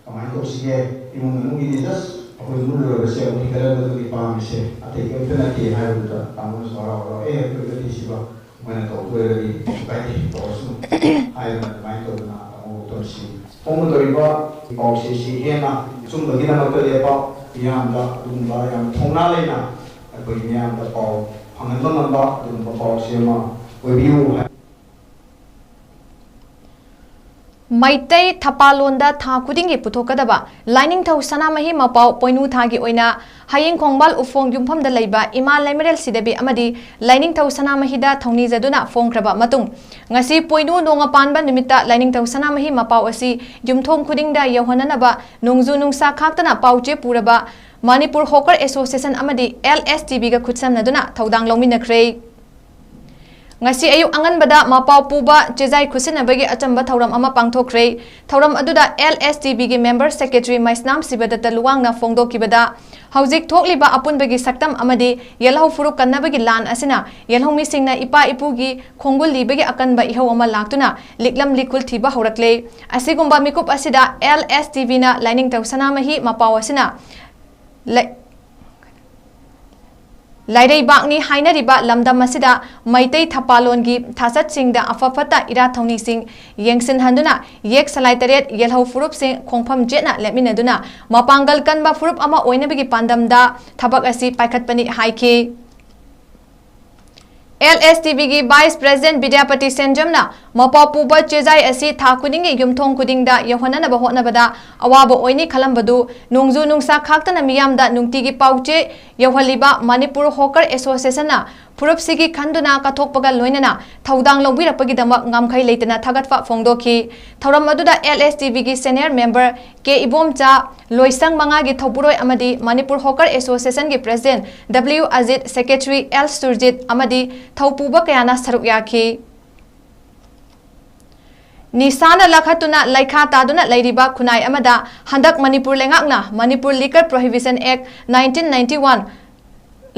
ꯀꯃꯥꯏꯅ ꯇꯧꯁꯤꯒꯦ? ꯏꯃꯨꯡ ꯃꯅꯨꯡꯒꯤꯗꯤ ꯖꯁ ꯑꯩꯈꯣꯏ ꯃꯨꯜꯂꯨꯔꯕꯁꯦ ꯑꯃꯨꯛ ꯍꯤꯡꯒꯠꯍꯟꯕꯗꯨꯅꯤ ꯄꯥꯝꯃꯤꯁꯦ, ꯑꯇꯩ ꯀꯔꯤꯝꯇ ꯅꯠꯇꯦ ꯍꯥꯏꯕꯗꯨꯗ ꯇꯥꯃꯣꯅꯁꯨ ꯍꯔꯥꯎ ꯍꯔꯥꯎ, "ꯑꯦ, ꯑꯩꯈꯣꯏꯒꯗꯤ ꯁꯤꯕ ꯑꯩꯈꯣꯏꯅ ꯇꯧꯕ ꯑꯣꯏꯔꯒꯗꯤ ꯀꯩꯁꯨ ꯀꯥꯏꯗꯦ, ꯇꯧꯔꯁꯅꯨ" ꯍꯥꯏꯗꯅ ꯑꯗꯨꯃꯥꯏꯅ ꯇꯧꯗꯅ ꯇꯥꯃꯣ ꯒꯧꯇꯝꯁꯤ ꯐꯣꯡꯒꯗꯧꯔꯤꯕ ꯄꯥꯎꯆꯦꯁꯤ ꯍꯦꯟꯅ ꯑꯆꯨꯝꯕꯒꯤꯗꯃꯛꯇ ꯂꯦꯞꯄ, ꯃꯤꯌꯥꯝꯗ ꯑꯗꯨꯒꯨꯝꯕ ꯌꯥꯝ ꯊꯧꯅꯥ ꯂꯩꯅ ꯑꯩꯈꯣꯏ ꯃꯤꯌꯥꯝꯗ ꯄꯥꯎ ꯐꯪꯍꯟꯕ ꯉꯝꯕ ꯑꯗꯨꯒꯨꯝꯕ ꯄꯥꯎꯆꯦ ꯑꯃ ꯑꯣꯏꯕꯤꯌꯨ ꯍꯥꯏ꯫ ꯃꯩꯇꯩ ꯊꯄꯥꯂꯣꯟꯗ ꯊꯥ ꯈꯨꯗꯤꯡꯒꯤ ꯄꯨꯊꯣꯛꯀꯗꯕ ꯂꯥꯏꯅꯤꯡꯊꯧ ꯁꯅꯥꯃꯍꯤ ꯃꯄꯥꯎ ꯄꯣꯏꯅꯨ ꯊꯥꯒꯤ ꯑꯣꯏꯅ ꯍꯌꯦꯡ ꯈꯣꯡꯕꯥꯜ ꯎꯐꯣꯡ ꯌꯨꯝꯐꯝꯗ ꯂꯩꯕ ꯏꯃꯥ ꯂꯩꯃꯔꯦꯜ ꯁꯤꯗꯕꯤ ꯑꯃꯗꯤ ꯂꯥꯏꯅꯤꯡꯊꯧ ꯁꯅꯥꯃꯍꯤꯗ ꯊꯧꯅꯤꯖꯗꯨꯅ ꯐꯣꯡꯈ꯭ꯔꯕ ꯃꯇꯨꯡ, ꯉꯁꯤ ꯄꯣꯏꯅꯨ ꯅꯣꯡꯃ ꯄꯥꯟꯕ ꯅꯨꯃꯤꯠꯇ ꯂꯥꯏꯅꯤꯡꯊꯧ ꯁꯅꯥꯃꯍꯤ ꯃꯄꯥꯎ ꯑꯁꯤ ꯌꯨꯝꯊꯣꯡ ꯈꯨꯗꯤꯡꯗ ꯌꯧꯍꯟꯅꯅꯕ ꯅꯣꯡꯖꯨ ꯅꯨꯡꯁꯥ ꯈꯥꯛꯇꯅ ꯄꯥꯎꯆꯦ ꯄꯨꯔꯕ ꯃꯅꯤꯄꯨꯔ ꯍꯣꯀꯔ ꯑꯦꯁꯣꯁꯤꯌꯦꯁꯟ ꯑꯃꯗꯤ ꯑꯦꯜ ꯑꯦꯁ ꯇꯤ ꯕꯤꯒ ꯈꯨꯠꯁꯝꯅꯗꯨꯅ ꯊꯧꯗꯥꯡ ꯂꯧꯃꯤꯟꯅꯈ꯭ꯔꯦ꯫ ꯉꯁꯤ ꯑꯌꯨꯛ ꯑꯉꯟꯕꯗ ꯃꯄꯥꯎ ꯄꯨꯕ ꯆꯦꯖꯥꯏ ꯈꯨꯠꯁꯤꯟꯅꯕꯒꯤ ꯑꯆꯝꯕ ꯊꯧꯔꯝ ꯑꯃ ꯄꯥꯡꯊꯣꯛꯈ꯭ꯔꯦ꯫ ꯊꯧꯔꯝ ꯑꯗꯨꯗ L S T ꯕꯤꯒꯤ member secretary Meisnam ꯁꯤꯕꯗꯠꯇ ꯂꯨꯋꯥꯡꯅ ꯐꯣꯡꯗꯣꯛꯈꯤꯕꯗ, ꯍꯧꯖꯤꯛ ꯊꯣꯛꯂꯤꯕ ꯑꯄꯨꯟꯕꯒꯤ ꯁꯛꯇꯝ ꯑꯃꯗꯤ ꯌꯦꯜꯍꯧ ꯐꯨꯔꯨꯞ ꯀꯟꯅꯕꯒꯤ ꯂꯥꯟ ꯑꯁꯤꯅ ꯌꯦꯜꯍꯧ ꯃꯤꯁꯤꯡꯅ ꯏꯄꯥ ꯏꯄꯨꯒꯤ ꯈꯣꯡꯒꯨꯜ ꯂꯤꯕꯒꯤ ꯑꯀꯟꯕ ꯏꯍꯧ ꯑꯃ ꯂꯥꯛꯇꯨꯅ ꯂꯤꯛꯂꯝ ꯂꯤꯈꯨꯜ ꯊꯤꯕ ꯍꯧꯔꯛꯂꯦ꯫ ꯑꯁꯤꯒꯨꯝꯕ ꯃꯤꯀꯨꯞ ꯑꯁꯤꯗ ꯑꯦꯜ ꯑꯦꯁ ꯇꯤ ꯕꯤꯅ ꯂꯥꯏꯅꯤꯡꯊꯧ ꯁꯅꯥꯃꯍꯤ ꯃꯄꯥꯎ ꯑꯁꯤꯅ ꯂꯩ-, ꯂꯥꯏꯔꯩꯕꯥꯛꯅꯤ ꯍꯥꯏꯅꯔꯤꯕ ꯂꯝꯗꯝ ꯑꯁꯤꯗ ꯃꯩꯇꯩ ꯊꯄꯥꯂꯣꯟꯒꯤ ꯊꯥꯆꯠꯁꯤꯡꯗ ꯑꯐ ꯐꯠꯇ ꯏꯔꯥꯠ ꯊꯧꯅꯤꯁꯤꯡ ꯌꯦꯡꯁꯤꯟꯍꯟꯗꯨꯅ ꯌꯦꯛ ꯁꯂꯥꯏ ꯇꯔꯦꯠ ꯌꯦꯜꯍꯧ ꯐꯨꯔꯨꯞꯁꯤꯡ ꯈꯣꯡꯐꯝ ꯆꯦꯠꯅ ꯂꯦꯞꯃꯤꯟꯅꯗꯨꯅ ꯃꯄꯥꯡꯒꯜ ꯀꯟꯕ ꯐꯨꯔꯨꯞ ꯑꯃ ꯑꯣꯏꯅꯕꯒꯤ ꯄꯥꯟꯗꯝꯗ ꯊꯕꯛ ꯑꯁꯤ ꯄꯥꯏꯈꯠꯄꯅꯤ ꯍꯥꯏꯈꯤ꯫ L S T ꯕꯤꯒꯤ vice president Bidyapati ꯁꯦꯟꯖꯝꯅ ꯃꯄꯥꯎ ꯄꯨꯕ ꯆꯦꯖꯥꯏ ꯑꯁꯤ ꯊꯥ ꯈꯨꯗꯤꯡꯒꯤ ꯌꯨꯝꯊꯣꯡ ꯈꯨꯗꯤꯡꯗ ꯌꯧꯍꯟꯅꯅꯕ ꯍꯣꯠꯅꯕꯗ ꯑꯋꯥꯕ ꯑꯣꯏꯅꯤ ꯈꯜꯂꯝꯕꯗꯨ ꯅꯣꯡꯖꯨ ꯅꯨꯡꯁꯥ ꯈꯥꯛꯇꯅ ꯃꯤꯌꯥꯝꯗ ꯅꯨꯡꯇꯤꯒꯤ ꯄꯥꯎꯆꯦ ꯌꯧꯍꯜꯂꯤꯕ ꯃꯅꯤꯄꯨꯔ ꯍꯣꯀꯔ ꯑꯦꯁꯣꯁꯤꯌꯦꯁꯟꯅ ꯐꯨꯔꯨꯞꯁꯤꯒꯤ ꯈꯟꯗꯨꯅ ꯀꯠꯊꯣꯛꯄꯒ ꯂꯣꯏꯅꯅ ꯊꯧꯗꯥꯡ ꯂꯧꯕꯤꯔꯛꯄꯒꯤꯗꯃꯛ ꯉꯝꯈꯩ ꯂꯩꯇꯅ ꯊꯥꯒꯠꯄ ꯐꯣꯡꯗꯣꯛꯈꯤ꯫ ꯊꯧꯔꯝ ꯑꯗꯨꯗ ꯑꯦꯜ ꯑꯦꯁ ꯇꯤ ꯕꯤꯒꯤ ꯁꯦꯅꯤꯌꯔ ꯃꯦꯝꯕꯔ ꯀꯦ ꯏꯕꯣꯝꯆꯥ, ꯂꯣꯏꯁꯪ ꯃꯉꯥꯒꯤ ꯊꯧꯄꯨꯔꯣꯏ ꯑꯃꯗꯤ ꯃꯅꯤꯄꯨꯔ ꯍꯣꯀꯔ ꯑꯦꯁꯣꯁꯤꯌꯦꯁꯟꯒꯤ president W Ajit, secretary L Surjit ꯑꯃꯗꯤ ꯊꯧꯄꯨꯕ ꯀꯌꯥꯅ ꯁꯔꯨꯛ ꯌꯥꯈꯤ꯫ ꯅꯤꯁꯥꯅ ꯂꯥꯈꯠꯇꯨꯅ ꯂꯩꯈꯥ ꯇꯥꯗꯨꯅ ꯂꯩꯔꯤꯕ ꯈꯨꯟꯅꯥꯏ ꯑꯃꯗ ꯍꯟꯗꯛ ꯃꯅꯤꯄꯨꯔ ꯂꯩꯉꯥꯛꯅ Manipur Liquor Prohibition Act nineteen ninety one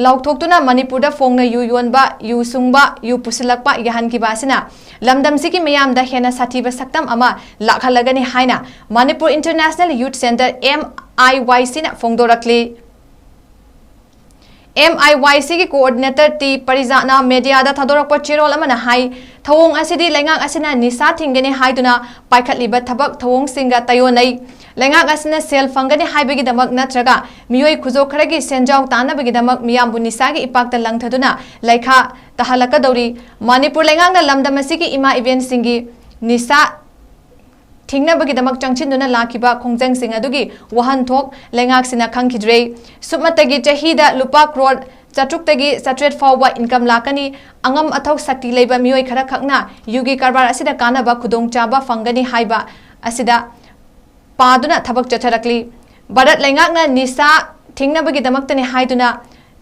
ꯂꯥꯎꯊꯣꯛꯇꯨꯅ ꯃꯅꯤꯄꯨꯔꯗ ꯐꯣꯡꯅ ꯌꯨ ꯌꯣꯟꯕ, ꯌꯨ ꯁꯨꯡꯕ, ꯌꯨ ꯄꯨꯁꯤꯜꯂꯛꯄ ꯌꯥꯍꯟꯈꯤꯕ ꯑꯁꯤꯅ ꯂꯝꯗꯝꯁꯤꯒꯤ ꯃꯤꯌꯥꯝꯗ ꯍꯦꯟꯅ ꯁꯥꯊꯤꯕ ꯁꯛꯇꯝ ꯑꯃ ꯂꯥꯛꯍꯜꯂꯒꯅꯤ ꯍꯥꯏꯅ Manipur international youth centre, M I Y ꯁꯤꯅ ꯐꯣꯡꯗꯣꯔꯛꯂꯤ꯫ ꯑꯦꯝ ꯑꯥꯏ ꯋꯥꯏ ꯁꯤꯒꯤ ꯀꯣꯑꯣꯔꯗꯤꯅꯦꯇꯔ ꯇꯤ ꯄꯔꯤꯖꯥꯠꯅ ꯃꯦꯗꯤꯌꯥꯗ ꯊꯥꯗꯣꯔꯛꯄ ꯆꯦꯔꯣꯜ ꯑꯃꯅ ꯍꯥꯏ, ꯊꯧꯑꯣꯡ ꯑꯁꯤꯗꯤ ꯂꯩꯉꯥꯛ ꯑꯁꯤꯅ ꯅꯤꯁꯥ ꯊꯤꯡꯒꯅꯤ ꯍꯥꯏꯗꯨꯅ ꯄꯥꯏꯈꯠꯂꯤꯕ ꯊꯕꯛ ꯊꯧꯑꯣꯡꯁꯤꯡꯒ ꯇꯥꯏꯑꯣꯟꯅꯩ꯫ ꯂꯩꯉꯥꯛ ꯑꯁꯤꯅ ꯁꯦꯜ ꯐꯪꯒꯅꯤ ꯍꯥꯏꯕꯒꯤꯗꯃꯛ ꯅꯠꯇ꯭ꯔꯒ ꯃꯤꯑꯣꯏ ꯈꯨꯖꯣꯛ ꯈꯔꯒꯤ ꯁꯦꯟꯖꯥꯎ ꯇꯥꯟꯅꯕꯒꯤꯗꯃꯛ ꯃꯤꯌꯥꯝꯕꯨ ꯅꯤꯁꯥꯒꯤ ꯏꯄꯥꯛꯇ ꯂꯪꯊꯗꯨꯅ ꯂꯩꯈꯥ ꯇꯥꯍꯜꯂꯛꯀꯗꯧꯔꯤ꯫ ꯃꯅꯤꯄꯨꯔ ꯂꯩꯉꯥꯛꯅ ꯂꯝꯗꯝ ꯑꯁꯤꯒꯤ ꯏꯃꯥ ꯏꯕꯦꯟꯁꯤꯡꯒꯤ ꯅꯤꯁꯥ ꯊꯤꯡꯅꯕꯒꯤꯗꯃꯛ ꯆꯪꯁꯤꯟꯗꯨꯅ ꯂꯥꯛꯈꯤꯕ ꯈꯣꯡꯖꯪꯁꯤꯡ ꯑꯗꯨꯒꯤ ꯋꯥꯍꯟꯊꯣꯛ ꯂꯩꯉꯥꯛꯁꯤꯅ ꯈꯪꯈꯤꯗ꯭ꯔꯦ꯫ ꯁꯨꯞꯅꯇꯒꯤ ꯆꯍꯤꯗ ꯂꯨꯄꯥ ꯀ꯭ꯔꯣꯔ ꯆꯥꯇ꯭ꯔꯨꯛꯇꯒꯤ ꯆꯥꯇ꯭ꯔꯦꯠ ꯐꯥꯎꯕ ꯏꯟꯀꯝ ꯂꯥꯛꯀꯅꯤ꯫ ꯑꯉꯝ ꯑꯊꯧ ꯁꯛꯇꯤ ꯂꯩꯕ ꯃꯤꯑꯣꯏ ꯈꯔꯈꯛꯅ ꯌꯨꯒꯤ ꯀꯔꯕꯥꯔ ꯑꯁꯤꯗ ꯀꯥꯟꯅꯕ ꯈꯨꯗꯣꯡꯆꯥꯕ ꯐꯪꯒꯅꯤ ꯍꯥꯏꯕ ꯑꯁꯤꯗ ꯄꯥꯗꯨꯅ ꯊꯕꯛ ꯆꯠꯊꯔꯛꯂꯤ꯫ ꯚꯥꯔꯠ ꯂꯩꯉꯥꯛꯅ ꯅꯤꯁꯥ ꯊꯤꯡꯅꯕꯒꯤꯗꯃꯛꯇꯅꯤ ꯍꯥꯏꯗꯨꯅ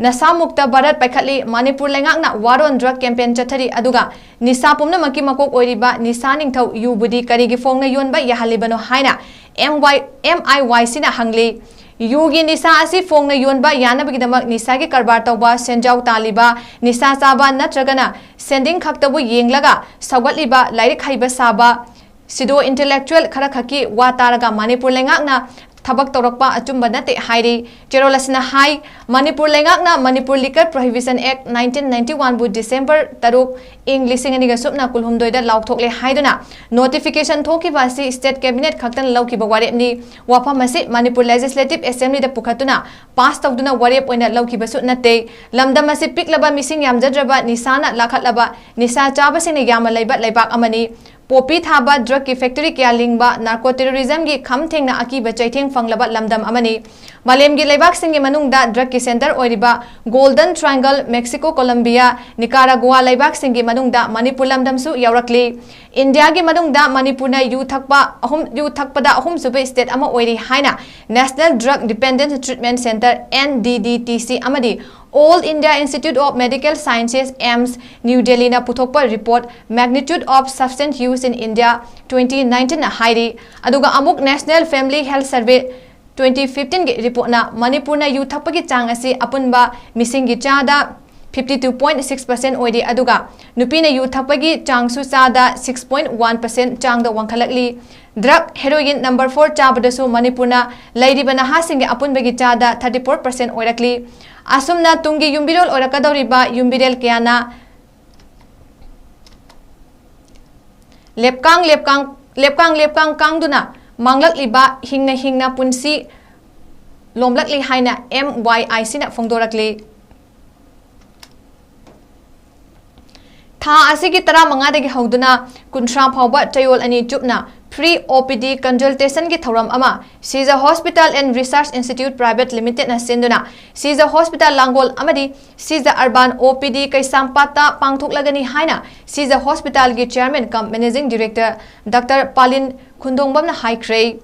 ꯅꯁꯥꯃꯨꯛꯇ ꯚꯥꯔꯠ ꯄꯥꯏꯈꯠꯂꯤ꯫ ꯃꯅꯤꯄꯨꯔ ꯂꯩꯉꯥꯛꯅ War on Drug campaign ꯆꯠꯊꯔꯤ꯫ ꯑꯗꯨꯒ ꯅꯤꯁꯥ ꯄꯨꯝꯅꯃꯛꯀꯤ ꯃꯀꯣꯛ ꯑꯣꯏꯔꯤꯕ ꯅꯤꯁꯥ ꯅꯤꯡꯊꯧ ꯌꯨꯕꯨꯗꯤ ꯀꯔꯤꯒꯤ ꯐꯣꯡꯅ ꯌꯣꯟꯕ ꯌꯥꯍꯜꯂꯤꯕꯅꯣ ꯍꯥꯏꯅ M Y, M I Y Cꯅ ꯍꯪꯂꯤ꯫ ꯌꯨꯒꯤ ꯅꯤꯁꯥ ꯑꯁꯤ ꯐꯣꯡꯅ ꯌꯣꯟꯕ ꯌꯥꯅꯕꯒꯤꯗꯃꯛ ꯅꯤꯁꯥꯒꯤ ꯀꯔꯕꯥꯔ ꯇꯧꯕ, ꯁꯦꯟꯖꯥꯎ ꯇꯥꯜꯂꯤꯕ, ꯅꯤꯁꯥ ꯆꯥꯕ ꯅꯠꯇ꯭ꯔꯒꯅ sending ꯈꯛꯇꯕꯨ ꯌꯦꯡꯂꯒ ꯁꯧꯒꯠꯂꯤꯕ, ꯂꯥꯏꯔꯤꯛ ꯍꯩꯕ ꯁꯥꯕ, pseudo intellectual ꯈꯔ ꯈꯛꯀꯤ ꯋꯥ ꯇꯥꯔꯒ ꯃꯅꯤꯄꯨꯔ ꯂꯩꯉꯥꯛꯅ ꯊꯕꯛ ꯇꯧꯔꯛꯄ ꯑꯆꯨꯝꯕ ꯅꯠꯇꯦ ꯍꯥꯏꯔꯤ꯫ ꯆꯦꯔꯣꯜ ꯑꯁꯤꯅ ꯍꯥꯏ, ꯃꯅꯤꯄꯨꯔ ꯂꯩꯉꯥꯛꯅ Manipur Liquor Prohibition Act nineteen ninety one ꯕꯨ December ꯇꯔꯨꯛ, ꯏꯪ ꯂꯤꯁꯤꯡ ꯑꯅꯤꯒ ꯁꯨꯞꯅ ꯀꯨꯟꯍꯨꯝꯗꯣꯏꯗ ꯂꯥꯎꯊꯣꯛꯂꯦ ꯍꯥꯏꯗꯨꯅ notification ꯊꯣꯛꯈꯤꯕ ꯑꯁꯤ state cabinet ꯈꯛꯇꯅ ꯂꯧꯈꯤꯕ ꯋꯥꯔꯦꯞꯅꯤ꯫ ꯋꯥꯐꯝ ꯑꯁꯤ Manipur Legislative Assembly ꯗ ꯄꯨꯈꯠꯇꯨꯅ pass ꯇꯧꯗꯨꯅ ꯋꯥꯔꯦꯞ ꯑꯣꯏꯅ ꯂꯧꯈꯤꯕꯁꯨ ꯅꯠꯇꯦ꯫ ꯂꯝꯗꯝ ꯑꯁꯤ ꯄꯤꯛꯂꯕ, ꯃꯤꯁꯤꯡ ꯌꯥꯝꯖꯗ꯭ꯔꯕ, ꯅꯤꯁꯥꯅ ꯂꯥꯈꯠꯂꯕ, ꯅꯤꯁꯥ ꯆꯥꯕꯁꯤꯡꯅ ꯌꯥꯝꯅ ꯂꯩꯕ ꯂꯩꯕꯥꯛ ꯑꯃꯅꯤ꯫ Poppy ꯊꯥꯕ, drug ꯀꯤ factory ꯀꯌꯥ ꯂꯤꯡꯕ, narco terrorism ꯒꯤ ꯈꯝ ꯊꯦꯡꯅ ꯑꯀꯤꯕ ꯆꯩꯊꯦꯡ ꯐꯪꯂꯕ ꯂꯝꯗꯝ ꯑꯃꯅꯤ꯫ ꯃꯥꯂꯦꯝꯒꯤ ꯂꯩꯕꯥꯛꯁꯤꯡꯒꯤ ꯃꯅꯨꯡꯗ drug ꯀꯤ center ꯑꯣꯏꯔꯤꯕ Golden Triangle, Mexico, Colombia, Nicaragua ꯂꯩꯕꯥꯛꯁꯤꯡꯒꯤ ꯃꯅꯨꯡꯗ ꯃꯅꯤꯄꯨꯔ ꯂꯝꯗꯝꯁꯨ ꯌꯥꯎꯔꯛꯂꯤ꯫ ꯏꯟꯗꯤꯌꯥꯒꯤ ꯃꯅꯨꯡꯗ ꯃꯅꯤꯄꯨꯔꯅ ꯌꯨ ꯊꯛꯄ ꯑꯍꯨꯝ, ꯌꯨ ꯊꯛꯄꯗ ꯑꯍꯨꯝꯁꯨꯕ state ꯑꯃ ꯑꯣꯏꯔꯤ ꯍꯥꯏꯅ National Drug Dependence Treatment Centre, N D D T C, ꯑꯃꯗꯤ All India Institute of Medical Sciences, AIIMS, New Delhi ꯅ ꯄꯨꯊꯣꯛꯄ report Magnitude of Substance Use in India twenty nineteen ꯅ ꯍꯥꯏꯔꯤ꯫ ꯑꯗꯨꯒ ꯑꯃꯨꯛ National Family Health Survey twenty fifteen ꯒꯤ report ꯅ ꯃꯅꯤꯄꯨꯔꯅ ꯌꯨ ꯊꯛꯄꯒꯤ ꯆꯥꯡ ꯑꯁꯤ ꯑꯄꯨꯟꯕ ꯃꯤꯁꯤꯡꯒꯤ ꯆꯥꯗ fifty two point six percent ꯑꯣꯏꯔꯤ, ꯑꯗꯨꯒ ꯅꯨꯄꯤꯅ ꯌꯨ ꯊꯛꯄꯒꯤ ꯆꯥꯡꯁꯨ ꯆꯥꯗ six point one percent ꯆꯥꯡꯗ ꯋꯥꯡꯈꯠꯂꯛꯂꯤ꯫ Drug heroin number four ꯆꯥꯕꯗꯁꯨ ꯃꯅꯤꯄꯨꯔꯅ ꯂꯩꯔꯤꯕ ꯅꯍꯥꯁꯤꯡꯒꯤ ꯑꯄꯨꯟꯕꯒꯤ ꯆꯥꯗ thirty four percent ꯑꯣꯏꯔꯛꯂꯤ꯫ ꯑꯁꯨꯝꯅ ꯇꯨꯡꯒꯤ ꯌꯨꯝꯕꯤꯔꯣꯜ ꯑꯣꯏꯔꯛꯀꯗꯧꯔꯤꯕ ꯌꯨꯝꯕꯤꯔꯦꯜ ꯀꯌꯥꯅ ꯂꯦꯞꯀꯥꯡ ꯂꯦꯞꯀꯥꯡ, ꯂꯦꯞꯀꯥꯡ ꯂꯦꯞꯀꯥꯡ ꯀꯥꯡꯗꯨꯅ ꯃꯥꯡꯂꯛꯂꯤꯕ ꯍꯤꯡꯅ ꯍꯤꯡꯅ ꯄꯨꯟꯁꯤ ꯂꯣꯝꯂꯛꯂꯤ ꯍꯥꯏꯅ M Y I C ꯅ ꯐꯣꯡꯗꯣꯔꯛꯂꯤ꯫ ꯊꯥ ꯑꯁꯤꯒꯤ ꯇꯔꯥꯃꯉꯥꯗꯒꯤ ꯍꯧꯗꯨꯅ ꯀꯨꯟꯊ꯭ꯔꯥ ꯐꯥꯎꯕ ꯆꯌꯣꯜ ꯑꯅꯤ ꯆꯨꯞꯅ free O P D consultation ꯒꯤ ꯊꯧꯔꯝ ꯑꯃ Sija Hospital and Research Institute Private Limited ꯅ ꯁꯤꯟꯗꯨꯅ Sija Hospital ꯂꯥꯡꯒꯣꯜ ꯑꯃꯗꯤ Sija Urban O P D ꯀꯩꯁꯥꯝꯄꯥꯠꯇ ꯄꯥꯡꯊꯣꯛꯂꯒꯅꯤ ꯍꯥꯏꯅ Sija Hospital ꯒꯤ chairman cum managing director Doctor ꯄꯥꯂꯤꯟ ꯈꯨꯟꯗꯣꯡꯕꯝꯅ ꯍꯥꯏꯈ꯭ꯔꯦ꯫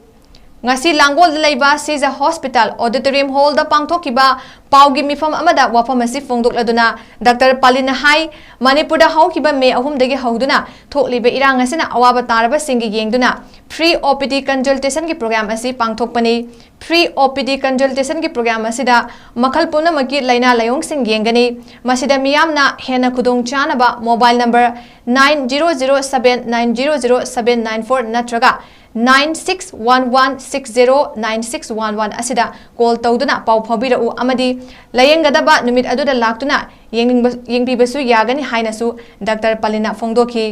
ꯉꯁꯤ ꯂꯥꯡꯒꯣꯜꯗ ꯂꯩꯕ ꯁꯤꯖ ꯍꯣꯁꯄꯤꯇꯥꯜ ꯑꯣꯗꯤꯇꯣꯔꯤꯌꯝ ꯍꯣꯜꯗ ꯄꯥꯡꯊꯣꯛꯈꯤꯕ ꯄꯥꯎꯒꯤ ꯃꯤꯐꯝ ꯑꯃꯗ ꯋꯥꯐꯝ ꯑꯁꯤ ꯐꯣꯡꯗꯣꯛꯂꯗꯨꯅ ꯗꯥꯛꯇꯔ ꯄꯥꯂꯤꯟꯅ ꯍꯥꯏ, ꯃꯅꯤꯄꯨꯔꯗ ꯍꯧꯈꯤꯕ ꯃꯦ ꯑꯍꯨꯝꯗꯒꯤ ꯍꯧꯗꯨꯅ ꯊꯣꯛꯂꯤꯕ ꯏꯔꯥꯡ ꯑꯁꯤꯅ ꯑꯋꯥꯕ ꯇꯥꯔꯕꯁꯤꯡꯒꯤ ꯌꯦꯡꯗꯨꯅ free OPD consultationꯒꯤ program ꯑꯁꯤ ꯄꯥꯡꯊꯣꯛꯄꯅꯤ꯫ Free OPD consultationꯒꯤ program ꯑꯁꯤꯗ ꯃꯈꯜ ꯄꯨꯝꯅꯃꯛꯀꯤ ꯂꯥꯏꯅꯥ ꯂꯥꯏꯑꯣꯡꯁꯤꯡ ꯌꯦꯡꯒꯅꯤ꯫ ꯃꯁꯤꯗ ꯃꯤꯌꯥꯝꯅ ꯍꯦꯟꯅ ꯈꯨꯗꯣꯡ ꯆꯥꯅꯕ mobile number nine zero zero seven nine zero zero seven nine four ꯅꯠꯇ꯭ꯔꯒ nine six one one six zero nine six one one ꯑꯁꯤꯗ call ꯇꯧꯗꯨꯅ ꯄꯥꯎ ꯐꯥꯎꯕꯤꯔꯛꯎ ꯑꯃꯗꯤ ꯂꯥꯌꯦꯡꯒꯗꯕ ꯅꯨꯃꯤꯠ ꯑꯗꯨꯗ ꯂꯥꯛꯇꯨꯅ ꯌꯦꯡꯅꯤꯡꯕ-, ꯌꯦꯡꯕꯤꯕꯁꯨ ꯌꯥꯒꯅꯤ ꯍꯥꯏꯅꯁꯨ ꯗꯥꯛꯇꯔ ꯄꯥꯂꯤꯟꯅ ꯐꯣꯡꯗꯣꯛꯈꯤ꯫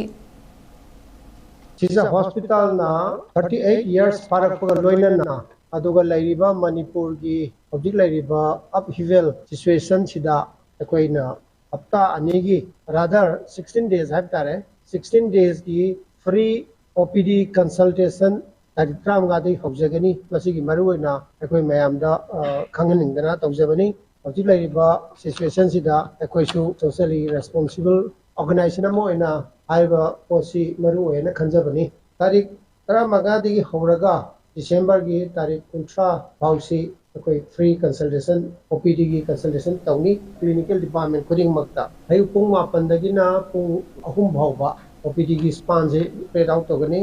ꯁꯤꯖ ꯍꯣꯁꯄꯤꯇꯥꯜꯅ thirty eight years ꯐꯥꯔꯛꯄꯒ ꯂꯣꯏꯅꯅ, ꯑꯗꯨꯒ ꯂꯩꯔꯤꯕ ꯃꯅꯤꯄꯨꯔꯒꯤ ꯍꯧꯖꯤꯛ ꯂꯩꯔꯤꯕ upheaval situationꯁꯤꯗ ꯑꯩꯈꯣꯏꯅ ꯍꯞꯇꯥ ꯑꯅꯤꯒꯤ, rather sixteen days ꯍꯥꯏꯕ ꯇꯥꯔꯦ, sixteen daysꯀꯤ free OPD consultation ꯇꯥꯔꯤꯛ ꯇꯔꯥꯃꯉꯥꯗꯒꯤ ꯍꯧꯖꯒꯅꯤ꯫ ꯃꯁꯤꯒꯤ ꯃꯔꯨꯑꯣꯏꯅ ꯑꯩꯈꯣꯏ ꯃꯌꯥꯝꯗ, ꯑ, ꯈꯪꯍꯟꯅꯤꯡꯗꯅ ꯇꯧꯖꯕꯅꯤ꯫ ꯍꯧꯖꯤꯛ ꯂꯩꯔꯤꯕ situationꯁꯤꯗ ꯑꯩꯈꯣꯏꯁꯨ socially responsible organization ꯑꯃ ꯑꯣꯏꯅ ꯍꯥꯏꯔꯤꯕ ꯄꯣꯠꯁꯤ ꯃꯔꯨ ꯑꯣꯏꯅ ꯈꯟꯖꯕꯅꯤ꯫ ꯇꯥꯔꯤꯛ ꯇꯔꯥꯃꯉꯥꯗꯒꯤ ꯍꯧꯔꯒ Decemberꯒꯤ ꯇꯥꯔꯤꯛ ꯀꯨꯟꯊ꯭ꯔꯥ ꯐꯥꯎꯁꯤ ꯑꯩꯈꯣꯏ free consultation, OPDꯒꯤ consultation ꯇꯧꯅꯤ꯫ Clinical department ꯈꯨꯗꯤꯡꯃꯛꯇ ꯑꯌꯨꯛ ꯄꯨꯡ ꯃꯥꯄꯟꯗꯒꯤꯅ ꯄꯨꯡ ꯑꯍꯨꯝ ꯐꯥꯎꯕ OPDꯒꯤ spanꯁꯤ spread out ꯇꯧꯒꯅꯤ꯫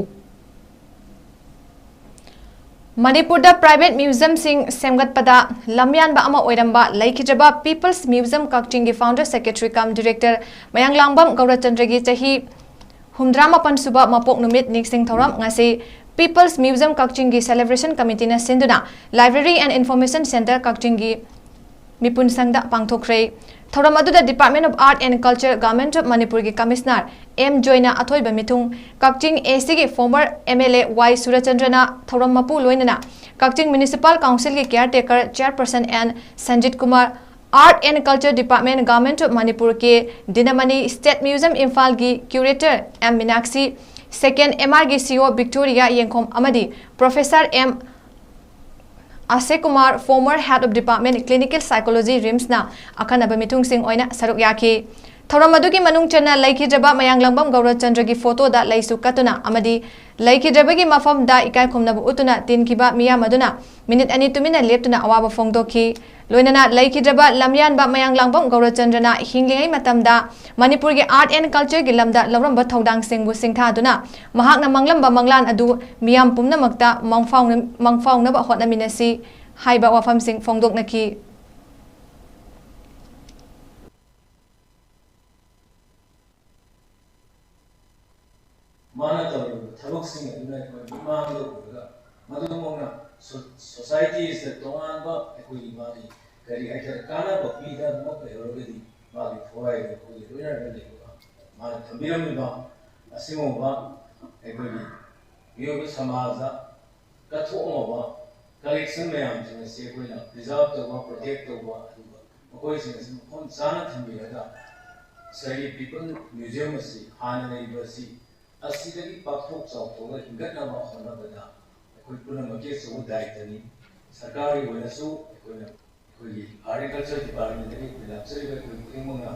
ꯃꯅꯤꯄꯨꯔꯗ private museumꯁꯤꯡ ꯁꯦꯝꯒꯠꯄꯗ ꯂꯝꯌꯥꯟꯕ ꯑꯃ ꯑꯣꯏꯔꯝꯕ ꯂꯩꯈꯤꯗ꯭ꯔꯕ People's Museum ꯀꯛꯆꯤꯡꯒꯤ founder secretary cum director ꯃꯌꯥꯡꯂꯥꯡꯕꯝ ꯒꯧꯔꯆꯟꯗ꯭ꯔꯒꯤ ꯆꯍꯤ ꯍꯨꯝꯗ꯭ꯔꯥ ꯃꯥꯄꯟ ꯁꯨꯕ ꯃꯄꯣꯛ ꯅꯨꯃꯤꯠ ꯅꯤꯡꯁꯤꯡ ꯊꯧꯔꯝ ꯉꯁꯤ People's Museum ꯀꯛꯆꯤꯡꯒꯤ celebration committeeꯅ ꯁꯤꯟꯗꯨꯅ Library and Information Centre ꯀꯛꯆꯤꯡꯒꯤ ꯃꯤꯄꯨꯟ ꯁꯪꯗ ꯄꯥꯡꯊꯣꯛꯈ꯭ꯔꯦ꯫ ꯊꯧꯔꯝ ꯑꯗꯨꯗ Department of Art and Culture, Government of ꯃꯅꯤꯄꯨꯔꯒꯤ commissioner ꯑꯦꯝ ꯖꯣꯏꯅ ꯑꯊꯣꯏꯕ ꯃꯤꯊꯨꯡ, ꯀꯛꯆꯤꯡ ACꯒꯤ former MLA ꯋꯥꯏ ꯁꯨꯔꯆꯟꯗ꯭ꯔꯅ ꯊꯧꯔꯝ ꯃꯄꯨ ꯂꯣꯏꯅꯅ ꯀꯛꯆꯤꯡ Municipal Councilꯒꯤ caretaker chairperson N Sanjit Kumar, Art and Culture Department, Government of Manipur K Dinamani, State Museum ꯏꯝꯐꯥꯜꯒꯤ curator ꯑꯦꯝ ꯃꯤꯅꯥꯛꯁꯤ, second MRꯒꯤ CO ꯕꯤꯛꯇꯣꯔꯤꯌꯥ ꯌꯦꯡꯈꯣꯝ ꯑꯃꯗꯤ professor ꯑꯦꯝ ꯑꯁꯦ Kumar, former head of department clinical psychology, RIMSꯅ ꯑꯈꯟꯅꯕ ꯃꯤꯊꯨꯡꯁꯤꯡ ꯑꯣꯏꯅ ꯁꯔꯨꯛ ꯌꯥꯈꯤ꯫ ꯊꯧꯔꯝ ꯑꯗꯨꯒꯤ ꯃꯅꯨꯡ ꯆꯟꯅ ꯂꯩꯈꯤꯗ꯭ꯔꯕ ꯃꯌꯥꯡꯂꯥꯡꯕꯝ ꯒꯧꯔꯆꯟꯗ꯭ꯔꯒꯤ ꯐꯣꯇꯣꯗ ꯂꯩꯁꯨ ꯀꯠꯇꯨꯅ ꯑꯃꯗꯤ ꯂꯩꯈꯤꯗ꯭ꯔꯕꯒꯤ ꯃꯐꯝꯗ ꯏꯀꯥꯏ ꯈꯨꯝꯅꯕ ꯎꯠꯇꯨꯅ ꯇꯤꯟꯈꯤꯕ ꯃꯤꯌꯥꯝ ꯑꯗꯨꯅ ꯃꯤꯅꯤꯠ ꯑꯅꯤ ꯇꯨꯃꯤꯟꯅ ꯂꯦꯞꯇꯨꯅ ꯑꯋꯥꯕ ꯐꯣꯡꯗꯣꯛꯈꯤ꯫ ꯂꯣꯏꯅꯅ ꯂꯩꯈꯤꯗ꯭ꯔꯕ ꯂꯝꯌꯥꯟꯕ ꯃꯌꯥꯡꯂꯥꯡꯕꯝ ꯒꯧꯔꯆꯟꯗ꯭ꯔꯅ ꯍꯤꯡꯂꯤꯉꯩ ꯃꯇꯝꯗ ꯃꯅꯤꯄꯨꯔꯒꯤ art and cultureꯒꯤ ꯂꯝꯗ ꯂꯧꯔꯝꯕ ꯊꯧꯗꯥꯡꯁꯤꯡꯕꯨ ꯁꯤꯡꯊꯥꯗꯨꯅ ꯃꯍꯥꯛꯅ ꯃꯪꯂꯝꯕ ꯃꯪꯂꯥꯟ ꯑꯗꯨ ꯃꯤꯌꯥꯝ ꯄꯨꯝꯅꯃꯛꯇ ꯃꯪꯐꯥꯎꯅ-, ꯃꯪꯐꯥꯎꯅꯕ ꯍꯣꯠꯅꯃꯤꯟꯅꯁꯤ ꯍꯥꯏꯕ ꯋꯥꯐꯝꯁꯤꯡ ꯐꯣꯡꯗꯣꯛꯅꯈꯤ꯫ ꯃꯥꯅ ꯇꯧꯔꯤꯕ ꯊꯕꯛꯁꯤꯡ ꯑꯗꯨꯅ ꯑꯩꯈꯣꯏ ꯃꯤꯠꯃꯥꯡꯗ ꯎꯔꯒ ꯃꯗꯨꯃꯛꯅ ꯁꯣ-, ꯁꯣꯁꯥꯏꯇꯤꯁꯤꯗ ꯇꯣꯉꯥꯟꯕ ꯑꯩꯈꯣꯏꯒꯤ ꯃꯥꯒꯤ ꯀꯔꯤ ꯍꯥꯏꯇꯥꯔꯦ ꯀꯥꯟꯅꯕ ꯄꯤꯗꯅꯃꯛ ꯂꯩꯍꯧꯔꯒꯗꯤ ꯃꯥꯒꯤ ꯊꯋꯥꯏꯗ ꯑꯩꯈꯣꯏꯒꯤ ꯂꯣꯏꯅꯔꯒ ꯂꯩꯕ ꯃꯥꯅ ꯊꯝꯕꯤꯔꯝꯂꯤꯕ ꯑꯁꯤꯒꯨꯝꯕ ꯑꯩꯈꯣꯏꯒꯤ ꯃꯤꯑꯣꯏꯕ ꯁꯃꯥꯖꯗ ꯀꯠꯊꯣꯛꯂꯕ ꯀꯂꯦꯛꯁꯟ ꯃꯌꯥꯝꯁꯤꯡ ꯑꯁꯤ ꯑꯩꯈꯣꯏꯅ ꯄ꯭ꯔꯤꯖꯥꯔꯚ ꯇꯧꯕ, ꯄ꯭ꯔꯣꯇꯦꯛ ꯇꯧꯕ, ꯑꯗꯨꯒ ꯃꯈꯣꯏꯁꯤꯡ ꯑꯁꯤ ꯃꯐꯝ ꯆꯥꯅ ꯊꯝꯕꯤꯔꯒ ꯉꯁꯥꯏꯒꯤ ꯄꯤꯄꯜ ꯃ꯭ꯌꯨꯖꯤꯌꯝ ꯑꯁꯤ ꯍꯥꯟꯅ ꯂꯩꯔꯤꯕ ꯑꯁꯤ ꯑꯁꯤꯗꯒꯤ ꯄꯥꯛꯊꯣꯛ ꯆꯥꯎꯊꯣꯛꯂꯒ ꯍꯤꯡꯒꯠꯅꯕ ꯍꯣꯠꯅꯕꯗ ꯑꯩꯈꯣꯏ ꯄꯨꯝꯅꯃꯛꯀꯤ ꯑꯆꯧꯕ ꯗꯥꯏꯇꯅꯤ꯫ ꯁꯔꯀꯥꯔꯒꯤ ꯑꯣꯏꯅꯁꯨ ꯑꯩꯈꯣꯏꯅ ꯑꯩꯈꯣꯏꯒꯤ ꯍꯣꯔꯇꯤꯀꯜꯆꯔ ꯗꯤꯄꯥꯔꯠꯃꯦꯟꯗꯒꯤ ꯑꯩꯈꯣꯏ ꯂꯥꯛꯆꯔꯤꯕ ꯑꯩꯈꯣꯏ ꯈꯨꯗꯤꯡꯃꯛꯅ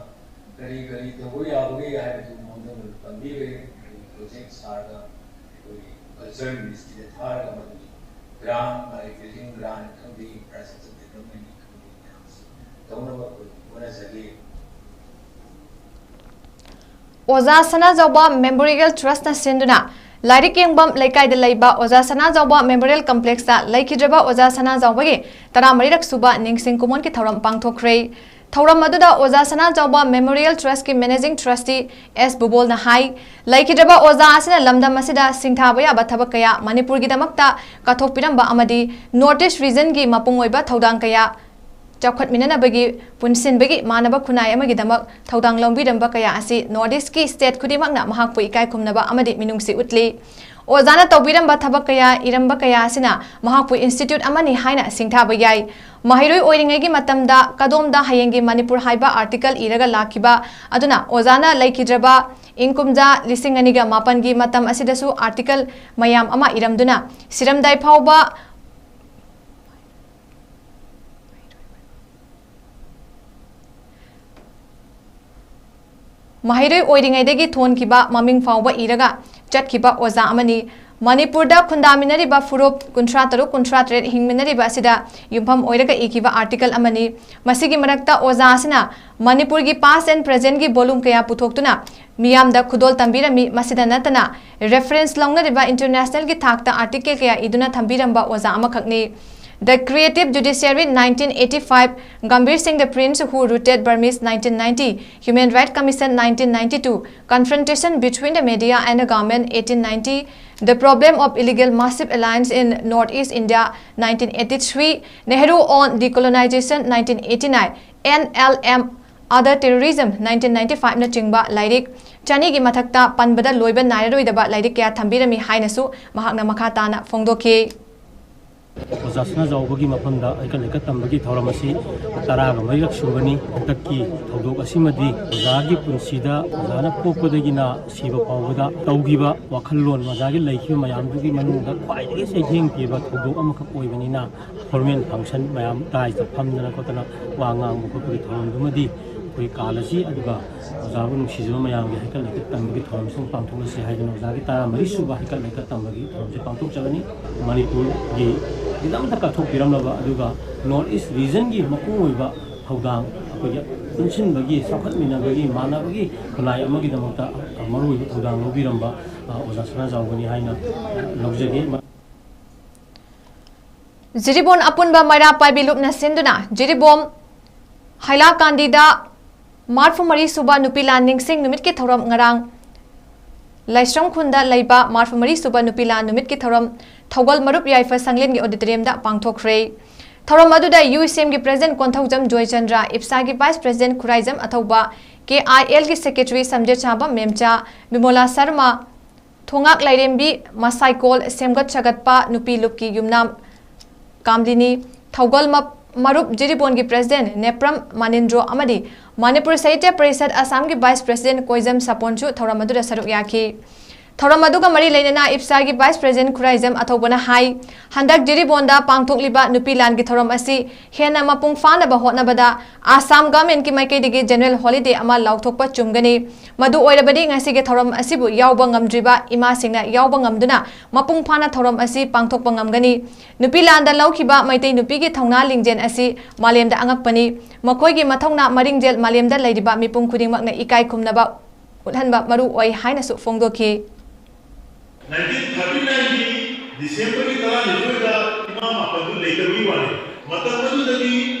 ꯀꯔꯤ ꯀꯔꯤ ꯇꯧꯕ ꯌꯥꯕꯒꯦ ꯍꯥꯏꯕꯗꯨ ꯃꯥꯡꯖꯧꯅꯅ ꯄꯟꯕꯤꯔꯦ꯫ ꯑꯩꯈꯣꯏꯒꯤ ꯄ꯭ꯔꯣꯖꯦꯛ ꯁꯥꯔꯒ ꯑꯩꯈꯣꯏꯒꯤ ꯀꯜꯆꯔ ꯃꯤꯅꯤꯁꯇ꯭ꯔꯤꯗ ꯊꯥꯔꯒ ꯃꯗꯨꯒꯤ ꯒ꯭ꯔꯥꯟ, ꯃꯥꯒꯤ ꯕꯤꯜꯗꯤꯡ ꯒ꯭ꯔꯥꯟ ꯈꯪꯗꯦ, ꯏꯟꯐ꯭ꯔꯥꯁ꯭ꯇ꯭ꯔꯛꯆꯔ ꯗꯦꯕꯂꯞꯃꯦꯟꯒꯤ ꯈꯪꯗꯦ ꯃꯌꯥꯝꯁꯤ ꯇꯧꯅꯕ ꯑꯩꯈꯣꯏ ꯍꯣꯠꯅꯖꯒꯦ꯫ ꯑꯣꯖꯥ ꯁꯅꯥꯖꯥꯎꯕ ꯃꯦꯃꯣꯔꯤꯌꯦꯜ ꯇ꯭ꯔꯁꯅ ꯁꯤꯟꯗꯨꯅ ꯂꯥꯏꯔꯤꯛ ꯌꯦꯡꯐꯝ ꯂꯩꯀꯥꯏꯗ ꯂꯩꯕ ꯑꯣꯖꯥ ꯁꯅꯥꯖꯥꯎꯕ ꯃꯦꯃꯣꯔꯤꯌꯦꯜ ꯀꯝꯄ꯭ꯂꯦꯛꯁꯇ ꯂꯩꯈꯤꯗ꯭ꯔꯕ ꯑꯣꯖꯥ ꯁꯅꯥꯖꯥꯎꯕꯒꯤ ꯇꯔꯥꯃꯔꯤꯔꯛ ꯁꯨꯕ ꯅꯤꯡꯁꯤꯡ ꯀꯨꯃꯣꯟꯒꯤ ꯊꯧꯔꯝ ꯄꯥꯡꯊꯣꯛꯈ꯭ꯔꯦ꯫ ꯊꯧꯔꯝ ꯑꯗꯨꯗ ꯑꯣꯖꯥ ꯁꯅꯥꯖꯥꯎꯕ ꯃꯦꯃꯣꯔꯤꯌꯦꯜ ꯇ꯭ꯔꯁꯀꯤ ꯃꯦꯅꯦꯖꯤꯡ ꯇ꯭ꯔꯁꯇꯤ ꯑꯦꯁ ꯕꯨꯕꯣꯜꯅ ꯍꯥꯏ, ꯂꯩꯈꯤꯗ꯭ꯔꯕ ꯑꯣꯖꯥ ꯑꯁꯤꯅ ꯂꯝꯗꯝ ꯑꯁꯤꯗ ꯁꯤꯡꯊꯥꯕ ꯌꯥꯕ ꯊꯕꯛ ꯀꯌꯥ ꯃꯅꯤꯄꯨꯔꯒꯤꯗꯃꯛꯇ ꯀꯠꯊꯣꯛꯄꯤꯔꯝꯕ ꯑꯃꯗꯤ ꯅꯣꯔꯠ ꯏꯁ ꯔꯤꯖꯟꯒꯤ ꯃꯄꯨꯡ ꯑꯣꯏꯕ ꯊꯧꯗꯥꯡ ꯀꯌꯥ ꯆꯥꯎꯈꯠꯃꯤꯟꯅꯅꯕꯒꯤ ꯄꯨꯟꯁꯤꯟꯕꯒꯤ ꯃꯥꯟꯅꯕ ꯈꯨꯟꯅꯥꯏ ꯑꯃꯒꯤꯗꯃꯛ ꯊꯧꯗꯥꯡ ꯂꯧꯕꯤꯔꯝꯕ ꯀꯌꯥ ꯑꯁꯤ ꯅꯣꯔꯠ ꯏꯁꯀꯤ ꯁ꯭ꯇꯦꯠ ꯈꯨꯗꯤꯡꯃꯛꯅ ꯃꯍꯥꯛꯄꯨ ꯏꯀꯥꯏ ꯈꯨꯝꯅꯕ ꯑꯃꯗꯤ ꯃꯤꯅꯨꯡꯁꯤ ꯎꯠꯂꯤ꯫ ꯑꯣꯖꯥꯅ ꯇꯧꯕꯤꯔꯝꯕ ꯊꯕꯛ ꯀꯌꯥ, ꯏꯔꯝꯕ ꯀꯌꯥ ꯑꯁꯤꯅ ꯃꯍꯥꯛꯄꯨ ꯏꯟꯁꯇꯤꯇ꯭ꯌꯨꯠ ꯑꯃꯅꯤ ꯍꯥꯏꯅ ꯁꯤꯡꯊꯥꯕ ꯌꯥꯏ꯫ ꯃꯍꯩꯔꯣꯏ ꯑꯣꯏꯔꯤꯉꯩꯒꯤ ꯃꯇꯝꯗ ꯀꯗꯣꯝꯗ ꯍꯌꯦꯡꯒꯤ ꯃꯅꯤꯄꯨꯔ ꯍꯥꯏꯕ ꯑꯥꯔꯇꯤꯀꯜ ꯏꯔꯒ ꯂꯥꯛꯈꯤꯕ ꯑꯗꯨꯅ ꯑꯣꯖꯥꯅ ꯂꯩꯈꯤꯗ꯭ꯔꯕ ꯏꯪ ꯀꯨꯝꯖꯥ ꯂꯤꯁꯤꯡ ꯑꯅꯤꯒ ꯃꯥꯄꯟꯒꯤ ꯃꯇꯝ ꯑꯁꯤꯗꯁꯨ ꯑꯥꯔꯇꯤꯀꯜ ꯃꯌꯥꯝ ꯑꯃ ꯏꯔꯝꯗꯨꯅ ꯁꯤꯔꯝꯗꯥꯏ ꯐꯥꯎꯕ ꯃꯍꯩꯔꯣꯏ ꯑꯣꯏꯔꯤꯉꯩꯗꯒꯤ ꯊꯣꯟꯈꯤꯕ ꯃꯃꯤꯡ ꯐꯥꯎꯕ ꯏꯔꯒ ꯆꯠꯈꯤꯕ ꯑꯣꯖꯥ ꯑꯃꯅꯤ꯫ ꯃꯅꯤꯄꯨꯔꯗ ꯈꯨꯟꯗꯥꯃꯤꯟꯅꯔꯤꯕ ꯐꯨꯔꯨꯞ ꯀꯨꯟꯊ꯭ꯔꯥ ꯇꯔꯨꯛ, ꯀꯨꯟꯊ꯭ꯔꯥ ꯇꯔꯦꯠ ꯍꯤꯡꯃꯤꯟꯅꯔꯤꯕ ꯑꯁꯤꯗ ꯌꯨꯝꯐꯝ ꯑꯣꯏꯔꯒ ꯏꯈꯤꯕ article ꯑꯃꯅꯤ꯫ ꯃꯁꯤꯒꯤ ꯃꯔꯛꯇ ꯑꯣꯖꯥ ꯑꯁꯤꯅ ꯃꯅꯤꯄꯨꯔꯒꯤ past and presentꯒꯤ volume ꯀꯌꯥ ꯄꯨꯊꯣꯛꯇꯨꯅ ꯃꯤꯌꯥꯝꯗ ꯈꯨꯗꯣꯜ ꯇꯝꯕꯤꯔꯝꯃꯤ꯫ ꯃꯁꯤꯗ ꯅꯠꯇꯅ reference ꯂꯧꯅꯔꯤꯕ internationalꯒꯤ ꯊꯥꯛꯇ article ꯀꯌꯥ ꯏꯗꯨꯅ ꯊꯝꯕꯤꯔꯝꯕ ꯑꯣꯖꯥ ꯑꯃꯈꯛꯅꯤ꯫ The Creative Judiciary nineteen eighty-five, Gambhir Singh the Prince who rooted Burmese nineteen ninety, Human Rights Commission nineteen ninety-two, Confrontation between the media and the government eighteen ninety, The problem of illegal massive alliance in Northeast India nineteen eighty-three, Nehru on Decolonization nineteen eighty-nine, N L M, Other Terrorism nineteen ninety-five ꯅꯆꯤꯡꯕ ꯂꯥꯏꯔꯤꯛ ꯆꯅꯤꯒꯤ ꯃꯊꯛꯇ ꯄꯟꯕꯗ ꯂꯣꯏꯕ ꯅꯥꯏꯔꯔꯣꯏꯗꯕ ꯂꯥꯏꯔꯤꯛ ꯀꯌꯥ ꯊꯝꯕꯤꯔꯝꯃꯤ ꯍꯥꯏꯅꯁꯨ ꯃꯍꯥꯛꯅ ꯃꯈꯥ ꯇꯥꯅ ꯐꯣꯡꯗꯣꯛꯈꯤ꯫ ꯑꯣꯖꯥ ꯁꯅꯥꯖꯥꯎꯕꯒꯤ ꯃꯐꯝꯗ ꯍꯩꯀꯠ ꯂꯩꯀꯠ ꯇꯝꯕꯒꯤ ꯊꯧꯔꯝ ꯑꯁꯤ ꯇꯔꯥꯒ ꯃꯔꯤꯔꯛ ꯁꯨꯕꯅꯤ꯫ ꯍꯟꯗꯛꯀꯤ ꯊꯧꯗꯣꯛ ꯑꯁꯤꯃꯗꯤ ꯑꯣꯖꯥꯒꯤ ꯄꯨꯟꯁꯤꯗ, ꯑꯣꯖꯥꯅ ꯄꯣꯛꯄꯗꯒꯤꯅ ꯁꯤꯕ ꯐꯥꯎꯕꯗ ꯇꯧꯈꯤꯕ ꯋꯥꯈꯜꯂꯣꯟ, ꯑꯣꯖꯥꯒꯤ ꯂꯩꯈꯤꯕ ꯃꯌꯥꯝꯗꯨꯒꯤ ꯃꯅꯨꯡꯗ ꯈ꯭ꯋꯥꯏꯗꯒꯤ ꯆꯩꯊꯦꯡ ꯄꯤꯕ ꯊꯧꯗꯣꯛ ꯑꯃꯈꯛ ꯑꯣꯏꯕꯅꯤꯅ, formal function ꯃꯌꯥꯝ ꯇꯥꯏꯗ ꯐꯝꯗꯅ ꯈꯣꯠꯇꯅ ꯋꯥ ꯉꯥꯡꯕ ꯈꯣꯠꯄꯒꯤ ꯊꯧꯔꯝꯗꯨꯃꯗꯤ ꯑꯩꯈꯣꯏ ꯀꯥꯜꯂꯁꯤ, ꯑꯗꯨꯒ ꯑꯣꯖꯥꯕꯨ ꯅꯨꯡꯁꯤꯖꯕ ꯃꯌꯥꯝꯒꯤ ꯍꯩꯀꯠ ꯂꯩꯀꯠ ꯇꯝꯕꯒꯤ ꯊꯧꯔꯝꯁꯨ ꯄꯥꯡꯊꯣꯛꯂꯁꯤ ꯍꯥꯏꯗꯨꯅ ꯑꯣꯖꯥꯒꯤ ꯇꯔꯥꯃꯔꯤ ꯁꯨꯕ ꯍꯩꯀꯠ ꯂꯩꯀꯠ ꯇꯝꯕꯒꯤ ꯊꯧꯔꯝꯁꯦ ꯄꯥꯡꯊꯣꯛꯆꯒꯅꯤ꯫ ꯃꯅꯤꯄꯨꯔꯒꯤ ꯈꯤꯇꯪꯇ ꯀꯠꯊꯣꯛꯄꯤꯔꯝꯂꯕ, ꯑꯗꯨꯒ North East regionꯒꯤ ꯃꯄꯨꯡ ꯑꯣꯏꯕ ꯊꯧꯗꯥꯡ, ꯑꯩꯈꯣꯏꯒꯤ ꯄꯨꯟꯁꯤꯟꯕꯒꯤ, ꯆꯥꯎꯈꯠꯃꯤꯟꯅꯕꯒꯤ, ꯃꯥꯟꯅꯕꯒꯤ ꯈꯨꯟꯅꯥꯏ ꯑꯃꯒꯤꯗꯃꯛꯇ ꯃꯔꯨꯑꯣꯏꯕ ꯊꯧꯗꯥꯡ ꯂꯧꯕꯤꯔꯝꯕ, ꯑ, ꯑꯣꯖꯥ ꯁꯅꯥꯖꯥꯎꯕꯅꯤ ꯍꯥꯏꯅ, ꯑ, ꯂꯧꯖꯒꯦ꯫ ꯖꯤꯔꯤꯕꯣꯟ ꯑꯄꯨꯟꯕ ꯃꯩꯔꯥ ꯄꯥꯏꯕꯤ ꯂꯨꯞꯅ ꯁꯤꯟꯗꯨꯅ ꯖꯤꯔꯤꯕꯣꯝ ꯍꯥꯏꯂꯥꯀꯥꯟꯗꯤꯗ ꯃꯔꯐꯨ ꯃꯔꯤ ꯁꯨꯕ ꯅꯨꯄꯤ ꯂꯥꯟ ꯅꯤꯡꯁꯤꯡ ꯅꯨꯃꯤꯠꯀꯤ ꯊꯧꯔꯝ ꯉꯔꯥꯡ ꯂꯥꯏꯁ꯭ꯔꯝ ꯈꯨꯟꯗ ꯂꯩꯕ ꯃꯔꯐꯨ ꯃꯔꯤ ꯁꯨꯕ ꯅꯨꯄꯤ ꯂꯥꯟ ꯅꯨꯃꯤꯠꯀꯤ ꯊꯧꯔꯝ ꯊꯧꯒꯜ ꯃꯔꯨꯞ ꯌꯥꯏꯐ ꯁꯪꯂꯦꯟꯒꯤ auditoriumꯗ ꯄꯥꯡꯊꯣꯛꯈ꯭ꯔꯦ꯫ ꯊꯧꯔꯝ ꯑꯗꯨꯗ UECMꯒꯤ President Konthoujam Joychandra, IPSAꯒꯤ Vice President Khuraijam ꯑꯊꯧꯕ, KILꯒꯤ Secretary ꯁꯝꯖꯦꯠꯁꯥꯕꯝ ꯃꯦꯝꯆꯥ, ꯕꯤꯃꯣꯂꯥ ꯁꯔꯃ, ꯊꯣꯉꯥꯛ ꯂꯥꯏꯔꯦꯝꯕꯤ, ꯃꯁꯥꯏꯀꯣꯜ ꯁꯦꯝꯒꯠ ꯁꯥꯒꯠꯄ ꯅꯨꯄꯤ ꯂꯨꯞꯀꯤ ꯌꯨꯝꯅꯥꯝ ꯀꯥꯝꯂꯤꯅꯤ, ꯊꯧꯒꯜ ꯃꯞ-, ꯃꯔꯨꯞ ꯖꯤꯔꯤꯕꯣꯟꯒꯤ President ꯅꯦꯄ꯭ꯔꯝ ꯃꯥꯅꯤꯟꯗ꯭ꯔꯣ ꯑꯃꯗꯤ ꯃꯅꯤꯄꯨꯔ ꯁꯥꯍꯤꯇ꯭ꯌ ꯄꯔꯤꯁꯠ ꯑꯁꯥꯝꯒꯤ Vice President ꯀꯣꯏꯖꯝ ꯁꯥꯄꯣꯟꯁꯨ ꯊꯧꯔꯝ ꯑꯗꯨꯗ ꯁꯔꯨꯛ ꯌꯥꯈꯤ꯫ ꯊꯧꯔꯝ ꯑꯗꯨꯒ ꯃꯔꯤ ꯂꯩꯅꯅ ꯏꯞꯁꯥꯒꯤ Vice President ꯈꯨꯔꯥꯏꯖꯝ ꯑꯊꯧꯕꯅ ꯍꯥꯏ, ꯍꯟꯗꯛ ꯖꯤꯔꯤꯕꯣꯟꯗ ꯄꯥꯡꯊꯣꯛꯂꯤꯕ ꯅꯨꯄꯤ ꯂꯥꯟꯒꯤ ꯊꯧꯔꯝ ꯑꯁꯤ ꯍꯦꯟꯅ ꯃꯄꯨꯡ ꯐꯥꯅꯕ ꯍꯣꯠꯅꯕꯗ Assam Governmentꯀꯤ ꯃꯥꯏꯀꯩꯗꯒꯤ general holiday ꯑꯃ ꯂꯥꯎꯊꯣꯛꯄ ꯆꯨꯝꯒꯅꯤ꯫ ꯃꯗꯨ ꯑꯣꯏꯔꯕꯗꯤ ꯉꯁꯤꯒꯤ ꯊꯧꯔꯝ ꯑꯁꯤꯕꯨ ꯌꯥꯎꯕ ꯉꯝꯗ꯭ꯔꯤꯕ ꯏꯃꯥꯁꯤꯡꯅ ꯌꯥꯎꯕ ꯉꯝꯗꯨꯅ ꯃꯄꯨꯡ ꯐꯥꯅ ꯊꯧꯔꯝ ꯑꯁꯤ ꯄꯥꯡꯊꯣꯛꯄ ꯉꯝꯒꯅꯤ꯫ ꯅꯨꯄꯤ ꯂꯥꯟꯗ ꯂꯧꯈꯤꯕ ꯃꯩꯇꯩ ꯅꯨꯄꯤꯒꯤ ꯊꯧꯅꯥ ꯂꯤꯡꯖꯦꯜ ꯑꯁꯤ ꯃꯥꯂꯦꯝꯗ ꯑꯉꯛꯄꯅꯤ꯫ ꯃꯈꯣꯏꯒꯤ ꯃꯊꯧꯅꯥ ꯃꯔꯤꯡꯖꯦꯜ ꯃꯥꯂꯦꯝꯗ ꯂꯩꯔꯤꯕ ꯃꯤꯄꯨꯝ ꯈꯨꯗꯤꯡꯃꯛꯅ ꯏꯀꯥꯏ ꯈꯨꯝꯅꯕ ꯎꯠꯍꯟꯕ ꯃꯔꯨ ꯑꯣꯏ ꯍꯥꯏꯅꯁꯨ ꯐꯣꯡꯗꯣꯛꯈꯤ꯫ ꯅꯥꯏꯟꯇꯤꯟ ꯊꯥꯔꯇꯤ ꯅꯥꯏꯟꯒꯤ ꯗꯤꯁꯦꯝꯕꯔꯒꯤ ꯇꯔꯥꯅꯤꯊꯣꯏꯗ ꯏꯃꯥ ꯃꯥꯄꯟꯗꯨ ꯂꯩꯇꯕꯒꯤ ꯋꯥꯅꯤ꯫ ꯃꯇꯝ ꯑꯗꯨꯗꯒꯤ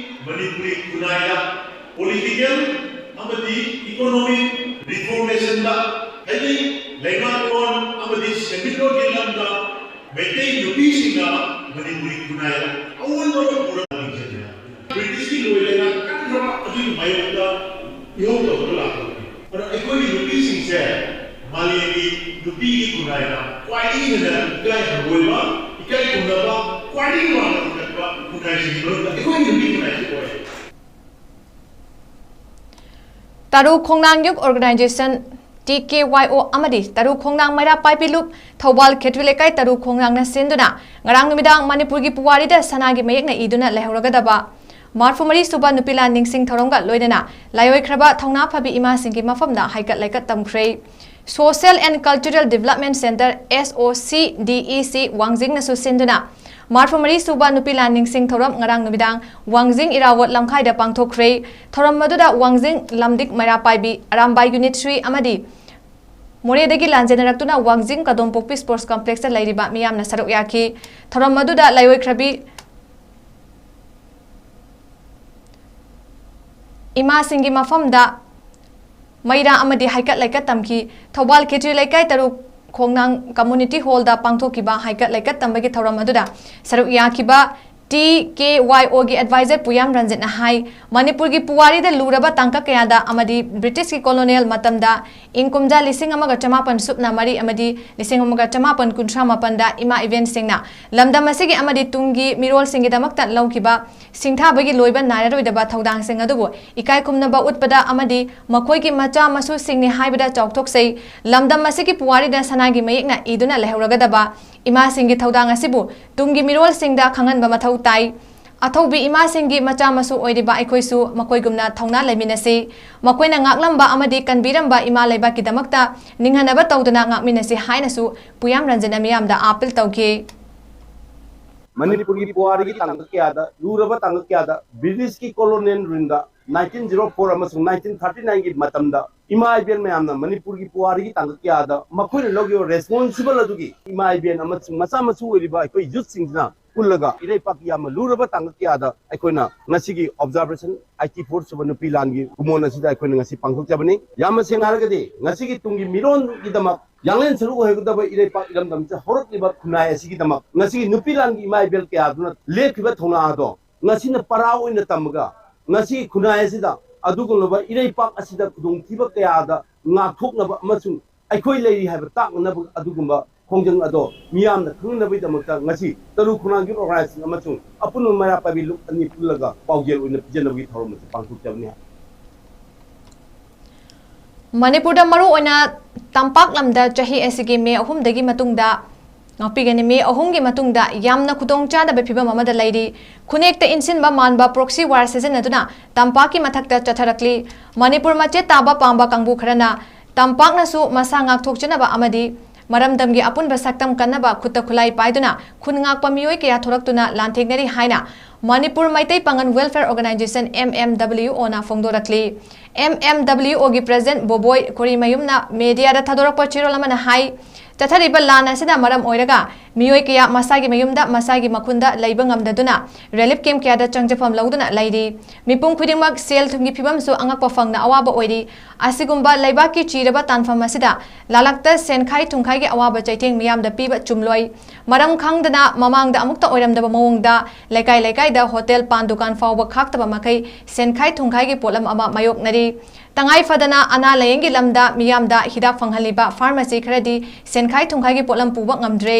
ꯃꯅꯤꯄꯨꯔꯤ ꯈꯨꯟꯅꯥꯏꯗ political ꯑꯃꯗꯤ economic reformationꯗ, ꯍꯥꯏꯗꯤ ꯂꯩꯉꯥꯛꯂꯣꯟ ꯑꯃꯗꯤ ꯁꯦꯟꯃꯤꯠꯂꯣꯟꯒꯤ ꯂꯝꯗ ꯃꯩꯇꯩ ꯅꯨꯄꯤꯁꯤꯡꯅ ꯃꯅꯤꯄꯨꯔꯤ ꯈꯨꯟꯅꯥꯏꯗ ꯑꯑꯣꯟꯕ ꯑꯃ ꯄꯨꯔꯛꯂꯤ꯫ ꯕ꯭ꯔꯤꯇꯤꯁꯀꯤ ꯂꯣꯏ ꯂꯩꯉꯥꯛ ꯀꯟꯈ꯭ꯔꯕ ꯑꯗꯨꯒꯤ ꯃꯥꯌꯣꯛꯇ ꯏꯍꯧ ꯇꯧꯗꯨꯅ ꯂꯥꯛꯄꯅꯤ꯫ ꯑꯗꯣ ꯑꯩꯈꯣꯏꯒꯤ ꯅꯨꯄꯤꯁꯤꯡꯁꯦ ꯃꯥꯂꯦꯝꯒꯤ ꯅꯨꯄꯤꯒꯤ ꯈꯨꯟꯅꯥꯏꯗ ꯈ꯭ꯋꯥꯏꯗꯒꯤ ꯍꯦꯟꯅ ꯏꯀꯥꯏ ꯍꯪꯒꯣꯏꯕ, ꯏꯀꯥꯏ ꯈꯨꯝꯅꯕ ꯈ꯭ꯋꯥꯏꯗꯒꯤ ꯋꯥꯡꯅ ꯊꯥꯡꯒꯠꯄ ꯈꯨꯟꯅꯥꯏꯁꯤꯡꯒꯤ ꯃꯅꯨꯡꯗ ꯑꯩꯈꯣꯏꯒꯤ ꯅꯨꯄꯤ ꯈꯨꯟꯅꯥꯏꯁꯤ ꯑꯣꯏ꯫ ꯇꯔꯨ ꯈꯣꯡꯅꯥꯡ Youth Organisation, T K Y O ꯑꯃꯗꯤ ꯇꯔꯨ ꯈꯣꯡꯅꯥꯡ ꯃꯩꯔꯥ ꯄꯥꯏꯕꯤ ꯂꯨꯞ, ꯊꯧꯕꯥꯜ ꯈꯦꯇ꯭ꯔꯤ ꯂꯩꯀꯥꯏ ꯇꯔꯨ ꯈꯣꯡꯅꯥꯡꯅ ꯁꯤꯟꯗꯨꯅ ꯉꯔꯥꯡ ꯅꯨꯃꯤꯗꯥꯡ ꯃꯅꯤꯄꯨꯔꯒꯤ ꯄꯨꯋꯥꯔꯤꯗ ꯁꯅꯥꯒꯤ ꯃꯌꯦꯛꯅ ꯏꯗꯨꯅ ꯂꯩꯍꯧꯔꯒꯗꯕ ꯃꯔꯐꯨ ꯃꯔꯤ ꯁꯨꯕ ꯅꯨꯄꯤ ꯂꯥꯟ ꯅꯤꯡꯁꯤꯡ ꯊꯧꯔꯝꯒ ꯂꯣꯏꯅꯅ ꯂꯥꯏꯑꯣꯏꯈ꯭ꯔꯕ ꯊꯧꯅꯥ ꯐꯕꯤ ꯏꯃꯥꯁꯤꯡꯒꯤ ꯃꯐꯝꯗ ꯍꯩꯀꯠ ꯂꯩꯀꯠ ꯇꯝꯈ꯭ꯔꯦ꯫ Social and Cultural Development Centre, S O C D E C, ꯋꯥꯡꯖꯤꯡꯅꯁꯨ ꯁꯤꯟꯗꯨꯅ ꯃꯔꯐꯨ ꯃꯔꯤ ꯁꯨꯕ ꯅꯨꯄꯤ ꯂꯥꯟ ꯅꯤꯡꯁꯤꯡ ꯊꯧꯔꯝ ꯉꯔꯥꯡ ꯅꯨꯃꯤꯗꯥꯡ ꯋꯥꯡꯖꯤꯡ ꯏꯔꯥꯕꯣꯠ ꯂꯝꯈꯥꯏꯗ ꯄꯥꯡꯊꯣꯛꯈ꯭ꯔꯦ꯫ ꯊꯧꯔꯝ ꯑꯗꯨꯗ ꯋꯥꯡꯖꯤꯡ ꯂꯝꯗꯤꯛ ꯃꯩꯔꯥ ꯄꯥꯏꯕꯤ, ꯑꯔꯥꯝꯕꯥꯏ Unit three ꯑꯃꯗꯤ ꯃꯣꯔꯦꯗꯒꯤ ꯂꯥꯟꯖꯦꯟꯅꯔꯛꯇꯨꯅ ꯋꯥꯡꯖꯤꯡ ꯀꯗꯣꯝꯄꯣꯛꯄꯤ Sports Complexꯇ ꯂꯩꯔꯤꯕ ꯃꯤꯌꯥꯝꯅ ꯁꯔꯨꯛ ꯌꯥꯈꯤ꯫ ꯊꯧꯔꯝ ꯑꯗꯨꯗ ꯂꯥꯏꯑꯣꯏꯈ꯭ꯔꯕꯤ ꯏꯃꯥꯁꯤꯡꯒꯤ ꯃꯐꯝꯗ ꯃꯩꯔꯥ ꯑꯃꯗꯤ ꯍꯩꯀꯠ ꯂꯩꯀꯠ ꯇꯝꯈꯤ꯫ ꯊꯧꯕꯥꯜ ꯈꯦꯇ꯭ꯔꯤ ꯂꯩꯀꯥꯏ ꯇꯔꯨ ꯈꯣꯡꯅꯥꯡ Community Hallꯗ ꯄꯥꯡꯊꯣꯛꯈꯤꯕ ꯍꯩꯀꯠ ꯂꯩꯀꯠ ꯇꯝꯕꯒꯤ ꯊꯧꯔꯝ ꯑꯗꯨꯗ ꯁꯔꯨꯛ ꯌꯥꯈꯤꯕ ꯇꯤ ꯀꯦ ꯋꯥꯏ ꯑꯣꯒꯤ ꯑꯦꯗꯚꯥꯏꯖꯔ ꯄꯨꯌꯥꯝ ꯔꯟꯖꯤꯠꯅ ꯍꯥꯏ, ꯃꯅꯤꯄꯨꯔꯒꯤ ꯄꯨꯋꯥꯔꯤꯗ ꯂꯨꯔꯕ ꯇꯥꯡꯀꯛ ꯀꯌꯥꯗ ꯑꯃꯗꯤ ꯕ꯭ꯔꯤꯇꯤꯁꯀꯤ ꯀꯣꯂꯣꯅꯤꯌꯦꯜ ꯃꯇꯝꯗ ꯏꯪ ꯀꯨꯝꯖꯥ ꯂꯤꯁꯤꯡ ꯑꯃꯒ ꯆꯃꯥꯄꯟ ꯁꯨꯞꯅ ꯃꯔꯤ ꯑꯃꯗꯤ ꯂꯤꯁꯤꯡ ꯑꯃꯒ ꯆꯃꯥꯄꯟ ꯀꯨꯟꯊ꯭ꯔꯥ ꯃꯥꯄꯟꯗ ꯏꯃꯥ ꯏꯕꯦꯟꯁꯤꯡꯅ ꯂꯝꯗꯝ ꯑꯁꯤꯒꯤ ꯑꯃꯗꯤ ꯇꯨꯡꯒꯤ ꯃꯤꯔꯣꯜꯁꯤꯡꯒꯤꯗꯃꯛꯇ ꯂꯧꯈꯤꯕ ꯁꯤꯡꯊꯥꯕꯒꯤ ꯂꯣꯏꯕ ꯅꯥꯏꯔꯔꯣꯏꯗꯕ ꯊꯧꯗꯥꯡꯁꯤꯡ ꯑꯗꯨꯕꯨ ꯏꯀꯥꯏ ꯈꯨꯝꯅꯕ ꯎꯠꯄꯗ ꯑꯃꯗꯤ ꯃꯈꯣꯏꯒꯤ ꯃꯆꯥ ꯃꯁꯨꯁꯤꯡꯅꯤ ꯍꯥꯏꯕꯗ ꯆꯥꯎꯊꯣꯛꯆꯩ꯫ ꯂꯝꯗꯝ ꯑꯁꯤꯒꯤ ꯄꯨꯋꯥꯔꯤꯗ ꯁꯅꯥꯒꯤ ꯃꯌꯦꯛꯅ ꯏꯗꯨꯅ ꯂꯩꯍꯧꯔꯒꯗꯕ ꯏꯃꯥꯁꯤꯡꯒꯤ ꯊꯧꯗꯥꯡ ꯑꯁꯤꯕꯨ ꯇꯨꯡꯒꯤ ꯃꯤꯔꯣꯜꯁꯤꯡꯗ ꯈꯪꯍꯟꯕ ꯃꯊꯧ ꯇꯥꯏ꯫ ꯑꯊꯧꯕꯤ ꯏꯃꯥꯁꯤꯡꯒꯤ ꯃꯆꯥ ꯃꯁꯨ ꯑꯣꯏꯔꯤꯕ ꯑꯩꯈꯣꯏꯁꯨ ꯃꯈꯣꯏꯒꯨꯝꯅ ꯊꯧꯅꯥ ꯂꯩꯃꯤꯟꯅꯁꯤ꯫ ꯃꯈꯣꯏꯅ ꯉꯥꯛꯂꯝꯕ ꯑꯃꯗꯤ ꯀꯟꯕꯤꯔꯝꯕ ꯏꯃꯥ ꯂꯩꯕꯥꯛꯀꯤꯗꯃꯛꯇ ꯅꯤꯡꯍꯟꯅꯕ ꯇꯧꯗꯅ ꯉꯥꯛꯃꯤꯟꯅꯁꯤ ꯍꯥꯏꯅꯁꯨ ꯄꯨꯌꯥꯝ ꯔꯟꯖꯟꯅ ꯃꯤꯌꯥꯝꯗ ꯑꯥꯄꯤꯜ ꯇꯧꯈꯤ꯫ ꯃꯅꯤꯄꯨꯔꯒꯤ ꯄꯨꯋꯥꯔꯤꯒꯤ ꯇꯥꯡꯀꯛ ꯀꯌꯥꯗ, ꯂꯨꯔꯕ ꯇꯥꯡꯀꯛ ꯀꯌꯥꯗ ꯕ꯭ꯔꯤꯇꯤꯁꯀꯤ ꯀꯣꯂꯣꯅꯤꯌꯦꯜ ꯔꯨꯜꯗ ꯅꯥꯏꯟꯇꯤꯟ ꯖꯤꯔꯣ ꯐꯣꯔ ꯑꯃꯁꯨꯡ ꯅꯥꯏꯟꯇꯤꯟ ꯊꯥꯔꯇꯤ ꯅꯥꯏꯟꯒꯤ ꯃꯇꯝꯗ ꯏꯃꯥ ꯏꯕꯦꯟ ꯃꯌꯥꯝꯅ ꯃꯅꯤꯄꯨꯔꯒꯤ ꯄꯨꯋꯥꯔꯤꯒꯤ ꯇꯥꯡꯀꯛ ꯀꯌꯥꯗ ꯃꯈꯣꯏꯅ ꯂꯧꯈꯤꯕ ꯔꯦꯁꯄꯣꯟꯁꯤꯕꯜ ꯑꯗꯨꯒꯤ ꯏꯃꯥ ꯏꯕꯦꯟ ꯑꯃꯁꯨꯡ ꯃꯆꯥ ꯃꯁꯨ ꯑꯣꯏꯔꯤꯕ ꯑꯩꯈꯣꯏ ꯌꯨꯠꯁꯤꯡꯁꯤꯅ ꯄꯨꯜꯂꯒ ꯏꯔꯩꯄꯥꯛꯀꯤ ꯌꯥꯝꯅ ꯂꯨꯔꯕ ꯇꯥꯡꯀꯛ ꯀꯌꯥꯗ ꯑꯩꯈꯣꯏꯅ ꯉꯁꯤꯒꯤ ꯑꯣꯕꯖꯥꯔꯕꯦꯁꯟ ꯑꯥꯏꯇꯤ ꯐꯣꯔ ꯁꯨꯕ ꯅꯨꯄꯤ ꯂꯥꯟꯒꯤ ꯀꯨꯝꯑꯣꯟ ꯑꯁꯤꯗ ꯑꯩꯈꯣꯏꯅ ꯉꯁꯤ ꯄꯥꯡꯊꯣꯛꯆꯕꯅꯤ꯫ ꯌꯥꯝꯅ ꯁꯦꯡꯅ ꯍꯥꯏꯔꯒꯗꯤ ꯉꯁꯤꯒꯤ ꯇꯨꯡꯒꯤ ꯃꯤꯔꯣꯟꯒꯤꯗꯃꯛ ꯌꯥꯡꯂꯦꯟ ꯁꯔꯨꯛ ꯑꯣꯏꯒꯗꯕ ꯏꯔꯩꯄꯥꯛ ꯏꯔꯝꯗꯝꯁꯤꯗ ꯍꯧꯔꯛꯂꯤꯕ ꯈꯨꯟꯅꯥꯏ ꯑꯁꯤꯒꯤꯗꯃꯛ ꯉꯁꯤꯒꯤ ꯅꯨꯄꯤ ꯂꯥꯟꯒꯤ ꯏꯃꯥ ꯏꯕꯦꯜ ꯀꯌꯥꯗꯨꯅ ꯂꯦꯞꯈꯤꯕ ꯊꯧꯅꯥ ꯑꯗꯣ ꯉꯁꯤꯅ ꯄꯔꯥ ꯑꯣꯏꯅ ꯇꯝꯃꯒ ꯉꯁꯤꯒꯤ ꯈꯨꯟꯅꯥꯏ ꯑꯁꯤꯗ ꯑꯗꯨꯒꯨꯝꯂꯕ ꯏꯔꯩꯄꯥꯛ ꯑꯁꯤꯗ ꯈꯨꯗꯣꯡꯊꯤꯕ ꯀꯌꯥꯗ ꯉꯥꯛꯊꯣꯛꯅꯕ ꯑꯃꯁꯨꯡ ꯑꯩꯈꯣꯏ ꯂꯩꯔꯤ ꯍꯥꯏꯕ ꯇꯥꯛꯅꯅꯕ ꯑꯗꯨꯒꯨꯝꯕ ꯈꯣꯡꯖꯪ ꯑꯗꯣ ꯃꯤꯌꯥꯝꯅ ꯈꯪꯅꯕꯒꯤꯗꯃꯛꯇ ꯉꯁꯤ ꯇꯔꯨ ꯈꯨꯟꯅꯥꯏꯒꯤ ꯑꯣꯔꯒꯅꯥꯏꯖꯦꯁꯟ ꯑꯃꯁꯨꯡ ꯑꯄꯨꯟꯕ ꯃꯩꯔꯥ ꯄꯥꯏꯕꯤ ꯂꯨꯞ ꯑꯅꯤ ꯄꯨꯜꯂꯒ ꯄꯥꯎꯖꯦꯜ ꯑꯣꯏꯅ ꯄꯤꯖꯅꯕꯒꯤ ꯊꯧꯔꯝ ꯑꯁꯤ ꯄꯥꯡꯊꯣꯛꯆꯕꯅꯤ꯫ ꯃꯅꯤꯄꯨꯔꯗ ꯃꯔꯨꯑꯣꯏꯅ ꯇꯝꯄꯥꯛ ꯂꯝꯗ ꯆꯍꯤ ꯑꯁꯤꯒꯤ ꯃꯦ ꯑꯍꯨꯝꯗꯒꯤ ꯃꯇꯨꯡꯗ ꯉꯥꯛꯄꯤꯒꯅꯤ꯫ ꯃꯦ ꯑꯍꯨꯝꯒꯤ ꯃꯇꯨꯡꯗ ꯌꯥꯝꯅ ꯈꯨꯗꯣꯡꯆꯥꯗꯕ ꯐꯤꯕꯝ ꯑꯃꯗ ꯂꯩꯔꯤ꯫ ꯈꯨꯅꯦꯛꯇ ꯏꯟꯁꯤꯟꯕ ꯃꯥꯟꯕ ꯄ꯭ꯔꯣꯛꯁꯤ ꯋꯥꯔ ꯁꯤꯖꯤꯟꯅꯗꯨꯅ ꯇꯝꯄꯥꯛꯀꯤ ꯃꯊꯛꯇ ꯆꯠꯊꯔꯛꯂꯤ꯫ ꯃꯅꯤꯄꯨꯔ ꯃꯆꯦꯠ ꯇꯥꯕ ꯄꯥꯝꯕ ꯀꯥꯡꯕꯨ ꯈꯔꯅ ꯇꯝꯄꯥꯛꯅꯁꯨ ꯃꯁꯥ ꯉꯥꯛꯊꯣꯛꯆꯅꯕ ꯑꯃꯗꯤ ꯃꯔꯝꯗꯝꯒꯤ ꯑꯄꯨꯟꯕ ꯁꯛꯇꯝ ꯀꯟꯅꯕ ꯈꯨꯠꯇ ꯈꯨꯠꯂꯥꯏ ꯄꯥꯏꯗꯨꯅ ꯈꯨꯟ ꯉꯥꯛꯄ ꯃꯤꯑꯣꯏ ꯀꯌꯥ ꯊꯣꯔꯛꯇꯨꯅ ꯂꯥꯟꯊꯦꯡꯅꯔꯤ ꯍꯥꯏꯅ ꯃꯅꯤꯄꯨꯔ ꯃꯩꯇꯩ ꯄꯥꯉꯜ ꯋꯦꯜꯐꯤꯌꯔ ꯑꯣꯔꯒꯅꯥꯏꯖꯦꯁꯟ, ꯑꯦꯝ ꯑꯦꯝ ꯗꯕ꯭ꯂꯤꯌꯨ ꯑꯣꯅ ꯐꯣꯡꯗꯣꯔꯛꯂꯤ꯫ ꯑꯦꯝ ꯑꯦꯝ ꯗꯕ꯭ꯂꯤꯌꯨ ꯑꯣꯒꯤ ꯄ꯭ꯔꯦꯁꯤꯗꯦꯟꯠ ꯕꯣꯕꯣꯏ ꯈꯣꯔꯤꯃꯌꯨꯝꯅ ꯃꯦꯗꯤꯌꯥꯗ ꯊꯥꯗꯣꯔꯛꯄ ꯆꯦꯔꯣꯜ ꯑꯃꯅ ꯍꯥꯏ, ꯆꯠꯊꯔꯤꯕ ꯂꯥꯟ ꯑꯁꯤꯅ ꯃꯔꯝ ꯑꯣꯏꯔꯒ ꯃꯤꯑꯣꯏ ꯀꯌꯥ ꯃꯁꯥꯒꯤ ꯃꯌꯨꯝꯗ ꯃꯁꯥꯒꯤ ꯃꯈꯨꯟꯗ ꯂꯩꯕ ꯉꯝꯗꯗꯨꯅ relief camp ꯀꯌꯥꯗ ꯆꯪꯖꯐꯝ ꯂꯧꯗꯨꯅ ꯂꯩꯔꯤ꯫ ꯃꯤꯄꯨꯝ ꯈꯨꯗꯤꯡꯃꯛ ꯁꯦꯜ ꯊꯨꯝꯒꯤ ꯐꯤꯕꯝꯁꯨ ꯑꯉꯛꯄ ꯐꯪꯅ ꯑꯋꯥꯕ ꯑꯣꯏꯔꯤ꯫ ꯑꯁꯤꯒꯨꯝꯕ ꯂꯩꯕꯥꯛꯀꯤ ꯆꯤꯔꯕ ꯇꯥꯟꯐꯝ ꯑꯁꯤꯗ ꯂꯥꯂꯛꯇ ꯁꯦꯟꯈꯥꯏ ꯊꯨꯝꯈꯥꯏꯒꯤ ꯑꯋꯥꯕ ꯆꯩꯊꯦꯡ ꯃꯤꯌꯥꯝꯗ ꯄꯤꯕ ꯆꯨꯝꯂꯣꯏ꯫ ꯃꯔꯝ ꯈꯪꯗꯅ ꯃꯃꯥꯡꯗ ꯑꯃꯨꯛꯇ ꯑꯣꯏꯔꯝꯗꯕ ꯃꯑꯣꯡꯗ ꯂꯩꯀꯥꯏ ꯂꯩꯀꯥꯏꯗ ꯍꯣꯇꯦꯜ, ꯄꯥꯟ ꯗꯨꯀꯥꯟ ꯐꯥꯎꯕ ꯈꯥꯛꯇꯕ ꯃꯈꯩ ꯁꯦꯟꯈꯥꯏ ꯊꯨꯝꯈꯥꯏꯒꯤ ꯄꯣꯠꯂꯝ ꯑꯃ ꯃꯥꯌꯣꯛꯅꯔꯤ꯫ ꯇꯉꯥꯏ ꯐꯗꯅ ꯑꯅꯥ ꯂꯥꯌꯦꯡꯒꯤ ꯂꯝꯗ ꯃꯤꯌꯥꯝꯗ ꯍꯤꯗꯥꯛ ꯐꯪꯍꯜꯂꯤꯕ pharmacy ꯈꯔꯗꯤ ꯁꯦꯟꯈꯥꯏ ꯊꯨꯝꯈꯥꯏꯒꯤ ꯄꯣꯠꯂꯝ ꯄꯨꯕ ꯉꯝꯗ꯭ꯔꯦ꯫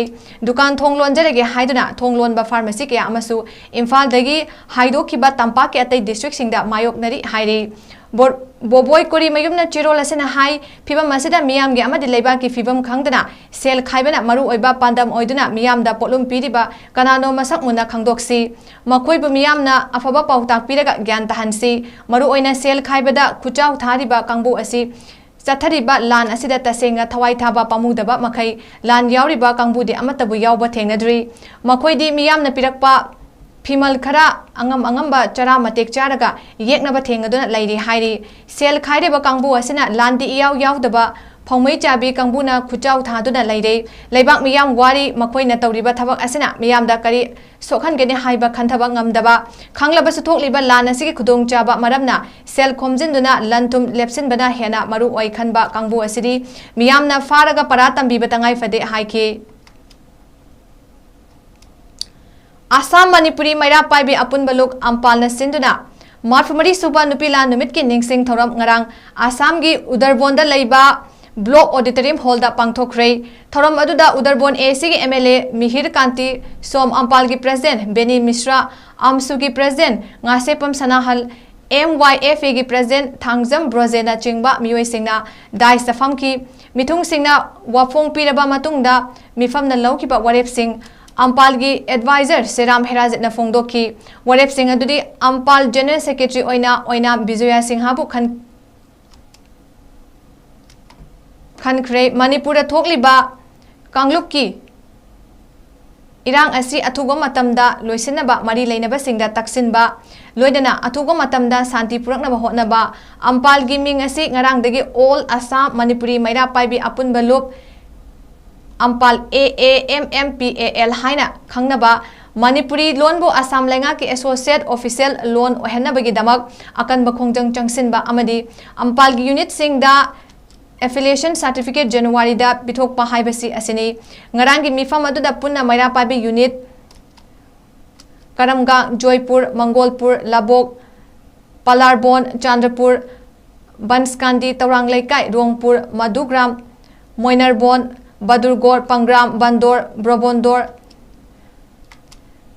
ꯗꯨꯀꯥꯟ ꯊꯣꯡ ꯂꯣꯟꯖꯔꯒꯦ ꯍꯥꯏꯗꯨꯅ ꯊꯣꯡ ꯂꯣꯟꯕ pharmacy ꯀꯌꯥ ꯑꯃꯁꯨ ꯏꯝꯐꯥꯜꯗꯒꯤ ꯍꯥꯏꯗꯣꯛꯈꯤꯕ ꯇꯝꯄꯥꯛꯀꯤ ꯑꯇꯩ districtꯁꯤꯡꯗ ꯃꯥꯌꯣꯛꯅꯔꯤ ꯍꯥꯏꯔꯤ꯫ ꯕꯣ-, ꯕꯣꯕꯣꯏ ꯀꯣꯔꯤꯃꯌꯨꯝꯅ ꯆꯦꯔꯣꯜ ꯑꯁꯤꯅ ꯍꯥꯏ, ꯐꯤꯕꯝ ꯑꯁꯤꯗ ꯃꯤꯌꯥꯝꯒꯤ ꯑꯃꯗꯤ ꯂꯩꯕꯥꯛꯀꯤ ꯐꯤꯕꯝ ꯈꯪꯗꯅ ꯁꯦꯜ ꯈꯥꯏꯕꯅ ꯃꯔꯨ ꯑꯣꯏꯕ ꯄꯥꯟꯗꯝ ꯑꯣꯏꯗꯨꯅ ꯃꯤꯌꯥꯝꯗ ꯄꯣꯠꯂꯨꯝ ꯄꯤꯔꯤꯕ ꯀꯅꯥꯅꯣ ꯃꯁꯛ ꯃꯨꯟꯅ ꯈꯪꯗꯣꯛꯁꯤ꯫ ꯃꯈꯣꯏꯕꯨ ꯃꯤꯌꯥꯝꯅ ꯑꯐꯕ ꯄꯥꯎꯇꯥꯛ ꯄꯤꯔꯒ ꯒ꯭ꯌꯥꯟ ꯇꯥꯍꯟꯁꯤ꯫ ꯃꯔꯨꯑꯣꯏꯅ ꯁꯦꯜ ꯈꯥꯏꯕꯗ ꯈꯨꯠꯆꯥꯎ ꯊꯥꯔꯤꯕ ꯀꯥꯡꯕꯨ ꯑꯁꯤ ꯆꯠꯊꯔꯤꯕ ꯂꯥꯟ ꯑꯁꯤꯗ ꯇꯁꯦꯡꯅ ꯊꯋꯥꯏ ꯊꯥꯕ ꯄꯥꯝꯃꯨꯗꯕ ꯃꯈꯩ ꯂꯥꯟ ꯌꯥꯎꯔꯤꯕ ꯀꯥꯡꯕꯨꯗꯤ ꯑꯃꯠꯇꯕꯨ ꯌꯥꯎꯕ ꯊꯦꯡꯅꯗ꯭ꯔꯤ꯫ ꯃꯈꯣꯏꯗꯤ ꯃꯤꯌꯥꯝꯅ ꯄꯤꯔꯛꯄ ꯐꯤꯃꯜ ꯈꯔ ꯑꯉꯝ ꯑꯉꯝꯕ ꯆꯔꯥ ꯃꯇꯦꯛ ꯆꯥꯔꯒ ꯌꯦꯛꯅꯕ ꯊꯦꯡꯅꯗꯨꯅ ꯂꯩꯔꯤ ꯍꯥꯏꯔꯤ꯫ ꯁꯦꯜ ꯈꯥꯏꯔꯤꯕ ꯀꯥꯡꯕꯨ ꯑꯁꯤꯅ ꯂꯥꯟꯗꯤ ꯏꯌꯥꯎ ꯌꯥꯎꯗꯕ ꯐꯧꯃꯩ ꯆꯥꯕꯤ ꯀꯥꯡꯕꯨꯅ ꯈꯨꯠꯆꯥꯎ ꯊꯥꯗꯨꯅ ꯂꯩꯔꯦ꯫ ꯂꯩꯕꯥꯛ ꯃꯤꯌꯥꯝ ꯋꯥꯔꯤ, ꯃꯈꯣꯏꯅ ꯇꯧꯔꯤꯕ ꯊꯕꯛ ꯑꯁꯤꯅ ꯃꯤꯌꯥꯝꯗ ꯀꯔꯤ ꯁꯣꯛꯍꯟꯒꯅꯤ ꯍꯥꯏꯕ ꯈꯟꯊꯕ ꯉꯝꯗꯕ, ꯈꯪꯂꯕꯁꯨ ꯊꯣꯛꯂꯤꯕ ꯂꯥꯟ ꯑꯁꯤꯒꯤ ꯈꯨꯗꯣꯡꯆꯥꯕ ꯃꯔꯝꯅ ꯁꯦꯜ ꯈꯣꯝꯖꯤꯟꯗꯨꯅ ꯂꯟ ꯊꯨꯝ ꯂꯦꯞꯁꯤꯟꯕꯅ ꯍꯦꯟꯅ ꯃꯔꯨ ꯑꯣꯏ ꯈꯟꯕ ꯀꯥꯡꯕꯨ ꯑꯁꯤꯗꯤ ꯃꯤꯌꯥꯝꯅ ꯐꯥꯔꯒ ꯄꯔꯥ ꯇꯝꯕꯤꯕ ꯇꯉꯥꯏ ꯐꯗꯦ ꯍꯥꯏꯈꯤ꯫ ꯑꯁꯥꯝ ꯃꯅꯤꯄꯨꯔꯤ ꯃꯩꯔꯥ ꯄꯥꯏꯕꯤ ꯑꯄꯨꯟꯕ ꯂꯨꯞ ꯑꯝꯄꯥꯜꯅ ꯁꯤꯟꯗꯨꯅ ꯃꯔꯐꯨꯃꯔꯤ ꯁꯨꯕ ꯅꯨꯄꯤ ꯂꯥꯟ ꯅꯨꯃꯤꯠꯀꯤ ꯅꯤꯡꯁꯤꯡ ꯊꯧꯔꯝ ꯉꯔꯥꯡ ꯑꯁꯥꯝꯒꯤ ꯎꯗꯔꯕꯣꯟꯗ ꯂꯩꯕ Block Auditorium Hallꯗ ꯄꯥꯡꯊꯣꯛꯈ꯭ꯔꯦ꯫ ꯊꯧꯔꯝ ꯑꯗꯨꯗ ꯎꯗꯔꯕꯣꯟ ACꯒꯤ MLA ꯃꯤꯍꯤꯔ ꯀꯥꯟꯇꯤ ꯁꯣꯝ, ꯑꯝꯄꯥꯜꯒꯤ President ꯕꯦꯅꯤ ꯃꯤꯁ꯭ꯔꯥ, ꯑꯝꯁꯨꯒꯤ President ꯉꯥꯁꯦꯄꯝ ꯁꯅꯥꯍꯜ, MYFAꯒꯤ President ꯊꯥꯡꯖꯝ ꯕ꯭ꯔꯣꯖꯦꯅꯆꯤꯡꯕ ꯃꯤꯑꯣꯏꯁꯤꯡꯅ dais ꯐꯝꯈꯤ꯫ ꯃꯤꯊꯨꯡꯁꯤꯡꯅ ꯋꯥꯐꯣꯡ ꯄꯤꯔꯕ ꯃꯇꯨꯡꯗ ꯃꯤꯐꯝꯅ ꯂꯧꯈꯤꯕ ꯋꯥꯔꯦꯞꯁꯤꯡ ꯑꯝꯄꯥꯜꯒꯤ advisor ꯁꯦꯔꯥꯝ ꯍꯦꯔꯥꯖꯤꯠꯅ ꯐꯣꯡꯗꯣꯛꯈꯤ꯫ ꯋꯥꯔꯦꯞꯁꯤꯡ ꯑꯗꯨꯗꯤ ꯑꯝꯄꯥꯜ General Secretary ꯑꯣꯏꯅ ꯑꯣꯏꯅꯥꯝ ꯕꯤꯖꯣꯌꯥ ꯁꯤꯡꯍꯕꯨ ꯈꯟ-, ꯈꯟꯈ꯭ꯔꯦ꯫ ꯃꯅꯤꯄꯨꯔꯗ ꯊꯣꯛꯂꯤꯕ ꯀꯥꯡꯂꯨꯞꯀꯤ ꯏꯔꯥꯡ ꯑꯁꯤ ꯑꯊꯨꯕ ꯃꯇꯝꯗ ꯂꯣꯏꯁꯤꯟꯅꯕ ꯃꯔꯤ ꯂꯩꯅꯕꯁꯤꯡꯗ ꯇꯛꯁꯤꯟꯕ, ꯂꯣꯏꯅꯅ ꯑꯊꯨꯕ ꯃꯇꯝꯗ ꯁꯥꯟꯇꯤ ꯄꯨꯔꯛꯅꯕ ꯍꯣꯠꯅꯕ꯫ ꯑꯝꯄꯥꯜꯒꯤ ꯃꯤꯡ ꯑꯁꯤ ꯉꯔꯥꯡꯗꯒꯤ All Assam Manipuri ꯃꯩꯔꯥ ꯄꯥꯏꯕꯤ ꯑꯄꯨꯟꯕ ꯂꯨꯞ ꯑꯝꯄꯥꯜ, A A M M P A L ꯍꯥꯏꯅ ꯈꯪꯅꯕ ꯃꯅꯤꯄꯨꯔꯤ ꯂꯣꯟꯕꯨ ꯑꯁꯥꯝ ꯂꯩꯉꯥꯛꯀꯤ ꯑꯦꯁꯣꯁꯤꯌꯦꯠ ꯑꯣꯐꯤꯁꯤꯌꯦꯜ ꯂꯣꯟ ꯑꯣꯏꯍꯟꯅꯕꯒꯤꯗꯃꯛ ꯑꯀꯟꯕ ꯈꯣꯡꯖꯪ ꯆꯪꯁꯤꯟꯕ ꯑꯃꯗꯤ ꯑꯝꯄꯥꯜꯒꯤ ꯌꯨꯅꯤꯠꯁꯤꯡꯗ ꯑꯦꯐꯤꯂꯤꯌꯦꯁꯟ ꯁꯥꯔꯇꯤꯐꯤꯀꯦꯠ ꯖꯅꯋꯥꯔꯤꯗ ꯄꯤꯊꯣꯛꯄ ꯍꯥꯏꯕꯁꯤ ꯑꯁꯤꯅꯤ꯫ ꯉꯔꯥꯡꯒꯤ ꯃꯤꯐꯝ ꯑꯗꯨꯗ ꯄꯨꯟꯅ ꯃꯩꯔꯥ ꯄꯥꯏꯕꯤ ꯌꯨꯅꯤꯠ, ꯀꯔꯝꯒꯥꯡ, ꯖꯣꯏꯄꯨꯔ, ꯃꯪꯒꯣꯜꯄꯨꯔ, ꯂꯕꯣꯛ, ꯄꯂꯥꯔꯕꯣꯟ, ꯆꯥꯟꯗ꯭ꯔꯄꯨꯔ, ꯕꯟꯁꯀꯥꯟꯗꯤ, ꯇꯧꯔꯥꯡ ꯂꯩꯀꯥꯏ, ꯔꯣꯡꯄꯨꯔ, ꯃꯙꯨꯒ꯭ꯔꯥꯝ, ꯃꯣꯏꯅꯔꯕꯣꯟ, ꯕꯗꯨꯔꯒꯣꯔ, ꯄꯪꯒ꯭ꯔꯥꯝ, ꯕꯟꯗꯣꯔ, ꯕ꯭ꯔꯣꯕꯣꯟꯗꯣꯔ,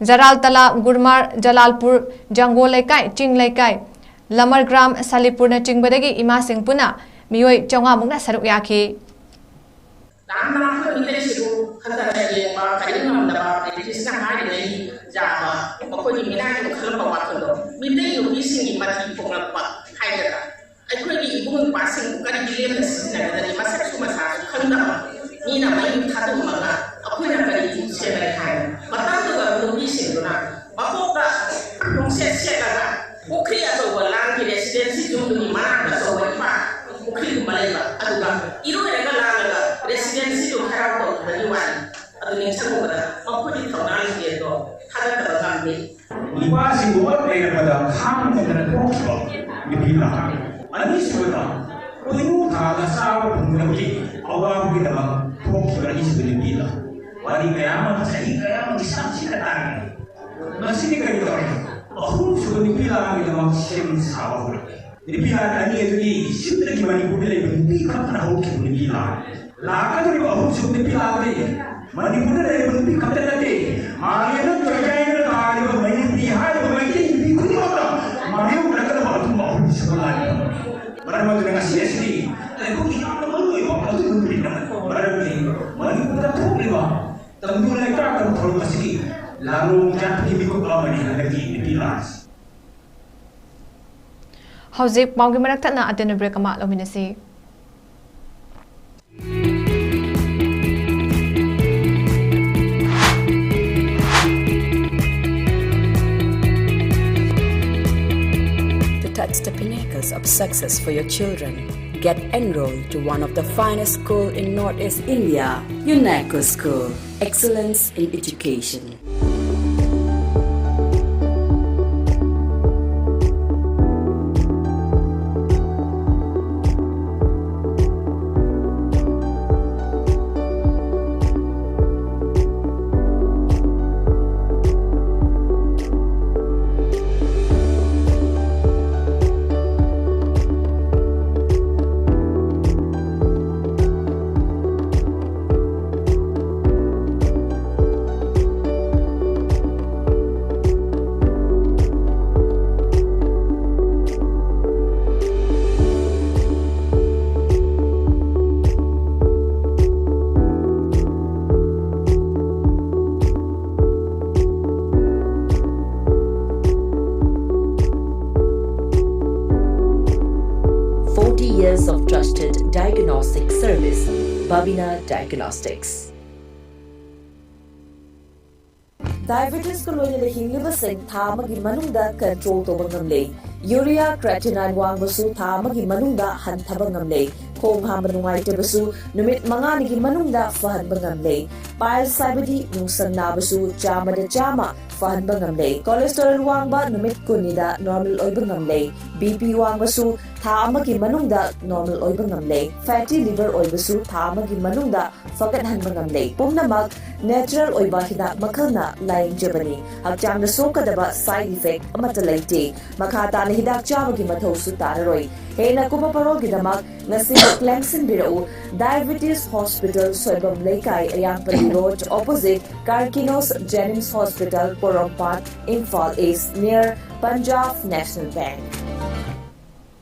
ꯖꯔꯥꯜꯇꯂꯥ, ꯒꯨꯔꯃꯥꯔ, ꯖꯂꯥꯜꯄꯨꯔ, ꯖꯪꯒꯣ ꯂꯩꯀꯥꯏ, ꯆꯤꯡ ꯂꯩꯀꯥꯏ, ꯂꯃꯔꯒ꯭ꯔꯥꯝ, ꯁꯥꯂꯤꯄꯨꯔꯅꯆꯤꯡꯕꯗꯒꯤ ꯏꯃꯥꯁꯤꯡ ꯄꯨꯟꯅ ꯃꯤꯑꯣꯏ ꯆꯥꯝꯃꯉꯥꯃꯨꯛꯅ ꯁꯔꯨꯛ ꯌꯥꯈꯤ꯫ ꯂꯥꯟ ꯂꯥꯛꯄ ꯃꯤꯇꯩꯁꯤꯕꯨ ꯍꯟꯊꯅ ꯌꯦꯡꯕ, ꯀꯔꯤꯝ ꯉꯝꯗꯕ, ꯕ꯭ꯔꯤꯇꯤꯁꯅ ꯍꯥꯏꯔꯤꯉꯩ ꯌꯥꯕ, ꯃꯈꯣꯏꯒꯤ ꯃꯤꯅꯥꯏꯅ ꯈꯜꯂꯝꯕ ꯋꯥꯈꯜꯗꯣ, ꯃꯤꯇꯩ ꯅꯨꯄꯤꯁꯤꯡꯒꯤ ꯃꯊꯤ ꯐꯣꯡꯂꯛꯄ ꯍꯥꯏꯒꯗ꯭ꯔꯥ, ꯑꯩꯈꯣꯏꯒꯤ ꯏꯕꯨꯡ ꯏꯄ꯭ꯋꯥꯁꯤꯡꯕꯨ ꯀꯔꯤꯒꯤ ꯂꯦꯝꯅ ꯁꯤꯖꯤꯟꯅꯒꯗꯒꯦ? ꯃꯁꯛꯁꯨ ꯃꯁꯥꯁꯨ ꯈꯪꯗꯕ, ꯃꯤꯅ ꯃꯌꯨꯝ ꯊꯥꯗꯣꯛꯑꯝꯃꯒ ꯑꯩꯈꯣꯏꯅ ꯀꯔꯤ ꯁꯦꯝꯕ ꯂꯩ ꯍꯥꯏꯅꯣ? ꯃꯇꯝꯗꯨꯗ ꯅꯨꯄꯤꯁꯤꯡꯗꯨꯅ ꯃꯀꯣꯛꯇ ꯈꯣꯡꯁꯦꯠ ꯁꯦꯠꯂꯒ ꯄꯨꯈ꯭ꯔꯤ ꯑꯆꯧꯕ ꯂꯥꯟꯒꯤ ꯔꯦꯁꯤꯗꯦꯟꯁꯤ ꯌꯨꯝꯗꯨꯒꯤ ꯃꯅꯥꯛꯇ ꯑꯆꯧꯕ ꯏꯄꯥꯛ ꯄꯨꯈ꯭ꯔꯤꯒꯨꯝꯕ ꯂꯩꯕ, ꯑꯗꯨꯒ ꯏꯔꯣꯏꯔꯒ ꯂꯥꯜꯂꯒ ꯔꯦꯁꯤꯗꯦꯟꯁꯤꯗꯨ ꯍꯔꯥꯎ ꯇꯧꯈꯤꯕꯒꯤ ꯋꯥꯅꯤ꯫ ꯑꯗꯨ ꯅꯤꯡꯁꯤꯡꯉꯨꯕꯗ ꯃꯈꯣꯏꯒꯤ ꯊꯧꯅꯥ ꯂꯤꯡꯖꯦꯜꯗꯣ ꯊꯥꯒꯠꯇꯕ ꯉꯝꯗꯦ꯫ ꯅꯨꯄꯥꯁꯤꯡꯕꯨ ꯑꯣꯠ ꯅꯩꯔꯛꯄꯗ ꯈꯥꯡ ꯉꯝꯗꯅ ꯊꯣꯛꯈꯤꯕ ꯅꯨꯄꯤ ꯅꯍꯥ꯫ ꯑꯅꯤꯁꯨꯕꯗ, ꯄꯣꯏꯅꯨ ꯊꯥꯗ ꯆꯥꯕ ꯐꯪꯗꯕꯒꯤ ꯑꯋꯥꯕꯒꯤꯗꯃꯛ ꯊꯣꯛꯈꯤꯕ ꯑꯅꯤꯁꯨꯕ ꯅꯨꯄꯤ ꯂꯥꯟ꯫ ꯋꯥꯔꯤ ꯀꯌꯥ ꯑꯃ, ꯆꯍꯤ ꯀꯌꯥ ꯑꯃꯒꯤ ꯁꯥꯊꯤꯅ ꯇꯥꯔꯤ꯫ ꯃꯁꯤꯗꯤ ꯀꯔꯤ ꯇꯧꯔꯦ? ꯑꯍꯨꯝꯁꯨꯕ ꯅꯨꯄꯤ ꯂꯥꯟꯒꯤꯗꯃꯛ ꯁꯦꯝ ꯁꯥꯕ ꯍꯧꯔꯛꯂꯦ꯫ ꯅꯨꯄꯤ ꯂꯥꯟ ꯑꯅꯤ ꯑꯗꯨꯗꯤ ꯁꯤꯟꯗ꯭ꯔꯒꯤ ꯃꯅꯤꯄꯨꯔꯗ ꯂꯩꯕ ꯅꯨꯄꯤ ꯈꯛꯇꯅ ꯍꯧꯈꯤꯕ ꯅꯨꯄꯤ ꯂꯥꯟ꯫ ꯂꯥꯛꯀꯗꯧꯔꯤꯕ ꯑꯍꯨꯝꯁꯨꯕ ꯅꯨꯄꯤ ꯂꯥꯟꯗꯤ ꯃꯅꯤꯄꯨꯔꯗ ꯂꯩꯔꯤꯕ ꯅꯨꯄꯤ ꯈꯛꯇ ꯅꯠꯇꯦ, ꯃꯥꯂꯦꯝꯗ ꯇꯣꯏꯖꯥꯏꯅ ꯇꯥꯔꯤꯕ ꯃꯅꯤꯄꯨꯔꯤ ꯍꯥꯏꯔꯤꯕ ꯃꯩꯇꯩ ꯅꯨꯄꯤ ꯈꯨꯗꯤꯡꯃꯛꯇ ꯃꯥꯌꯣꯛꯅꯒꯗꯕ ꯑꯗꯨꯒꯨꯝꯕ ꯑꯍꯨꯝꯁꯨꯕ ꯂꯥꯟꯅꯤ꯫ ꯃꯔꯝ ꯑꯗꯨꯅ ꯉꯁꯤ ꯑꯁꯤꯗꯤ ꯑꯩꯈꯣꯏꯒꯤ ꯌꯥꯝꯅ ꯃꯔꯨ ꯑꯣꯏꯕ ꯑꯗꯨꯒꯨꯝꯕ ꯅꯨꯃꯤꯠ ꯑꯃꯅꯤ꯫ ꯃꯔꯝꯗꯤ ꯃꯅꯤꯄꯨꯔꯗ ꯊꯣꯛꯂꯤꯕ ꯇꯪꯗꯨ ꯂꯩꯇꯥꯗꯕ ꯊꯧꯔꯝ ꯑꯁꯤꯒꯤ ꯂꯥꯂꯣꯡ ꯖꯥꯠꯀꯤ ꯃꯤꯀꯨꯞ ꯑꯃꯅꯤ ꯍꯟꯗꯛꯀꯤ ꯅꯨꯄꯤ ꯂꯥꯟꯁꯤ꯫ ꯍꯧꯖꯤꯛ ꯄꯥꯎꯒꯤ ꯃꯔꯛ ꯊꯠꯅ ꯑꯇꯦꯟꯕ ꯕ꯭ꯔꯦꯛ ꯑꯃ ꯂꯧꯃꯤꯟꯅꯁꯤ꯫ To touch the pinnacles of success for your children, Get enrolled to one of the finest school in Northeast India, UNESCO School, Excellence in Education. Forty years of trusted diagnostic service, Babina Diagnostics. Diabetes ꯀ ꯂꯣꯏꯅꯅ ꯍꯤꯡꯂꯤꯕꯁꯤꯡ ꯊꯥ ꯑꯃꯒꯤ ꯃꯅꯨꯡꯗ control ꯇꯧꯕ ꯉꯝꯂꯦ꯫ Urea, creatinine ꯋꯥꯡꯕꯁꯨ ꯊꯥ ꯑꯃꯒꯤ ꯃꯅꯨꯡꯗ ꯍꯟꯊꯕ ꯉꯝꯂꯦ꯫ ꯈꯣꯡ ꯍꯥꯝꯕ ꯅꯨꯡꯉꯥꯏꯇꯕꯁꯨ ꯅꯨꯃꯤꯠ ꯃꯉꯥꯅꯤꯒꯤ ꯃꯅꯨꯡꯗ ꯐꯍꯟꯕ ꯉꯝꯂꯦ꯫ Piles ꯍꯥꯏꯕꯗꯤ ꯅꯨꯡꯁꯪ ꯅꯥꯕꯁꯨ ꯆꯥꯝꯃꯗ ꯆꯥꯝꯃ ꯐꯍꯟꯕ ꯉꯝꯂꯦ꯫ Cholesterol ꯋꯥꯡꯕ ꯅꯨꯃꯤꯠ ꯀꯨꯟꯅꯤꯗ normal ꯑꯣꯏꯕ ꯉꯝꯂꯦ꯫ B P ꯋꯥꯡꯕꯁꯨ ꯊꯥ ꯑꯃꯒꯤ ꯃꯅꯨꯡꯗ normal ꯑꯣꯏꯕ ꯉꯝꯂꯦ꯫ Fatty liver ꯑꯣꯏꯕꯁꯨ ꯊꯥ ꯑꯃꯒꯤ ꯃꯅꯨꯡꯗ ꯐꯒꯠꯍꯟꯕ ꯉꯝꯂꯦ꯫ ꯄꯨꯝꯅꯃꯛ natural ꯑꯣꯏꯕ ꯍꯤꯗꯥꯛ ꯃꯈꯜꯅ ꯂꯥꯌꯦꯡꯖꯕꯅꯤ꯫ ꯍꯛꯆꯥꯡꯗ ꯁꯣꯛꯀꯗꯕ side effect ꯑꯃꯠꯇ ꯂꯩꯇꯦ꯫ ꯃꯈꯥ ꯇꯥꯅ ꯍꯤꯗꯥꯛ ꯆꯥꯕꯒꯤ ꯃꯊꯧꯁꯨ ꯇꯥꯔꯔꯣꯏ꯫ ꯍꯦꯟꯅ ꯀꯨꯞꯄ ꯄꯥꯎꯔꯣꯜꯒꯤꯗꯃꯛ ꯉꯁꯤꯃꯛ ꯂꯦꯡꯁꯤꯟꯕꯤꯔꯛꯎ꯫ Diabetes Hospital, ꯁꯣꯏꯕꯝ ꯂꯩꯀꯥꯏ, ꯑꯌꯥꯝꯄꯜꯂꯤ Road, opposite Carkinos Jennings Hospital, ꯄꯣꯔꯣꯝꯄꯥꯠ, Imphal East, near Punjab National Bank.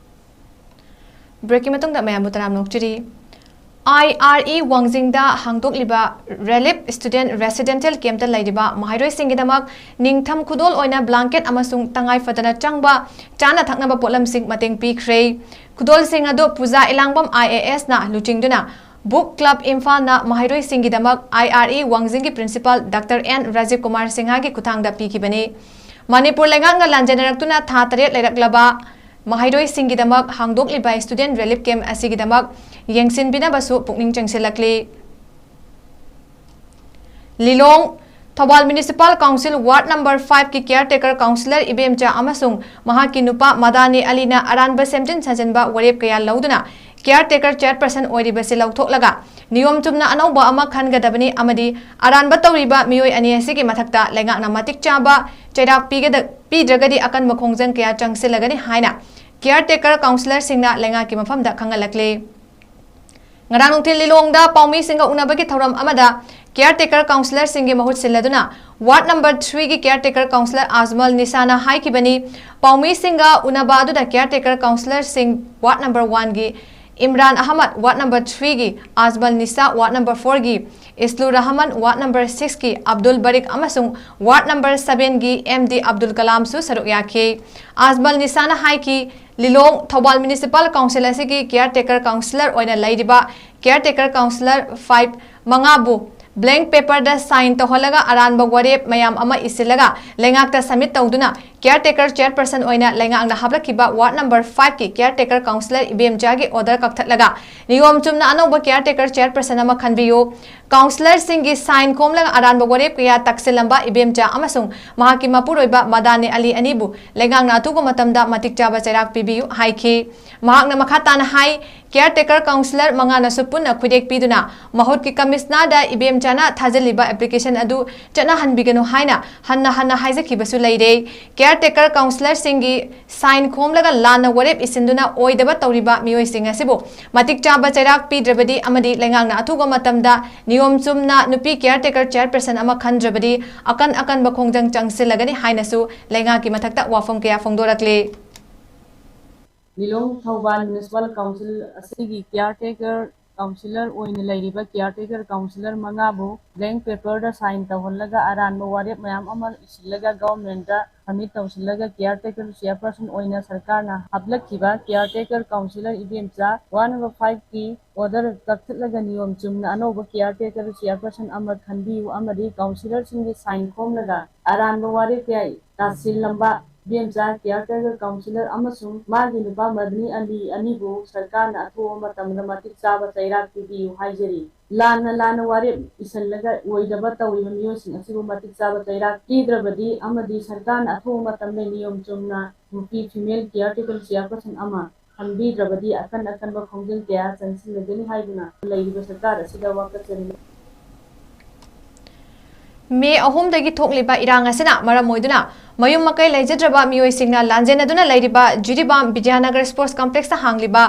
Break ꯀꯤ ꯃꯇꯨꯡꯗ ꯃꯌꯥꯝꯕꯨ ꯇꯔꯥꯝꯅ ꯑꯣꯛꯆꯔꯤ꯫ I R E ꯋꯥꯡꯖꯤꯡꯗ ꯍꯥꯡꯗꯣꯛꯂꯤꯕ Relief Student Residential Camp ꯇ ꯂꯩꯔꯤꯕ ꯃꯍꯩꯔꯣꯏꯁꯤꯡꯒꯤꯗꯃꯛ ꯅꯤꯡꯊꯝ ꯈꯨꯗꯣꯜ ꯑꯣꯏꯅ blanket ꯑꯃꯁꯨꯡ ꯇꯉꯥꯏ ꯐꯗꯅ ꯆꯪꯕ ꯆꯥꯅ ꯊꯛꯅꯕ ꯄꯣꯠꯂꯝꯁꯤꯡ ꯃꯇꯦꯡ ꯄꯤꯈ꯭ꯔꯦ꯫ ꯈꯨꯗꯣꯜꯁꯤꯡ ꯑꯗꯨ ꯄꯨꯖꯥ ꯏꯂꯥꯡꯕꯝ I A S ꯅ ꯂꯨꯆꯤꯡꯗꯨꯅ Book Club ꯏꯝꯐꯥꯜꯅ ꯃꯍꯩꯔꯣꯏꯁꯤꯡꯒꯤꯗꯃꯛ I R E ꯋꯥꯡꯖꯤꯡꯒꯤ Principal Doctor N Rajiv Kumar ꯁꯤꯡꯍꯒꯤ ꯈꯨꯠꯊꯥꯡꯗ ꯄꯤꯈꯤꯕꯅꯤ꯫ ꯃꯅꯤꯄꯨꯔ ꯂꯩꯉꯥꯛꯅ ꯂꯥꯟꯖꯦꯟꯅꯔꯛꯇꯨꯅ ꯊꯥ ꯇꯔꯦꯠ ꯂꯩꯔꯛꯂꯕ ꯃꯍꯩꯔꯣꯏꯁꯤꯡꯒꯤꯗꯃꯛ ꯍꯥꯡꯗꯣꯛꯂꯤꯕ Student Relief Camp ꯑꯁꯤꯒꯤꯗꯃꯛ ꯌꯦꯡꯁꯤꯟꯕꯤꯅꯕꯁꯨ ꯄꯨꯛꯅꯤꯡ ꯆꯪꯁꯤꯜꯂꯛꯂꯤ꯫ ꯂꯤꯂꯣꯡ꯫ Thoubal Municipal Council Ward number five ꯀꯤ caretaker councillor ꯏꯕꯦꯝꯆꯥ ꯑꯃꯁꯨꯡ ꯃꯍꯥꯛꯀꯤ ꯅꯨꯄꯥ ꯃꯗꯥꯅꯤ ꯑꯂꯤꯅ ꯑꯔꯥꯟꯕ ꯁꯦꯝꯖꯤꯟ ꯁꯥꯖꯤꯟꯕ ꯋꯥꯔꯦꯞ ꯀꯌꯥ ꯂꯧꯗꯨꯅ caretaker chairperson ꯑꯣꯏꯔꯤꯕꯁꯤ ꯂꯧꯊꯣꯛꯂꯒ ꯅꯤꯌꯣꯝ ꯆꯨꯝꯅ ꯑꯅꯧꯕ ꯑꯃ ꯈꯟꯒꯗꯕꯅꯤ ꯑꯃꯗꯤ ꯑꯔꯥꯟꯕ ꯇꯧꯔꯤꯕ ꯃꯤꯑꯣꯏ ꯑꯅꯤ ꯑꯁꯤꯒꯤ ꯃꯊꯛꯇ ꯂꯩꯉꯥꯛꯅ ꯃꯇꯤꯛ ꯆꯥꯕ ꯆꯩꯔꯥꯛ ꯄꯤꯒꯗ-, ꯄꯤꯗ꯭ꯔꯒꯗꯤ ꯑꯀꯟꯕ ꯈꯣꯡꯖꯪ ꯀꯌꯥ ꯆꯪꯁꯤꯜꯂꯒꯅꯤ ꯍꯥꯏꯅ caretaker councillorꯁꯤꯡꯅ ꯂꯩꯉꯥꯛꯀꯤ ꯃꯐꯝꯗ ꯈꯪꯍꯜꯂꯛꯂꯤ꯫ ꯉꯔꯥꯡ ꯅꯨꯡꯊꯤꯜ ꯂꯤꯂꯣꯡꯗ ꯄꯥꯎꯃꯤꯁꯤꯡꯒ ꯎꯅꯕꯒꯤ ꯊꯧꯔꯝ ꯑꯃꯗ caretaker councillorꯁꯤꯡꯒꯤ ꯃꯍꯨꯠ ꯁꯤꯜꯂꯗꯨꯅ Ward number three ꯒꯤ caretaker councillor ꯑꯖꯃꯜ ꯅꯤꯁꯥꯅ ꯍꯥꯏꯈꯤꯕꯅꯤ, ꯄꯥꯎꯃꯤꯁꯤꯡꯒ ꯎꯅꯕ ꯑꯗꯨꯗ caretaker councillorꯁꯤꯡ Ward number one ꯒꯤ Imran Ahmad, Ward number three ꯒꯤ ꯑꯖꯃꯜ ꯅꯤꯁꯥ, Ward number four ꯒꯤ ꯏꯁꯂꯨ ꯔꯍꯃꯟ, Ward number six ꯀꯤ ꯑꯕꯗꯨꯜ ꯕꯔꯤꯛ ꯑꯃꯁꯨꯡ Ward number seven ꯒꯤ ꯑꯦꯝ ꯗꯤ ꯑꯕꯗꯨꯜ ꯀꯂꯥꯝꯁꯨ ꯁꯔꯨꯛ ꯌꯥꯈꯤ꯫ ꯑꯖꯃꯜ ꯅꯤꯁꯥꯅ ꯍꯥꯏꯈꯤ, ꯂꯤꯂꯣꯡ ꯊꯧꯕꯥꯜ Municipal Council ꯑꯁꯤꯒꯤ caretaker councillor ꯑꯣꯏꯅ ꯂꯩꯔꯤꯕ caretaker councillor five ꯃꯉꯥꯕꯨ blank paperꯗ sign ꯇꯧꯍꯜꯂꯒ ꯑꯔꯥꯟꯕ ꯋꯥꯔꯦꯞ ꯃꯌꯥꯝ ꯑꯃ ꯏꯁꯤꯜꯂꯒ ꯂꯩꯉꯥꯛꯇ submit ꯇꯧꯗꯨꯅ caretaker chairperson ꯑꯣꯏꯅ ꯂꯩꯉꯥꯛꯅ ꯍꯥꯞꯂꯛꯈꯤꯕ Ward number five ꯀꯤ caretaker councillor ꯏꯕꯦꯝꯆꯥꯒꯤ order ꯀꯛꯊꯠꯂꯒ ꯅꯤꯌꯣꯝ ꯆꯨꯝꯅ ꯑꯅꯧꯕ caretaker chairperson ꯑꯃ ꯈꯟꯕꯤꯌꯨ꯫ Councillorꯁꯤꯡꯒꯤ sign ꯈꯣꯝꯂꯒ ꯑꯔꯥꯟꯕ ꯋꯥꯔꯦꯞ ꯀꯌꯥ ꯇꯛꯁꯤꯜꯂꯝꯕ ꯏꯕꯦꯝꯆꯥ ꯑꯃꯁꯨꯡ ꯃꯍꯥꯛꯀꯤ ꯃꯄꯨꯔꯣꯏꯕ ꯃꯗꯥꯅꯤ ꯑꯂꯤ ꯑꯅꯤꯕꯨ ꯂꯩꯉꯥꯛꯅ ꯑꯊꯨꯕ ꯃꯇꯝꯗ ꯃꯇꯤꯛ ꯆꯥꯕ ꯆꯩꯔꯥꯛ ꯄꯤꯕꯤꯌꯨ ꯍꯥꯏꯈꯤ꯫ ꯃꯍꯥꯛꯅ ꯃꯈꯥ ꯇꯥꯅ ꯍꯥꯏ, caretaker councillor ꯃꯉꯥꯅꯁꯨ ꯄꯨꯟꯅ ꯈꯨꯗꯦꯛ ꯄꯤꯗꯨꯅ ꯃꯍꯨꯠꯀꯤ commissionerꯗ ꯏꯕꯦꯝꯆꯥꯅ ꯊꯥꯖꯤꯜꯂꯤꯕ application ꯑꯗꯨ ꯆꯠꯅꯍꯟꯕꯤꯒꯅꯨ ꯍꯥꯏꯅ ꯍꯟꯅ ꯍꯟꯅ ꯍꯥꯏꯖꯈꯤꯕꯁꯨ ꯂꯩꯔꯦ꯫ Caretaker councillorꯁꯤꯡꯒꯤ sign ꯈꯣꯝꯂꯒ ꯂꯥꯟꯅ ꯋꯥꯔꯦꯞ ꯏꯁꯤꯟꯗꯨꯅ ꯑꯣꯏꯗꯕ ꯇꯧꯔꯤꯕ ꯃꯤꯑꯣꯏꯁꯤꯡ ꯑꯁꯤꯕꯨ ꯃꯇꯤꯛ ꯆꯥꯕ ꯆꯩꯔꯥꯛ ꯄꯤꯗ꯭ꯔꯕꯗꯤ ꯑꯃꯗꯤ ꯂꯩꯉꯥꯛꯅ ꯑꯊꯨꯕ ꯃꯇꯝꯗ ꯅꯤꯌꯣꯝ ꯆꯨꯝꯅ ꯅꯨꯄꯤ caretaker chairperson ꯑꯃ ꯈꯟꯗ꯭ꯔꯕꯗꯤ ꯑꯀꯟ ꯑꯀꯟꯕ ꯈꯣꯡꯖꯪ ꯆꯪꯁꯤꯜꯂꯒꯅꯤ ꯍꯥꯏꯅꯁꯨ ꯂꯩꯉꯥꯛꯀꯤ ꯃꯊꯛꯇ ꯋꯥꯐꯝ ꯀꯌꯥ ꯐꯣꯡꯗꯣꯔꯛꯂꯤ꯫ ꯂꯤꯂꯣꯡ ꯊꯧꯕꯥꯜ Municipal Council ꯑꯁꯤꯒꯤ caretaker councillor ꯑꯣꯏꯅ ꯂꯩꯔꯤꯕ caretaker councillor ꯃꯉꯥꯕꯨ blank paperꯗ sign ꯇꯧꯍꯜꯂꯒ ꯑꯔꯥꯟꯕ ꯋꯥꯔꯦꯞ ꯃꯌꯥꯝ ꯑꯃ ꯏꯁꯤꯜꯂꯒ governmentꯇ submit ꯇꯧꯁꯤꯜꯂꯒ caretaker chairperson ꯑꯣꯏꯅ ꯁꯔꯀꯥꯔꯅ ꯍꯥꯞꯂꯛꯈꯤꯕ caretaker councillor ꯏꯕꯦꯝꯆꯥ Ward number five ꯀꯤ order ꯀꯛꯊꯠꯂꯒ ꯅꯤꯌꯣꯝ ꯆꯨꯝꯅ ꯑꯅꯧꯕ caretaker chairperson ꯑꯃ ꯈꯟꯕꯤꯌꯨ ꯑꯃꯗꯤ councillorꯁꯤꯡꯒꯤ sign ꯈꯣꯝꯂꯒ ꯑꯔꯥꯟꯕ ꯋꯥꯔꯦꯞ ꯀꯌꯥ ꯇꯥꯁꯤꯜꯂꯝꯕ ꯏꯕꯦꯝꯆꯥ, caretaker councillor ꯑꯃꯁꯨꯡ ꯃꯥꯒꯤ ꯅꯨꯄꯥ ꯃꯗꯅꯤ ꯑꯂꯤ ꯑꯅꯤꯕꯨ ꯁꯔꯀꯥꯔꯅ ꯑꯊꯨꯕ ꯃꯇꯝꯗ ꯃꯇꯤꯛ ꯆꯥꯕ ꯆꯩꯔꯥꯛ ꯄꯤꯕꯤꯌꯨ ꯍꯥꯏꯖꯔꯤ꯫ ꯂꯥꯟꯅ ꯂꯥꯟꯅ ꯋꯥꯔꯦꯞ ꯏꯁꯜꯂꯒ ꯑꯣꯏꯗꯕ ꯇꯧꯔꯤꯕ ꯃꯤꯑꯣꯏꯁꯤꯡ ꯑꯁꯤꯕꯨ ꯃꯇꯤꯛ ꯆꯥꯕ ꯆꯩꯔꯥꯛ ꯄꯤꯗ꯭ꯔꯕꯗꯤ ꯑꯃꯗꯤ ꯁꯔꯀꯥꯔꯅ ꯑꯊꯨꯕ ꯃꯇꯝꯗ ꯅꯤꯌꯣꯝ ꯆꯨꯝꯅ ꯅꯨꯄꯤ female caretaker chairperson ꯑꯃ ꯈꯟꯕꯤꯗ꯭ꯔꯕꯗꯤ ꯑꯀꯟ ꯑꯀꯟꯕ ꯈꯣꯡꯖꯪ ꯀꯌꯥ ꯆꯪꯁꯤꯜꯂꯒꯅꯤ ꯍꯥꯏꯗꯨꯅ ꯂꯩꯔꯤꯕ ꯁꯔꯀꯥꯔ ꯑꯁꯤꯗ ꯋꯥꯀꯠꯆꯔꯤ꯫ ꯃꯦ ꯑꯍꯨꯝꯗꯒꯤ ꯊꯣꯛꯂꯤꯕ ꯏꯔꯥꯡ ꯑꯁꯤꯅ ꯃꯔꯝ ꯑꯣꯏꯗꯨꯅ ꯃꯌꯨꯝ ꯃꯀꯩ ꯂꯩꯖꯗ꯭ꯔꯕ ꯃꯤꯑꯣꯏꯁꯤꯡꯅ ꯂꯥꯟꯖꯦꯟꯅꯗꯨꯅ ꯂꯩꯔꯤꯕ ꯖꯤꯔꯤꯕꯥꯝ ꯕꯤꯗ꯭ꯌꯥꯅꯒꯔ ꯁ꯭ꯄꯣꯔꯠꯁ ꯀꯝꯄ꯭ꯂꯦꯛꯁꯇ ꯍꯥꯡꯂꯤꯕ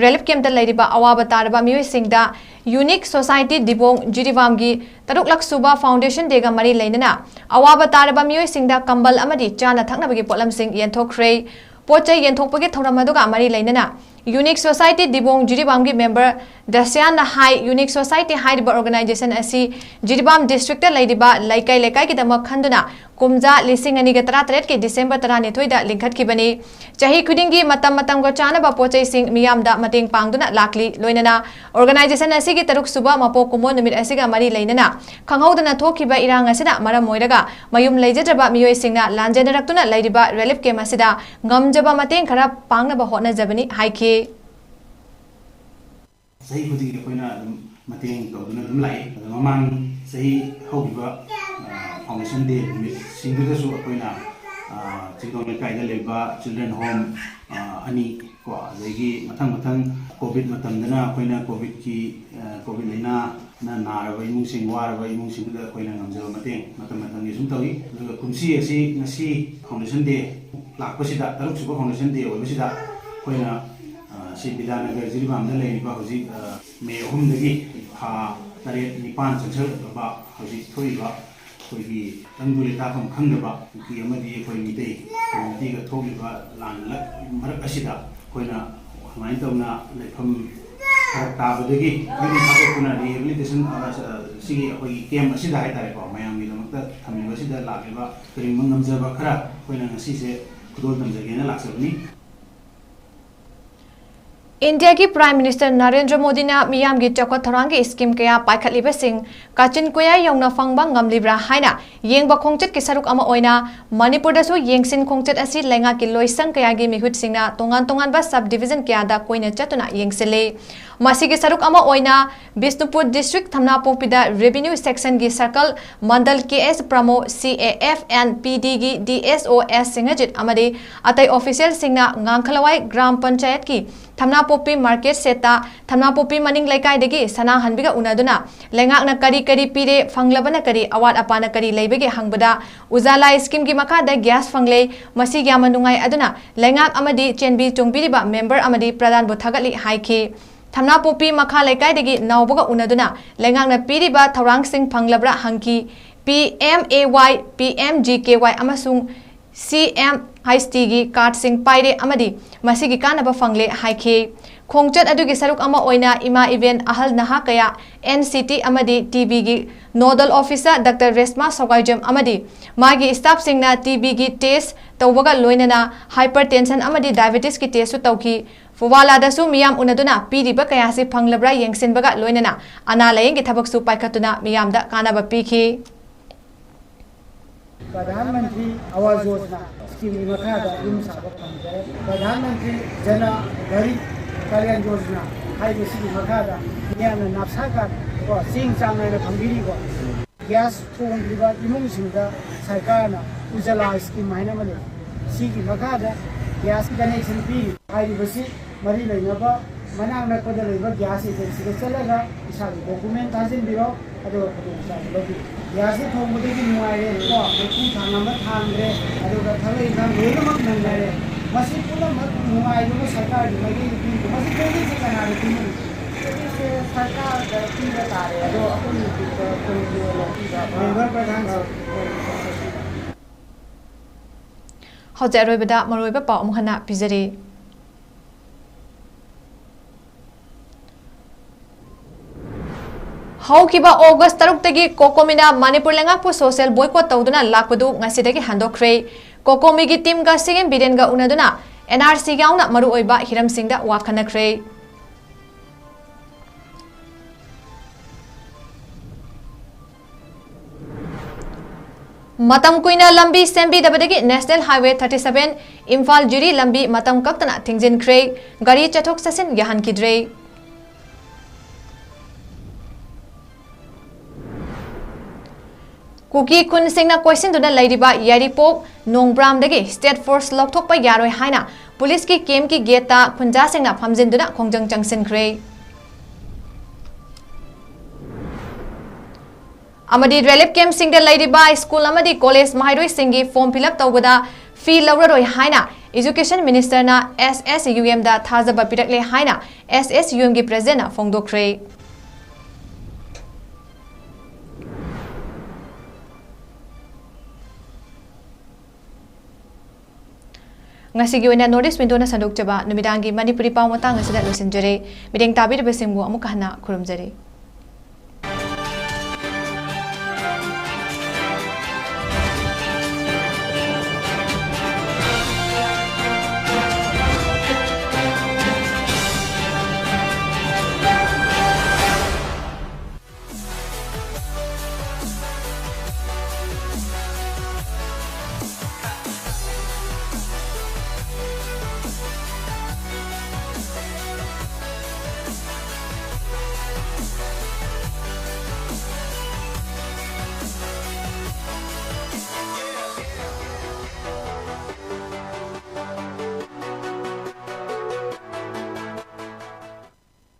ꯔꯤꯂꯤꯐ ꯀꯦꯝꯞꯇ ꯂꯩꯔꯤꯕ ꯑꯋꯥꯕ ꯇꯥꯔꯕ ꯃꯤꯑꯣꯏꯁꯤꯡꯗ ꯌꯨꯅꯤꯛ ꯁꯣꯁꯥꯏꯇꯤ ꯗꯤꯕꯣꯡ ꯖꯤꯔꯤꯕꯥꯝꯒꯤ ꯇꯔꯨꯛꯂꯛ ꯁꯨꯕ ꯐꯥꯎꯟꯗꯦꯁꯟ ꯗꯦꯒ ꯃꯔꯤ ꯂꯩꯅꯅ ꯑꯋꯥꯕ ꯇꯥꯔꯕ ꯃꯤꯑꯣꯏꯁꯤꯡꯗ ꯀꯝꯕꯜ ꯑꯃꯗꯤ ꯆꯥꯅ ꯊꯛꯅꯕꯒꯤ ꯄꯣꯠꯂꯝꯁꯤꯡ ꯌꯦꯟꯊꯣꯛꯈ꯭ꯔꯦ꯫ ꯄꯣꯠ ꯆꯩ ꯌꯦꯟꯊꯣꯛꯄꯒꯤ ꯊꯧꯔꯝ ꯑꯗꯨꯒ ꯃꯔꯤ ꯂꯩꯅꯅ ꯌꯨꯅꯤꯛ ꯁꯣꯁꯥꯏꯇꯤ ꯗꯤꯕꯣꯡ ꯖꯤꯔꯤꯕꯥꯝꯒꯤ ꯃꯦꯝꯕꯔ ꯗꯁ꯭ꯌꯥꯟꯅ ꯍꯥꯏ, ꯌꯨꯅꯤꯛ ꯁꯣꯁꯥꯏꯇꯤ ꯍꯥꯏꯔꯤꯕ ꯑꯣꯔꯒꯅꯥꯏꯖꯦꯁꯟ ꯑꯁꯤ ꯖꯤꯔꯤꯕꯥꯝ ꯗꯤꯁꯇ꯭ꯔꯤꯛꯇ ꯂꯩꯔꯤꯕ ꯂꯩꯀꯥꯏ ꯂꯩꯀꯥꯏꯒꯤꯗꯃꯛ ꯈꯟꯗꯨꯅ ꯀꯨꯝꯖꯥ ꯂꯤꯁꯤꯡ ꯑꯅꯤꯒ ꯇꯔꯥꯇꯔꯦꯠꯀꯤ ꯗꯤꯁꯦꯝꯕꯔ ꯇꯔꯥꯅꯤꯊꯣꯏꯗ ꯂꯤꯡꯈꯠꯈꯤꯕꯅꯤ꯫ ꯆꯍꯤ ꯈꯨꯗꯤꯡꯒꯤ ꯃꯇꯝ ꯃꯇꯝꯒ ꯆꯥꯅꯕ ꯄꯣꯠ ꯆꯩꯁꯤꯡ ꯃꯤꯌꯥꯝꯗ ꯃꯇꯦꯡ ꯄꯥꯡꯗꯨꯅ ꯂꯥꯛꯂꯤ꯫ ꯂꯣꯏꯅꯅ ꯑꯣꯔꯒꯅꯥꯏꯖꯦꯁꯟ ꯑꯁꯤꯒꯤ ꯇꯔꯨꯛ ꯁꯨꯕ ꯃꯄꯣꯛ ꯀꯨꯝꯑꯣꯟ ꯅꯨꯃꯤꯠ ꯑꯁꯤꯒ ꯃꯔꯤ ꯂꯩꯅꯅ ꯈꯪꯍꯧꯗꯅ ꯊꯣꯛꯈꯤꯕ ꯏꯔꯥꯡ ꯑꯁꯤꯅ ꯃꯔꯝ ꯑꯣꯏꯔꯒ ꯃꯌꯨꯝ ꯂꯩꯖꯗ꯭ꯔꯕ ꯃꯤꯑꯣꯏꯁꯤꯡꯅ ꯂꯥꯟꯖꯦꯟꯅꯔꯛꯇꯨꯅ ꯂꯩꯔꯤꯕ ꯔꯤꯂꯤꯐ ꯀꯦꯝꯞ ꯑꯁꯤꯗ ꯉꯝꯖꯕ ꯃꯇꯦꯡ ꯈꯔ ꯄꯥꯡꯅꯕ ꯍꯣꯠꯅꯖꯕꯅꯤ ꯍꯥꯏꯈꯤ꯫ ꯆꯍꯤ ꯈꯨꯗꯤꯡꯒꯤ ꯑꯩꯈꯣꯏꯅ ꯑꯗꯨꯝ ꯃꯇꯦꯡ ꯇꯧꯗꯨꯅ ꯑꯗꯨꯝ ꯂꯥꯛꯏ꯫ ꯑꯗꯣ ꯃꯃꯥꯡ ꯆꯍꯤ ꯍꯧꯈꯤꯕ, ꯑ, ꯐꯥꯎꯟꯗꯦꯁꯟ ꯗꯦ ꯅꯨꯃꯤꯠꯁꯤꯡꯗꯨꯗꯁꯨ ꯑꯩꯈꯣꯏꯅ, ꯑ, ꯆꯤꯡꯗꯣꯡ ꯂꯩꯀꯥꯏꯗ ꯂꯩꯕ ꯆꯤꯜꯗ꯭ꯔꯦꯟ ꯍꯣꯝ, ꯑ, ꯑꯅꯤ ꯀꯣ, ꯑꯗꯒꯤ ꯃꯊꯪ ꯃꯊꯪ ꯀꯣꯚꯤꯗ ꯃꯇꯝꯗꯅ ꯑꯩꯈꯣꯏꯅ ꯀꯣꯚꯤꯗꯀꯤ, ꯑ, ꯀꯣꯚꯤꯗ ꯂꯥꯏꯅꯥꯅ ꯅꯥꯔꯕ ꯏꯃꯨꯡꯁꯤꯡ, ꯋꯥꯔꯕ ꯏꯃꯨꯡꯁꯤꯡꯗꯨꯗ ꯑꯩꯈꯣꯏꯅ ꯉꯝꯖꯕ ꯃꯇꯦꯡ ꯃꯇꯝ ꯃꯇꯝꯒꯤ ꯁꯨꯝ ꯇꯧꯏ꯫ ꯑꯗꯨꯒ ꯀꯨꯝꯁꯤ ꯑꯁꯤ ꯉꯁꯤ ꯐꯥꯎꯟꯗꯦꯁꯟ ꯗꯦ ꯂꯥꯛꯄꯁꯤꯗ, ꯇꯔꯨꯛ ꯁꯨꯕ ꯐꯥꯎꯟꯗꯦꯁꯟ ꯗꯦ ꯑꯣꯏꯕꯁꯤꯗ ꯑꯩꯈꯣꯏꯅ, ꯑ, ꯁꯤ ꯕꯤꯗ꯭ꯌꯥꯅꯒꯔ ꯖꯤꯔꯤꯕꯥꯝꯗ ꯂꯩꯔꯤꯕ ꯍꯧꯖꯤꯛ, ꯑ, ꯃꯦ ꯑꯍꯨꯝꯗꯒꯤ ꯊꯥ ꯇꯔꯦꯠ ꯅꯤꯄꯥꯟ ꯆꯪꯁꯤꯜꯂꯛꯂꯕ ꯍꯧꯖꯤꯛ ꯊꯣꯛꯏꯕ ꯑꯩꯈꯣꯏꯒꯤ ꯇꯪꯗꯨ ꯂꯩꯇꯥꯐꯝ ꯈꯪꯗꯕ ꯀꯨꯀꯤ ꯑꯃꯗꯤ ꯑꯩꯈꯣꯏ ꯃꯤꯇꯩ ꯀꯝꯃ꯭ꯌꯨꯅꯤꯇꯤꯒ ꯊꯣꯛꯂꯤꯕ ꯂꯥꯟ ꯂꯛ-, ꯃꯔꯛ ꯑꯁꯤꯗ ꯑꯩꯈꯣꯏꯅ ꯑꯗꯨꯃꯥꯏꯅ ꯇꯧꯅ ꯂꯩꯐꯝ ꯐꯔꯛ ꯇꯥꯕꯗꯒꯤ ꯌꯨꯝ ꯊꯥꯗꯣꯛꯇꯨꯅ rehabilitation, ꯑ, ꯑ, ꯁꯤꯒꯤ ꯑꯩꯈꯣꯏꯒꯤ ꯀꯦꯝꯞ ꯑꯁꯤꯗ ꯍꯥꯏꯇꯥꯔꯦꯀꯣ, ꯃꯌꯥꯝꯒꯤꯗꯃꯛꯇ ꯊꯝꯂꯤꯕ ꯑꯁꯤꯗ ꯂꯥꯛꯂꯤꯕ ꯀꯔꯤꯒꯨꯝꯕ ꯉꯝꯖꯕ ꯈꯔ ꯑꯩꯈꯣꯏꯅ ꯉꯁꯤꯁꯦ ꯈꯨꯗꯣꯜ ꯇꯝꯖꯒꯦꯅ ꯂꯥꯛꯆꯕꯅꯤ꯫ ꯏꯟꯗꯤꯌꯥꯒꯤ ꯄ꯭ꯔꯥꯏꯝ ꯃꯤꯅꯤꯁꯇꯔ ꯅꯔꯦꯟꯗ꯭ꯔ ꯃꯣꯗꯤꯅ ꯃꯤꯌꯥꯝꯒꯤ ꯆꯥꯎꯈꯠ ꯊꯧꯔꯥꯡꯒꯤ ꯁ꯭ꯀꯤꯝ ꯀꯌꯥ ꯄꯥꯏꯈꯠꯂꯤꯕꯁꯤꯡ ꯀꯥꯆꯤꯟ ꯀꯣꯌꯥ ꯌꯧꯅ ꯐꯪꯕ ꯉꯝꯂꯤꯕ꯭ꯔꯥ ꯍꯥꯏꯅ ꯌꯦꯡꯕ ꯈꯣꯡꯆꯠꯀꯤ ꯁꯔꯨꯛ ꯑꯃ ꯑꯣꯏꯅ ꯃꯅꯤꯄꯨꯔꯗꯁꯨ ꯌꯦꯡꯁꯤꯟ ꯈꯣꯡꯆꯠ ꯑꯁꯤ ꯂꯩꯉꯥꯛꯀꯤ ꯂꯣꯏꯁꯪ ꯀꯌꯥꯒꯤ ꯃꯤꯍꯨꯠꯁꯤꯡꯅ ꯇꯣꯉꯥꯟ ꯇꯣꯉꯥꯟꯕ sub division ꯀꯌꯥꯗ ꯀꯣꯏꯅ ꯆꯠꯇꯨꯅ ꯌꯦꯡꯁꯤꯜꯂꯤ꯫ ꯃꯁꯤꯒꯤ ꯁꯔꯨꯛ ꯑꯃ ꯑꯣꯏꯅ ꯕꯤꯁꯅꯨꯄꯨꯔ district ꯊꯝꯅꯥꯄꯣꯛꯄꯤꯗ revenue section ꯒꯤ circle ꯃꯟꯗꯜ K S ꯄ꯭ꯔꯃꯣ, C A F and P D ꯒꯤ D S O S ꯁꯤꯡꯍꯖꯤꯠ ꯑꯃꯗꯤ ꯑꯇꯩ official ꯁꯤꯡꯅ ꯉꯥꯡꯈꯂꯋꯥꯏ ꯒ꯭ꯔꯥꯝ ꯄꯟꯆꯥꯌꯠꯀꯤ ꯊꯝꯅꯥꯄꯣꯛꯄꯤ market shed ꯇ ꯊꯝꯅꯥꯄꯣꯛꯄꯤ ꯃꯅꯤꯡ ꯂꯩꯀꯥꯏꯗꯒꯤ ꯁꯅꯥꯍꯟꯕꯤꯒ ꯎꯅꯗꯨꯅ ꯂꯩꯉꯥꯛꯅ ꯀꯔꯤ ꯀꯔꯤ ꯄꯤꯔꯦ, ꯐꯪꯂꯕꯅ ꯀꯔꯤ, ꯑꯋꯥꯠ ꯑꯄꯥꯅ ꯀꯔꯤ ꯂꯩꯕꯒꯦ ꯍꯪꯕꯗ, ꯎꯖꯥꯂꯥ ꯁ꯭ꯀꯤꯝꯒꯤ ꯃꯈꯥꯗ ꯒ꯭ꯌꯥꯁ ꯐꯪꯂꯦ, ꯃꯁꯤ ꯌꯥꯝꯅ ꯅꯨꯡꯉꯥꯏ, ꯑꯗꯨꯅ ꯂꯩꯉꯥꯛ ꯑꯃꯗꯤ ꯆꯦꯟꯕꯤ ꯆꯣꯡꯕꯤꯔꯤꯕ ꯃꯦꯝꯕꯔ ꯑꯃꯗꯤ ꯄ꯭ꯔꯙꯥꯟꯕꯨ ꯊꯥꯒꯠꯂꯤ ꯍꯥꯏꯈꯤ꯫ ꯊꯝꯅꯥꯄꯣꯛꯄꯤ ꯃꯈꯥ ꯂꯩꯀꯥꯏꯗꯒꯤ ꯅꯥꯎꯕꯒ ꯎꯅꯗꯨꯅ ꯂꯩꯉꯥꯛꯅ ꯄꯤꯔꯤꯕ ꯊꯧꯔꯥꯡꯁꯤꯡ ꯐꯪꯂꯕ꯭ꯔꯥ ꯍꯪꯈꯤ꯫ P M A Y, P M G K Y ꯑꯃꯁꯨꯡ C M H T ꯒꯤ ꯀꯥꯔꯗꯁꯤꯡ ꯄꯥꯏꯔꯦ ꯑꯃꯗꯤ ꯃꯁꯤꯒꯤ ꯀꯥꯟꯅꯕ ꯐꯪꯂꯦ ꯍꯥꯏꯈꯤ꯫ ꯈꯣꯡꯆꯠ ꯑꯗꯨꯒꯤ ꯁꯔꯨꯛ ꯑꯃ ꯑꯣꯏꯅ ꯏꯃꯥ ꯏꯕꯦꯟ ꯑꯍꯜ ꯅꯍꯥ ꯀꯌꯥ N C T ꯑꯃꯗꯤ T B ꯒꯤ nodal officer Doctor ꯔꯦꯁꯃꯥ ꯁꯧꯒꯥꯏꯖꯝ ꯑꯃꯗꯤ ꯃꯥꯒꯤ staff ꯁꯤꯡꯅ T B ꯒꯤ test ꯇꯧꯕꯒ ꯂꯣꯏꯅꯅ hypertension ꯑꯃꯗꯤ diabetes ꯀꯤ test ꯁꯨ ꯇꯧꯈꯤ꯫ ꯐꯨꯋꯥꯂꯥꯗꯁꯨ ꯃꯤꯌꯥꯝ ꯎꯅꯗꯨꯅ ꯄꯤꯔꯤꯕ ꯀꯌꯥꯁꯤ ꯐꯪꯂꯕ꯭ꯔꯥ ꯌꯦꯡꯁꯤꯟꯕꯒ ꯂꯣꯏꯅꯅ ꯑꯅꯥ ꯂꯥꯌꯦꯡꯒꯤ ꯊꯕꯛꯁꯨ ꯄꯥꯏꯈꯠꯇꯨꯅ ꯃꯤꯌꯥꯝꯗ ꯀꯥꯟꯅꯕ ꯄꯤꯈꯤ꯫ ꯄ꯭ꯔꯙꯥꯟ ꯃꯟꯇ꯭ꯔꯤ ꯑꯋꯥꯁ ꯌꯣꯖꯅꯥ ꯁ꯭ꯀꯤꯝꯒꯤ ꯃꯈꯥꯗ ꯌꯨꯝ ꯁꯥꯕ ꯐꯪꯖꯔꯦ꯫ ꯄ꯭ꯔꯙꯥꯟ ꯃꯟꯇ꯭ꯔꯤ ꯖꯅ ꯒꯔꯤꯕ ꯀꯂꯌꯥꯟ ꯌꯣꯖꯅꯥ ꯍꯥꯏꯕꯁꯤꯒꯤ ꯃꯈꯥꯗ ꯃꯤꯌꯥꯝꯅ ꯅꯥꯞꯁꯥ ꯀꯥꯔꯗ ꯀꯣ ꯆꯦꯡ ꯆꯥꯡ ꯅꯥꯏꯅ ꯐꯪꯕꯤꯔꯤꯀꯣ꯫ ꯒ꯭ꯌꯥꯁ ꯊꯣꯡꯗ꯭ꯔꯤꯕ ꯏꯃꯨꯡꯁꯤꯡꯗ ꯁꯔꯀꯥꯔꯅ ꯎꯖꯂꯥ ꯁ꯭ꯀꯤꯝ ꯍꯥꯏꯅ ꯑꯃ ꯂꯩ꯫ ꯁꯤꯒꯤ ꯃꯈꯥꯗ ꯒ꯭ꯌꯥꯁ ꯀꯅꯦꯛꯁꯟ ꯄꯤꯔꯤ꯫ ꯍꯥꯏꯔꯤꯕꯁꯤ ꯃꯔꯤ ꯂꯩꯅꯕ ꯃꯅꯥꯛ ꯅꯛꯄꯗ ꯂꯩꯕ ꯒ꯭ꯌꯥꯁ ꯑꯦꯖꯦꯟꯁꯤꯗ ꯆꯠꯂꯒ ꯏꯁꯥꯒꯤ ꯗꯣꯀꯨꯃꯦꯟ ꯊꯥꯖꯤꯟꯕꯤꯔꯣ, ꯑꯗꯨꯒ ꯈꯨꯗꯣꯡꯆꯥꯕ ꯂꯧꯕꯤꯌꯨ꯫ ꯒ꯭ꯌꯥꯁꯁꯦ ꯊꯣꯡꯕꯗꯒꯤ ꯅꯨꯡꯉꯥꯏꯔꯦ ꯀꯣ, ꯃꯩꯈꯨ ꯊꯥꯡ ꯑꯃ ꯊꯥꯡꯗ꯭ꯔꯦ, ꯑꯗꯨꯒ ꯊꯕꯛ ꯏꯪꯈꯥꯡ ꯂꯣꯏꯅꯃꯛ ꯅꯪꯅꯔꯦ꯫ ꯃꯁꯤ ꯄꯨꯝꯅꯃꯛ ꯅꯨꯡꯉꯥꯏꯕ ꯁꯔꯀꯥꯔꯒꯤ ꯃꯥꯏꯀꯩꯗꯒꯤ ꯄꯤꯔꯤꯕ꯫ ꯃꯁꯤ ꯀ꯭ꯔꯦꯗꯤꯠꯁꯦ ꯀꯅꯥꯅ ꯄꯤꯅꯤ? ꯀ꯭ꯔꯦꯗꯤꯠꯁꯦ ꯁꯔꯀꯥꯔꯗ ꯄꯤꯕ ꯇꯥꯔꯦ, ꯑꯗꯣ ꯑꯩꯈꯣꯏ ꯃꯅꯤꯄꯨꯔꯗ ꯀꯣꯟꯅ ꯂꯧꯕꯤꯕ꯫ ꯃꯦꯝꯕꯔ ꯄ꯭ꯔꯙꯥꯟꯁꯦ꯫ ꯍꯧꯖꯤꯛ ꯑꯔꯣꯏꯕꯗ ꯃꯔꯨꯑꯣꯏꯕ ꯄꯥꯎ ꯑꯃꯨꯛ ꯍꯟꯅ ꯄꯤꯖꯔꯤ꯫ ꯍꯧꯈꯤꯕ ꯑꯣꯒꯁ ꯇꯔꯨꯛꯇꯒꯤ ꯀꯣꯀꯣꯃꯤꯅ ꯃꯅꯤꯄꯨꯔ ꯂꯩꯉꯥꯛꯄꯨ social boycott ꯇꯧꯗꯨꯅ ꯂꯥꯛꯄꯗꯨ ꯉꯁꯤꯗꯒꯤ ꯍꯟꯗꯣꯛꯈ꯭ꯔꯦ꯫ ꯀꯣꯀꯣꯃꯤꯒꯤ team ꯒ C M ꯕꯤꯔꯦꯟꯒ ꯎꯅꯗꯨꯅ ꯑꯦꯟ ꯑꯥꯔ ꯁꯤ ꯌꯥꯎꯅ ꯃꯔꯨꯑꯣꯏꯕ ꯍꯤꯔꯝꯁꯤꯡꯗ ꯋꯥ ꯈꯟꯅꯈ꯭ꯔꯦ꯫ ꯃꯇꯝ ꯀꯨꯏꯅ ꯂꯝꯕꯤ ꯁꯦꯝꯕꯤꯗꯕꯗꯒꯤ National Highway thirty seven Imphal ꯖꯤꯔꯤ ꯂꯝꯕꯤ ꯃꯇꯝ ꯀꯛꯇꯅ ꯊꯤꯡꯖꯤꯟꯈ꯭ꯔꯦ꯫ ꯒꯥꯔꯤ ꯆꯠꯊꯣꯛ ꯆꯠꯁꯤꯟ ꯌꯥꯍꯟꯈꯤꯗ꯭ꯔꯦ꯫ ꯀꯨꯀꯤ ꯈꯨꯟꯁꯤꯡꯅ ꯀꯣꯏꯁꯤꯟꯗꯨꯅ ꯂꯩꯔꯤꯕ ꯌꯥꯏꯔꯤꯄꯣꯛ ꯅꯣꯡꯕ꯭ꯔꯥꯝꯗꯒꯤ state force ꯂꯧꯊꯣꯛꯄ ꯌꯥꯔꯣꯏ ꯍꯥꯏꯅ ꯄꯨꯂꯤꯁꯀꯤ campꯀꯤ gateꯇ ꯈꯨꯟꯖꯥꯁꯤꯡꯅ ꯐꯝꯖꯤꯟꯗꯨꯅ ꯈꯣꯡꯖꯪ ꯆꯪꯁꯤꯟꯈ꯭ꯔꯦ꯫ ꯑꯃꯗꯤ relief campꯁꯤꯡꯗ ꯂꯩꯔꯤꯕ school ꯑꯃꯗꯤ college ꯃꯍꯩꯔꯣꯏꯁꯤꯡꯒꯤ form fill up ꯇꯧꯕꯗ fee ꯂꯧꯔꯔꯣꯏ ꯍꯥꯏꯅ Education Ministerꯅ S S U Mꯗ ꯊꯥꯖꯕ ꯄꯤꯔꯛꯂꯦ ꯍꯥꯏꯅ S S U Mꯒꯤ Presidentꯅ ꯐꯣꯡꯗꯣꯛꯈ꯭ꯔꯦ꯫ ꯉꯁꯤꯒꯤ ꯑꯣꯏꯅ North East Windowꯅ ꯁꯟꯗꯣꯛꯆꯕ ꯅꯨꯃꯤꯗꯥꯡꯒꯤ ꯃꯅꯤꯄꯨꯔꯤ ꯄꯥꯎ ꯃꯇꯥꯡ ꯑꯁꯤꯗ ꯂꯣꯏꯁꯤꯟꯖꯔꯦ꯫ ꯃꯤꯠꯌꯦꯡ ꯇꯥꯕꯤꯔꯤꯕꯁꯤꯡꯕꯨ ꯑꯃꯨꯛꯀ ꯍꯟꯅ ꯈꯨꯔꯨꯝꯖꯔꯤ꯫